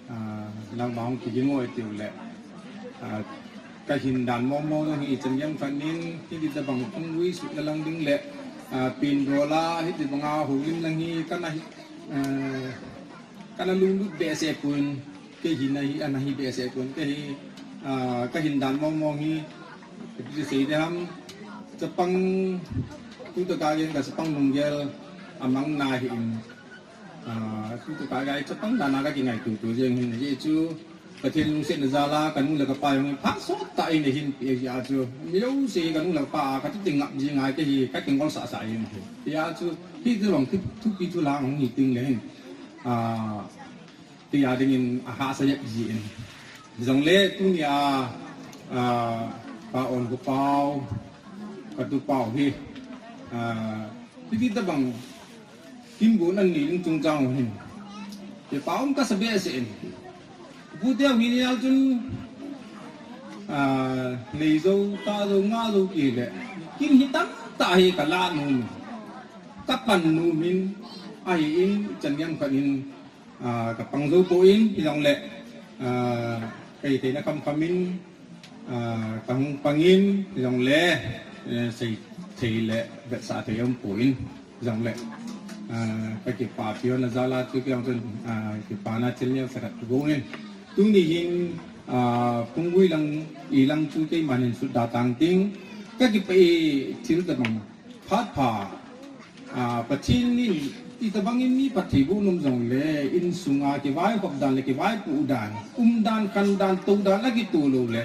Ah, nangma hung kiging o itiu le, ah, kahin dan momo jong hi ichan jeng khat nin, hiti tabang thunggui sutna lang ding le, ah, pin rola, hiti banga houlim lang hi kana hi, ah, kana lunglut behseh pon, kei hi nahi, ana hi behseh pon, kei hi, ah, kahin dan momo hi, ipi ti sei ding ham, chapang, tu tah kagen ka chapang lunggel, amang na hi in, Ah, tu tah kagen chapang dan a kakingaito to jeng hin, ajeh chu Pathen lungsetna jal a kanu le kapa jong phat sot tah in eihin pe jeh a chu, mi jouse kanu le kapa a kati teng ngap jing a, kei hi kakingol sah sah jeng hi. Hijeh a chu, hiti bang thu, thupi thu lang hung hi teng le hin, ah, kei a dingin ahahsa jep jin. Jongle tunia, ah, Pa Ongkhopao, katu pau hi, ah, hiti tabang Kimgon an ni ding chungchang u hin, kipah um kasa behseh in. Pu Teo hi ni a chun, Ah, nei jou, ta jou, nga jou kile. Kin hi tamtah hi ka la nom. Ka pan nom in, ahi in, chan niam khat in, ah, ka pang jou poi, hijongle, ah, ka ithei na khamkham in, ah, ka hung pang in, hijongle, eh, sei, sei le, vetsah thei um poi, hijongle, ah, ka kipah pi hon a jal a chu kei jong chun, ah, kipana thil neocha khat ka bol in. Tuni hin, ah, Phunggui lang, i lang chu keiman hin sut da tang ting, ka kipah e thil tabang phat pha. Ah, Pathen in itobang in mi phattheiboh nom jongle, insunga kivaihop dan le kivaipoh dan, umdan, khandan, toudan akitoh lou le,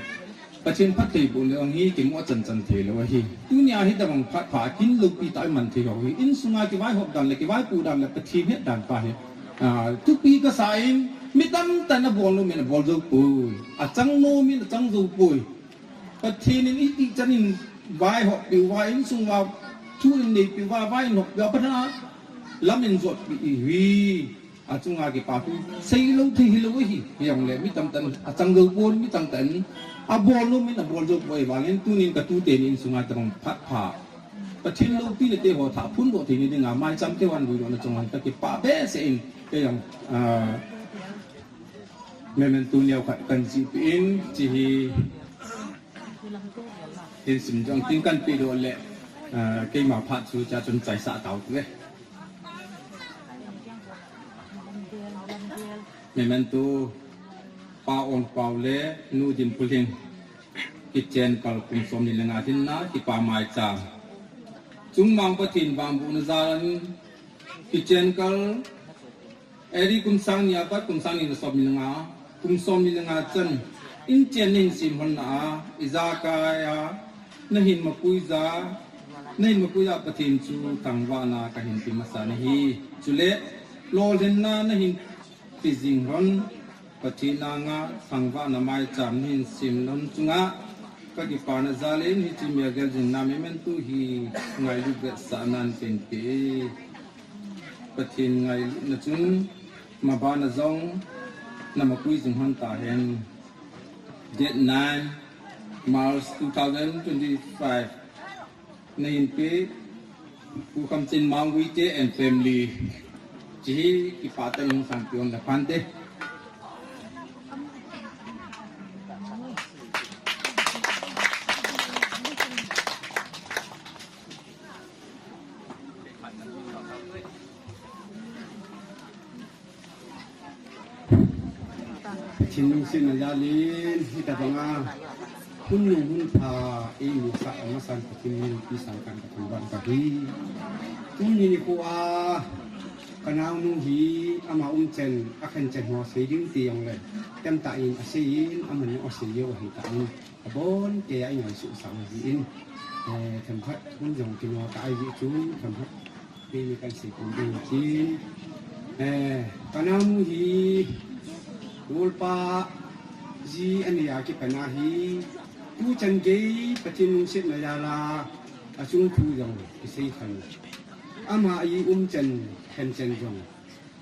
Pathen phattheiboh le jong hi kimu achan chan thei lou ahi. Tunia hitobang phat pha kin loupi tah iman thei ho hi. Insunga kivaihop dan le kivaipoh dan le Pathen het dan pa hi, ah, thupi kasa in, mi tamtah in abol nom in abol jou poi. Achang nom in achang jou poi. Pathen in iti chan in vaihop peh uva, insung uva thu in neipi uva, vai in hop peh uva, Pathen a lam in jotpi ihi. Achunga kipa thu seilou thei hilou ahi. Hijongle mi tamtah in achang jou pon, mi tamtah in abol nom in abol jou poi, vangin tunin ka tute ni insunga tabang phat pha, Pathen loupina teho thah phondoh theina dinga maicham teho an vuidohna chunga ka kipah behseh in, kei jong, ah, memento neokhat kan jihpeh in, hiche hi hin sim jong tin kan pehdoh le, ah, keima phat chu cha chun chaisah tau te. Memento, Pa Onpao le Nu Dinphulhing, kichen kal kum somni le nga hinna kipa maicham. Chungmang Pathen vangbohna jal in kichen kal, A D kum sang ni apat kum sang ni le somni le nga, kum somni le nga chan, inchen nahin sem lhon na a, ijakai a nahin mapui ja, nahin mapui ja Pathen chu thangvahna kahin pe masa nahi. Chule, lolhinna nahin pe jing lhon, Pathen anga thangvahna maicham nahin sem lhon chunga ka kipana jal in hiche melgel jingna memento hi ngailut vetsahnan kahin pe e. Pathen ngailutna chun mabana jong na mapui jing lhon tahen. Date nine March two thousand twenty-five. Nahin pe, Pu Khamchin Mangwite and family. Hiche hi kipah tah in sangpi on le phante. Pathen lungsetna jal in, hitabanga hun nung hun pha eimusah amasan Pathen min loupi sangtah in kathangvah kahi. Tuni nikho a kanaonu hi ama umchan, akhanchen ho sei ding ti jongle, tamtah in asei in, aman asei jeh u ahitan, abon keiya ingaisuh sah u ahin, eh, themkhat hun jong kino ka ahi jeh chun, themkhat Keini kahin sei pum ding ahin, eh, kanaonu hi, golpa ji anei a kipat a hi, tuchan gei Pathen lungsetna jal a, achung thu jong kisei khan. Ama i umchan, khanchen jong,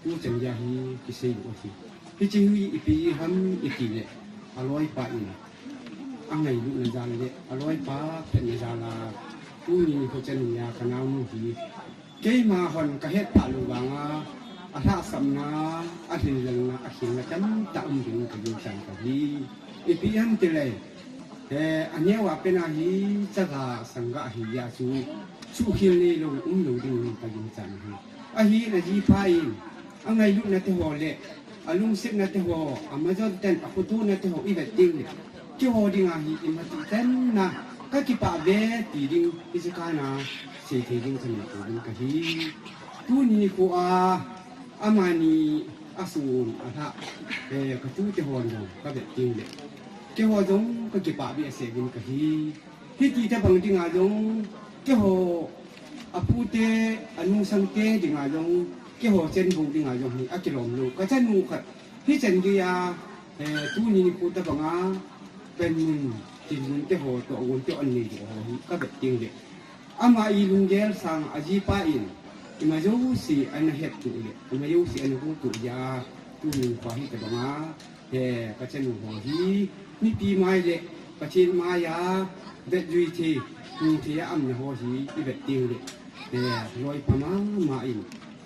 tuchan gei a hi kisei u ahi. Hiche hi ipi ham itile, aloipa in angailutna jal le, aloipa phatna jal a, tuni nikho chan a kanaonu hi, keima hon kahet phah lou vanga, alhahsamna, alhinlelna, akhelna tamtah um ding kaginchan kahi. Ipi ham itile, eh, aneo a pen a hi, chaga sangga hi a chu, suhkhel neilou, umlou ding kaginchan ahi. Ahin ajipa in, angailutna teho le, alungsetna teho, amajon ten, akhotona teho ivet tengle, keiho dinga hi imatih chan a kakipah ve ti ding, hiche kana seithei ding, kaneipo ding kahi. Tuni nikho a, amani asun alhah, eh, katute hon jong kavet tengle, keiho jong kakipah behseh uvin kahi. Hiti tabang dinga jong, keiho apute, anungsangte dinga jong, keiho chenbou dinga jong hi akilom lou. Kachanu khat, hichan geiya, eh, tuni nikho tabanga, penmun, tinmun teho, tohgon teho anei ho hi kavet tengle, ama i lunggel sang ajipa in, ima jouse ana hettoh le, ima jouse ana gotoh jeh a, tuni nikho hitabanga, eh, kachanu ho hi, mipi mai le, Pathen maiya, vet jui thei, hung thei a umna ho hi, i vet teng le, eh, loi pha mama in,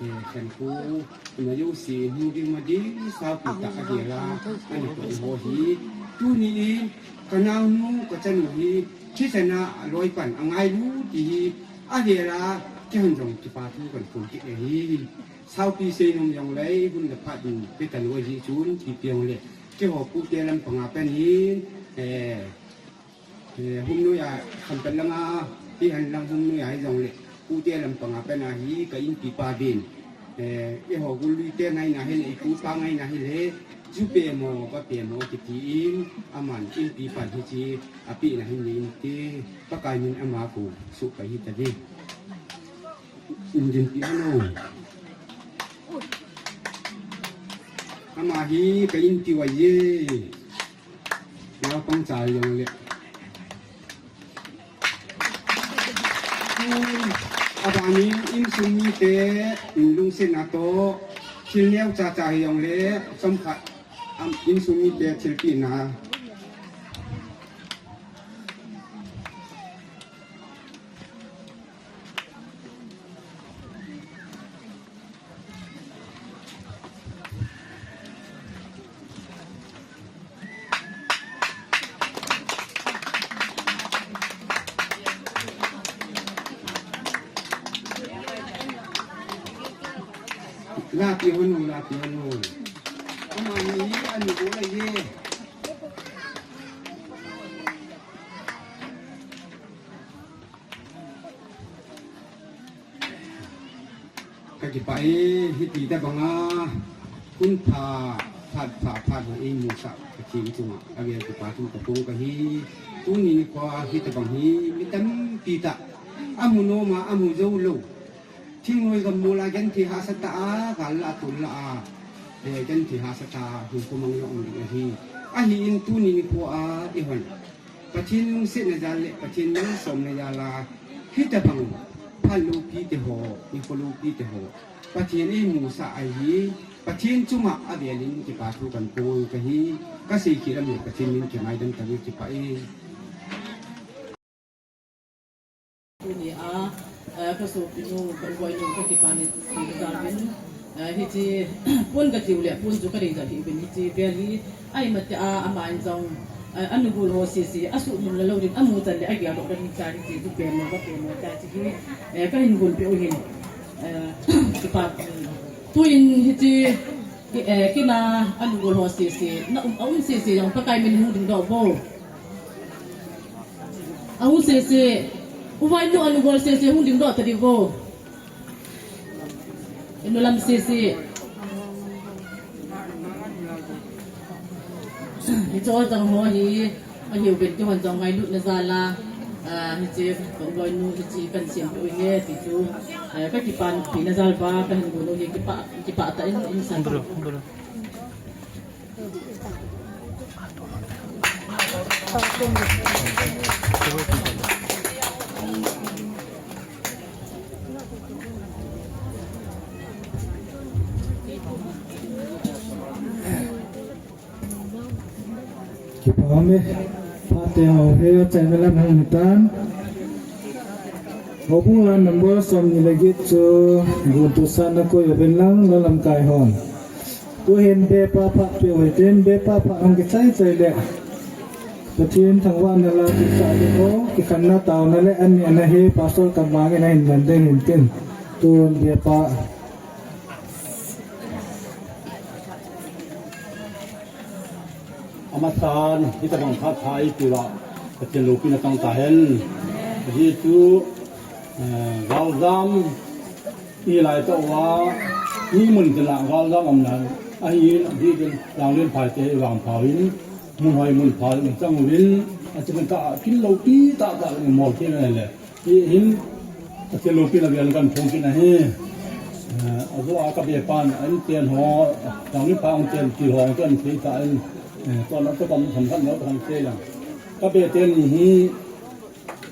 eh, khankho, na jouse, hung ding ma ding, saupi tah a gel a, ana toh ho hi, tuni in, ka naonu, ka chanu hi, thi chana, loi pan, a ngailu ti hi, a gel a, kei hon jong kipa thu kan phon kit ahi. Saupi seinom jong lei, hun le phat in, pe ta loi hi chun, ti piang le, keiho pute lampang a pen in, eh, Eh, Humnoi a, Khampat langa, Pihan lang Humnoi a hi jong le, pute lampang a pen a hi, ka inpi pa bin. Eh, eiho Gul lui te ngaina hi le, i pu pa ngaina hi le, ju pe mo, pa pe mo, kiti in, aman inpi pan hi chi, a pi na hi ni in ti, Pakai min ama ko, su pa hi ta di. Injin pi ano. Ama hi, ka inpi wa ye. Naupang chal jong le. Abanin insung mite, lungsetna toh, thil neo cha cha hi jong le, chomkhat, am, insung mite thilpehna. Lapi hon o, lapi hon o. Ama ni ani o la ye. Ka kipah e, hiti tabanga, hun pha, phat pha, phat ho eimusah, Pathen chunga, avel kipa thu ka phong kahi, tuni nikho a, hitabang hi, mi tampi tah, amu nom a, amu jou lou, thingnoi gam mol a, genthei hahsa tah a, gal la a, tol la a, eh, genthei hahsa tah a, hinkho mang jong um ding ahi, ahin tuni nikho a, eihon. Pathen lungsetna jal le Pathen malsomna jal a, hitabang phat loupi te ho, nikho loupi te ho, Pathen eimusah ahi, Pathen chunga avel in kipa thu kan phong kahi, kasei khel a le Pathen min kingaidam tauve, kipah e. Tuni a, eh, ka sopinu, ka uboinu, ka kipah ni, ni ka jal in, eh, hiche, pon ka tiu le, pon chu ka dei jal hi uvin hiche vel hi, ahi mati a, ama in jong, eh, anu gol ho sese, asuh mun la lou ding, amu chan le, agel doh ding hiche, hiche, chu pen mo, ka pen mo, ta hiche hi, eh, ka hin gon peh u hin, eh, kipah, tuin hiche, ki, eh, kina, anu gol ho sese, na um, a um sese jong, Pakai min hung ding doh vo. Ahung sese. Uvainu anu gol sese hung ding doh ta di vo. Inu lam sese. Hiche jong ho hi. Ahiuvin keihon jong ngailutna jal a. Ah, hiche ka uvainu hiche kan sem peh u ahi ti chu. Eh, ka kipah pina jal uva ka hin gon u ahi, kipah, kipah tah in, in san. Kipah e, phat te ho hi achaina lam hung hitan. Houbung la number som ni le get chu, guntohsahna koi uvin lang, la lamkai hon. Tuhin bepa phat peh u hitin, bepa phat hung kichai chai le. Pathen thangvahna la kisah le ho, kikhenna taona le, ani ana hi, Pastor Kamang in ahin man ding hintin. Tun bepa. Amasan, hitabang phat pha eipeh uva, Pathen loupina tang tahen. Hichu, eh, galjam, ilai tah uva, mi mun tin la galjam umna, ahin, hitin, Langlenphai te vangpha uvin, mun hoi mun pha in chang uvin, achung tah, kin loupi tah tah, mol kit na le. Hi hin, Pathen loupina vel kan phong kit na hi. Eh, ajo a ka bepan, a inchen ho, Langlenphai hung chen til ho, kan thei ta in, eh, to na to kam tham khat na tham thei lang. Ka beten ni hi,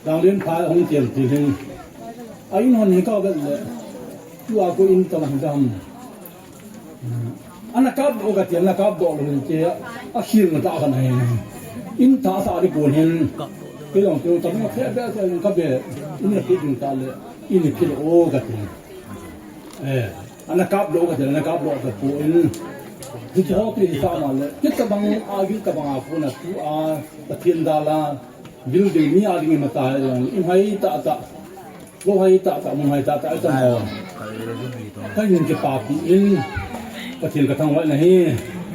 Langlenphai hung chen til hin. A in hon hi ka vet le, tua ko in tong dam. Ana kap doh ka ti, ana kap doh lou ti, a khel na ta ka na hi. In tha sa di kon hin. Kei jong chu tam nga phe be sa ka be. In na ki ding ta le. In ki lo ka ti. Eh, ana kap lo ka ti, ana kap lo ka pu in. Di ho ti sa ma le. Kit ka bang a, kit ka bang a pu na tu a, Pathen da la. Building ni a ding ma ta jong. In hai ta ta. Lo hai ta ta, mun hai ta ta, ta mo. Ka in kipapi in, Pathen ka thangvah na hi.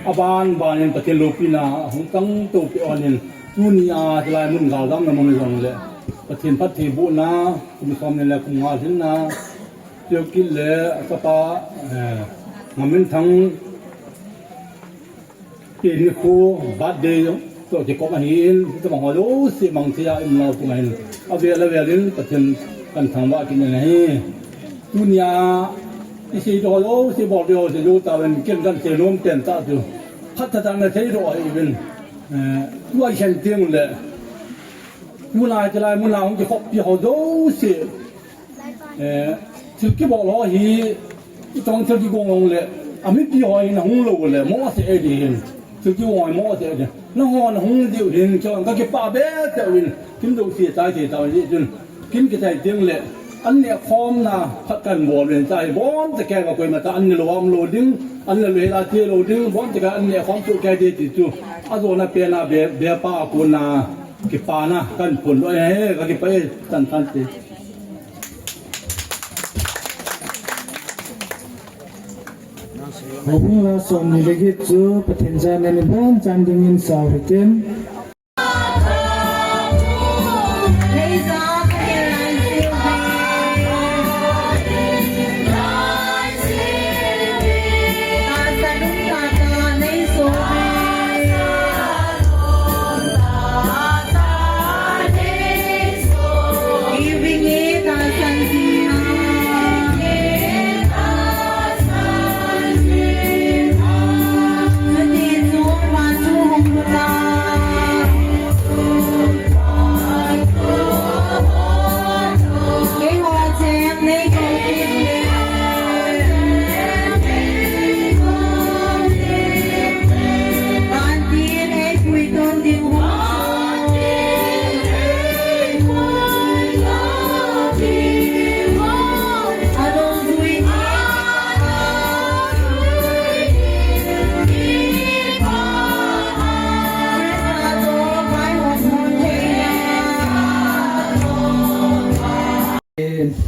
A ban ban in Pathen loupina hung tang to pe on in. Tuni a, hilai mun gal dam na mun jong le. Pathen phattheibohna, kum som ni le kum nga lhinna. Teo kit le, a chapa, eh, Ngaminthang, Pi ni khu birthday jong, to ti koma hin, to ma ho lo si mang tia in lau tu hin. A vel a vel in, Pathen kan thangvah kit na hi. Tunia, i sei to lo si bol to si lo ta ven, ken kan sei nom ten ta tu. Khat ta ta na sei to ai ven. Eh, tu ai sen tiang le. Muna ti lai, muna hung ki khop pi ho lo si. Eh, thil kibol ho hi, i tong thil kigong hong le, a mipi ho hi na hung lo le, mo se e di hin. Thil kigong ho mo se e di. Na ho na hung diu hin, cho ka kipa be te win. Kin do si tai te tai di chun. Kin ki tai ding le. An ne khom na phat kan bol len tai. Bon te ke ba koi ma ta an ne lo am lo ding. An ne lo la ti lo ding. Bon te ka an ne khom tu ke di ti tu. A zo na pe na be, be pa ko na. Kipana kan pun lo he, ka kipa e, tan tan te. Hobung la som ni le get chu, Pathen jana ni ban chan ding in sao hitin.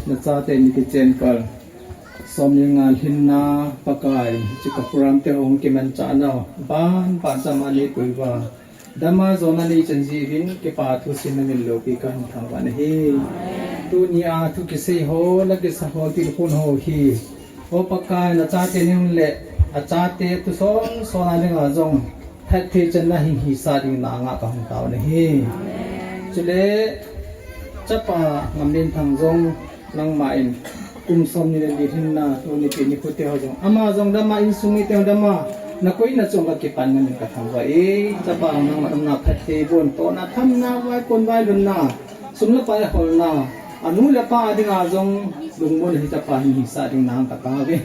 Na chate ni kichen kal. Som ni nga lhinna Pakai, hiche ka program te hung kimanchah nau. Ban, ban sa ma ni pui va. Dama jona nei chan ji vin, kipa thu sim na min loupi kan thangvah na hi. Tunia thu kisei ho, na kisa ho, tilkhou ho hi. O Pakai, na chate ning le, a chate tu son, son a ning a jong. Phatthei channa hing hisah ding na nga ka hung tao na hi. Chule, chapa Ngamminthang jong nangma in kum som ni le li lhinna tuni pi ni khu te ho jong. Ama jong dama insung mite ho dama na koi na chong ka kipan na min ka thangvah e. Chapa nangma umna phatthei bon to na tham na vai kon vai lun na. Sum le pai holna, anu le apa a dinga jong lungmon hi chapa hi hisah ding nang ka tao ve.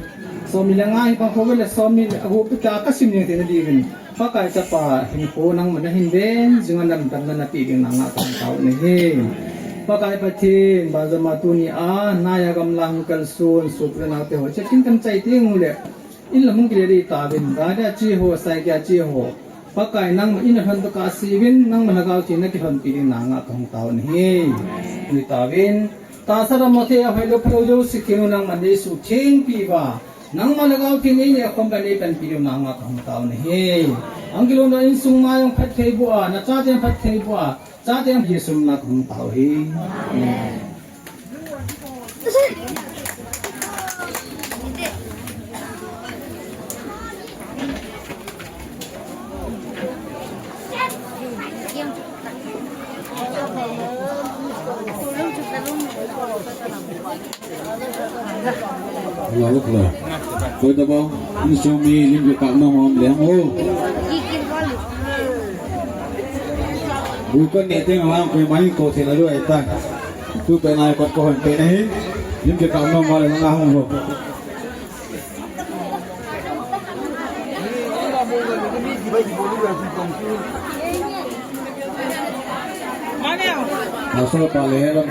Som ni le nga hi bang kho ve le som ni le agu pita ka sim ning te na di vin. Pakai chapa hinkho nangma na hin ven, jing a lamdamna na pe ding nang nga ka tao ni hi. Pakai Pathen, ba jama tunia, naya gamla hung kalson, sop le nau te ho, check in kan chai ting le. In la mung kile dei ta vin, ga dia chi ho, sai dia chi ho. Pakai nangma in a lhon to ka si vin, nangma lhagao thina kilhon pi ding nang nga ka hung tao ni hi. Ni ta vin, ta sa ra mo the a hoi lo phalo jo si kinu nangma nei su thing pi va. Nangma lhagao thi nei ne khom ka nei pan pi ding nang nga ka hung tao ni hi. Ang kilo na insung ma jong phatthei bu a, na chate phatthei bu a. Chate ang hi sum na ka hung tao hi. Amen. Hello, hello. Koi ta bang, insung mi lim ke kam na hom le ho. Bu kan ne teng lang koi mai ko se la lu ai ta. Tu pe nai kot ko hon pe nahi. Lim ke kam na ma le na hom ho. Pastor pa le lam.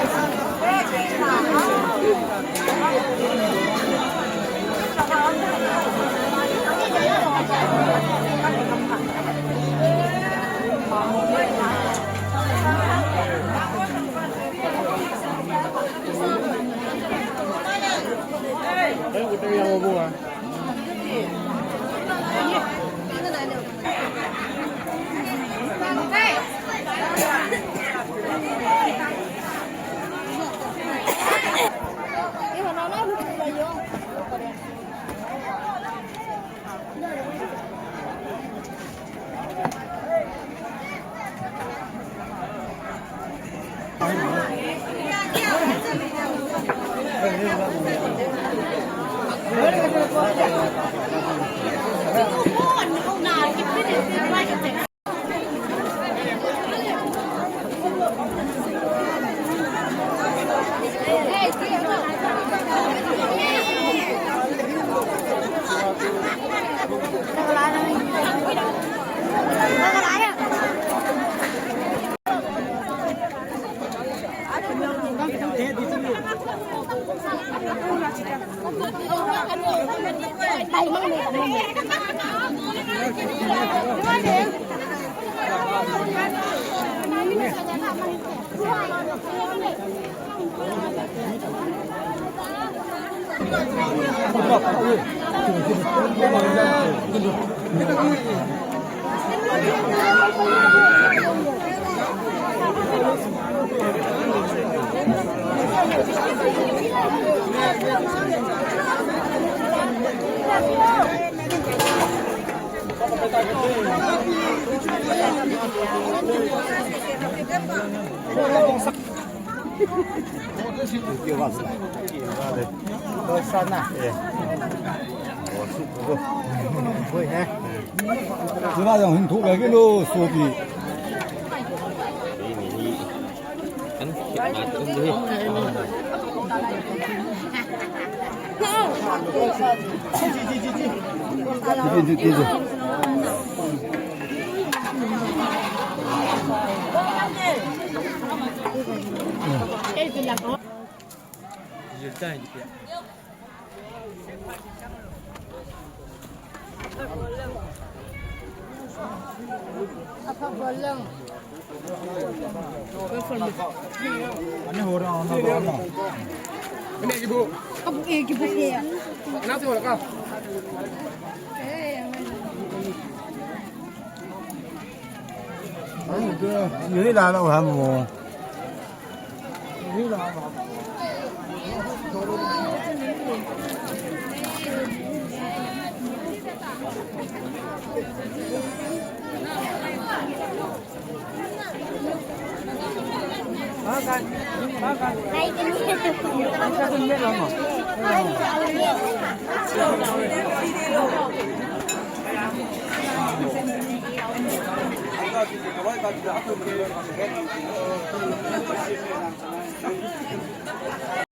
Sila yang hin thuk lagi lo, sopi. Ni la la ham mo.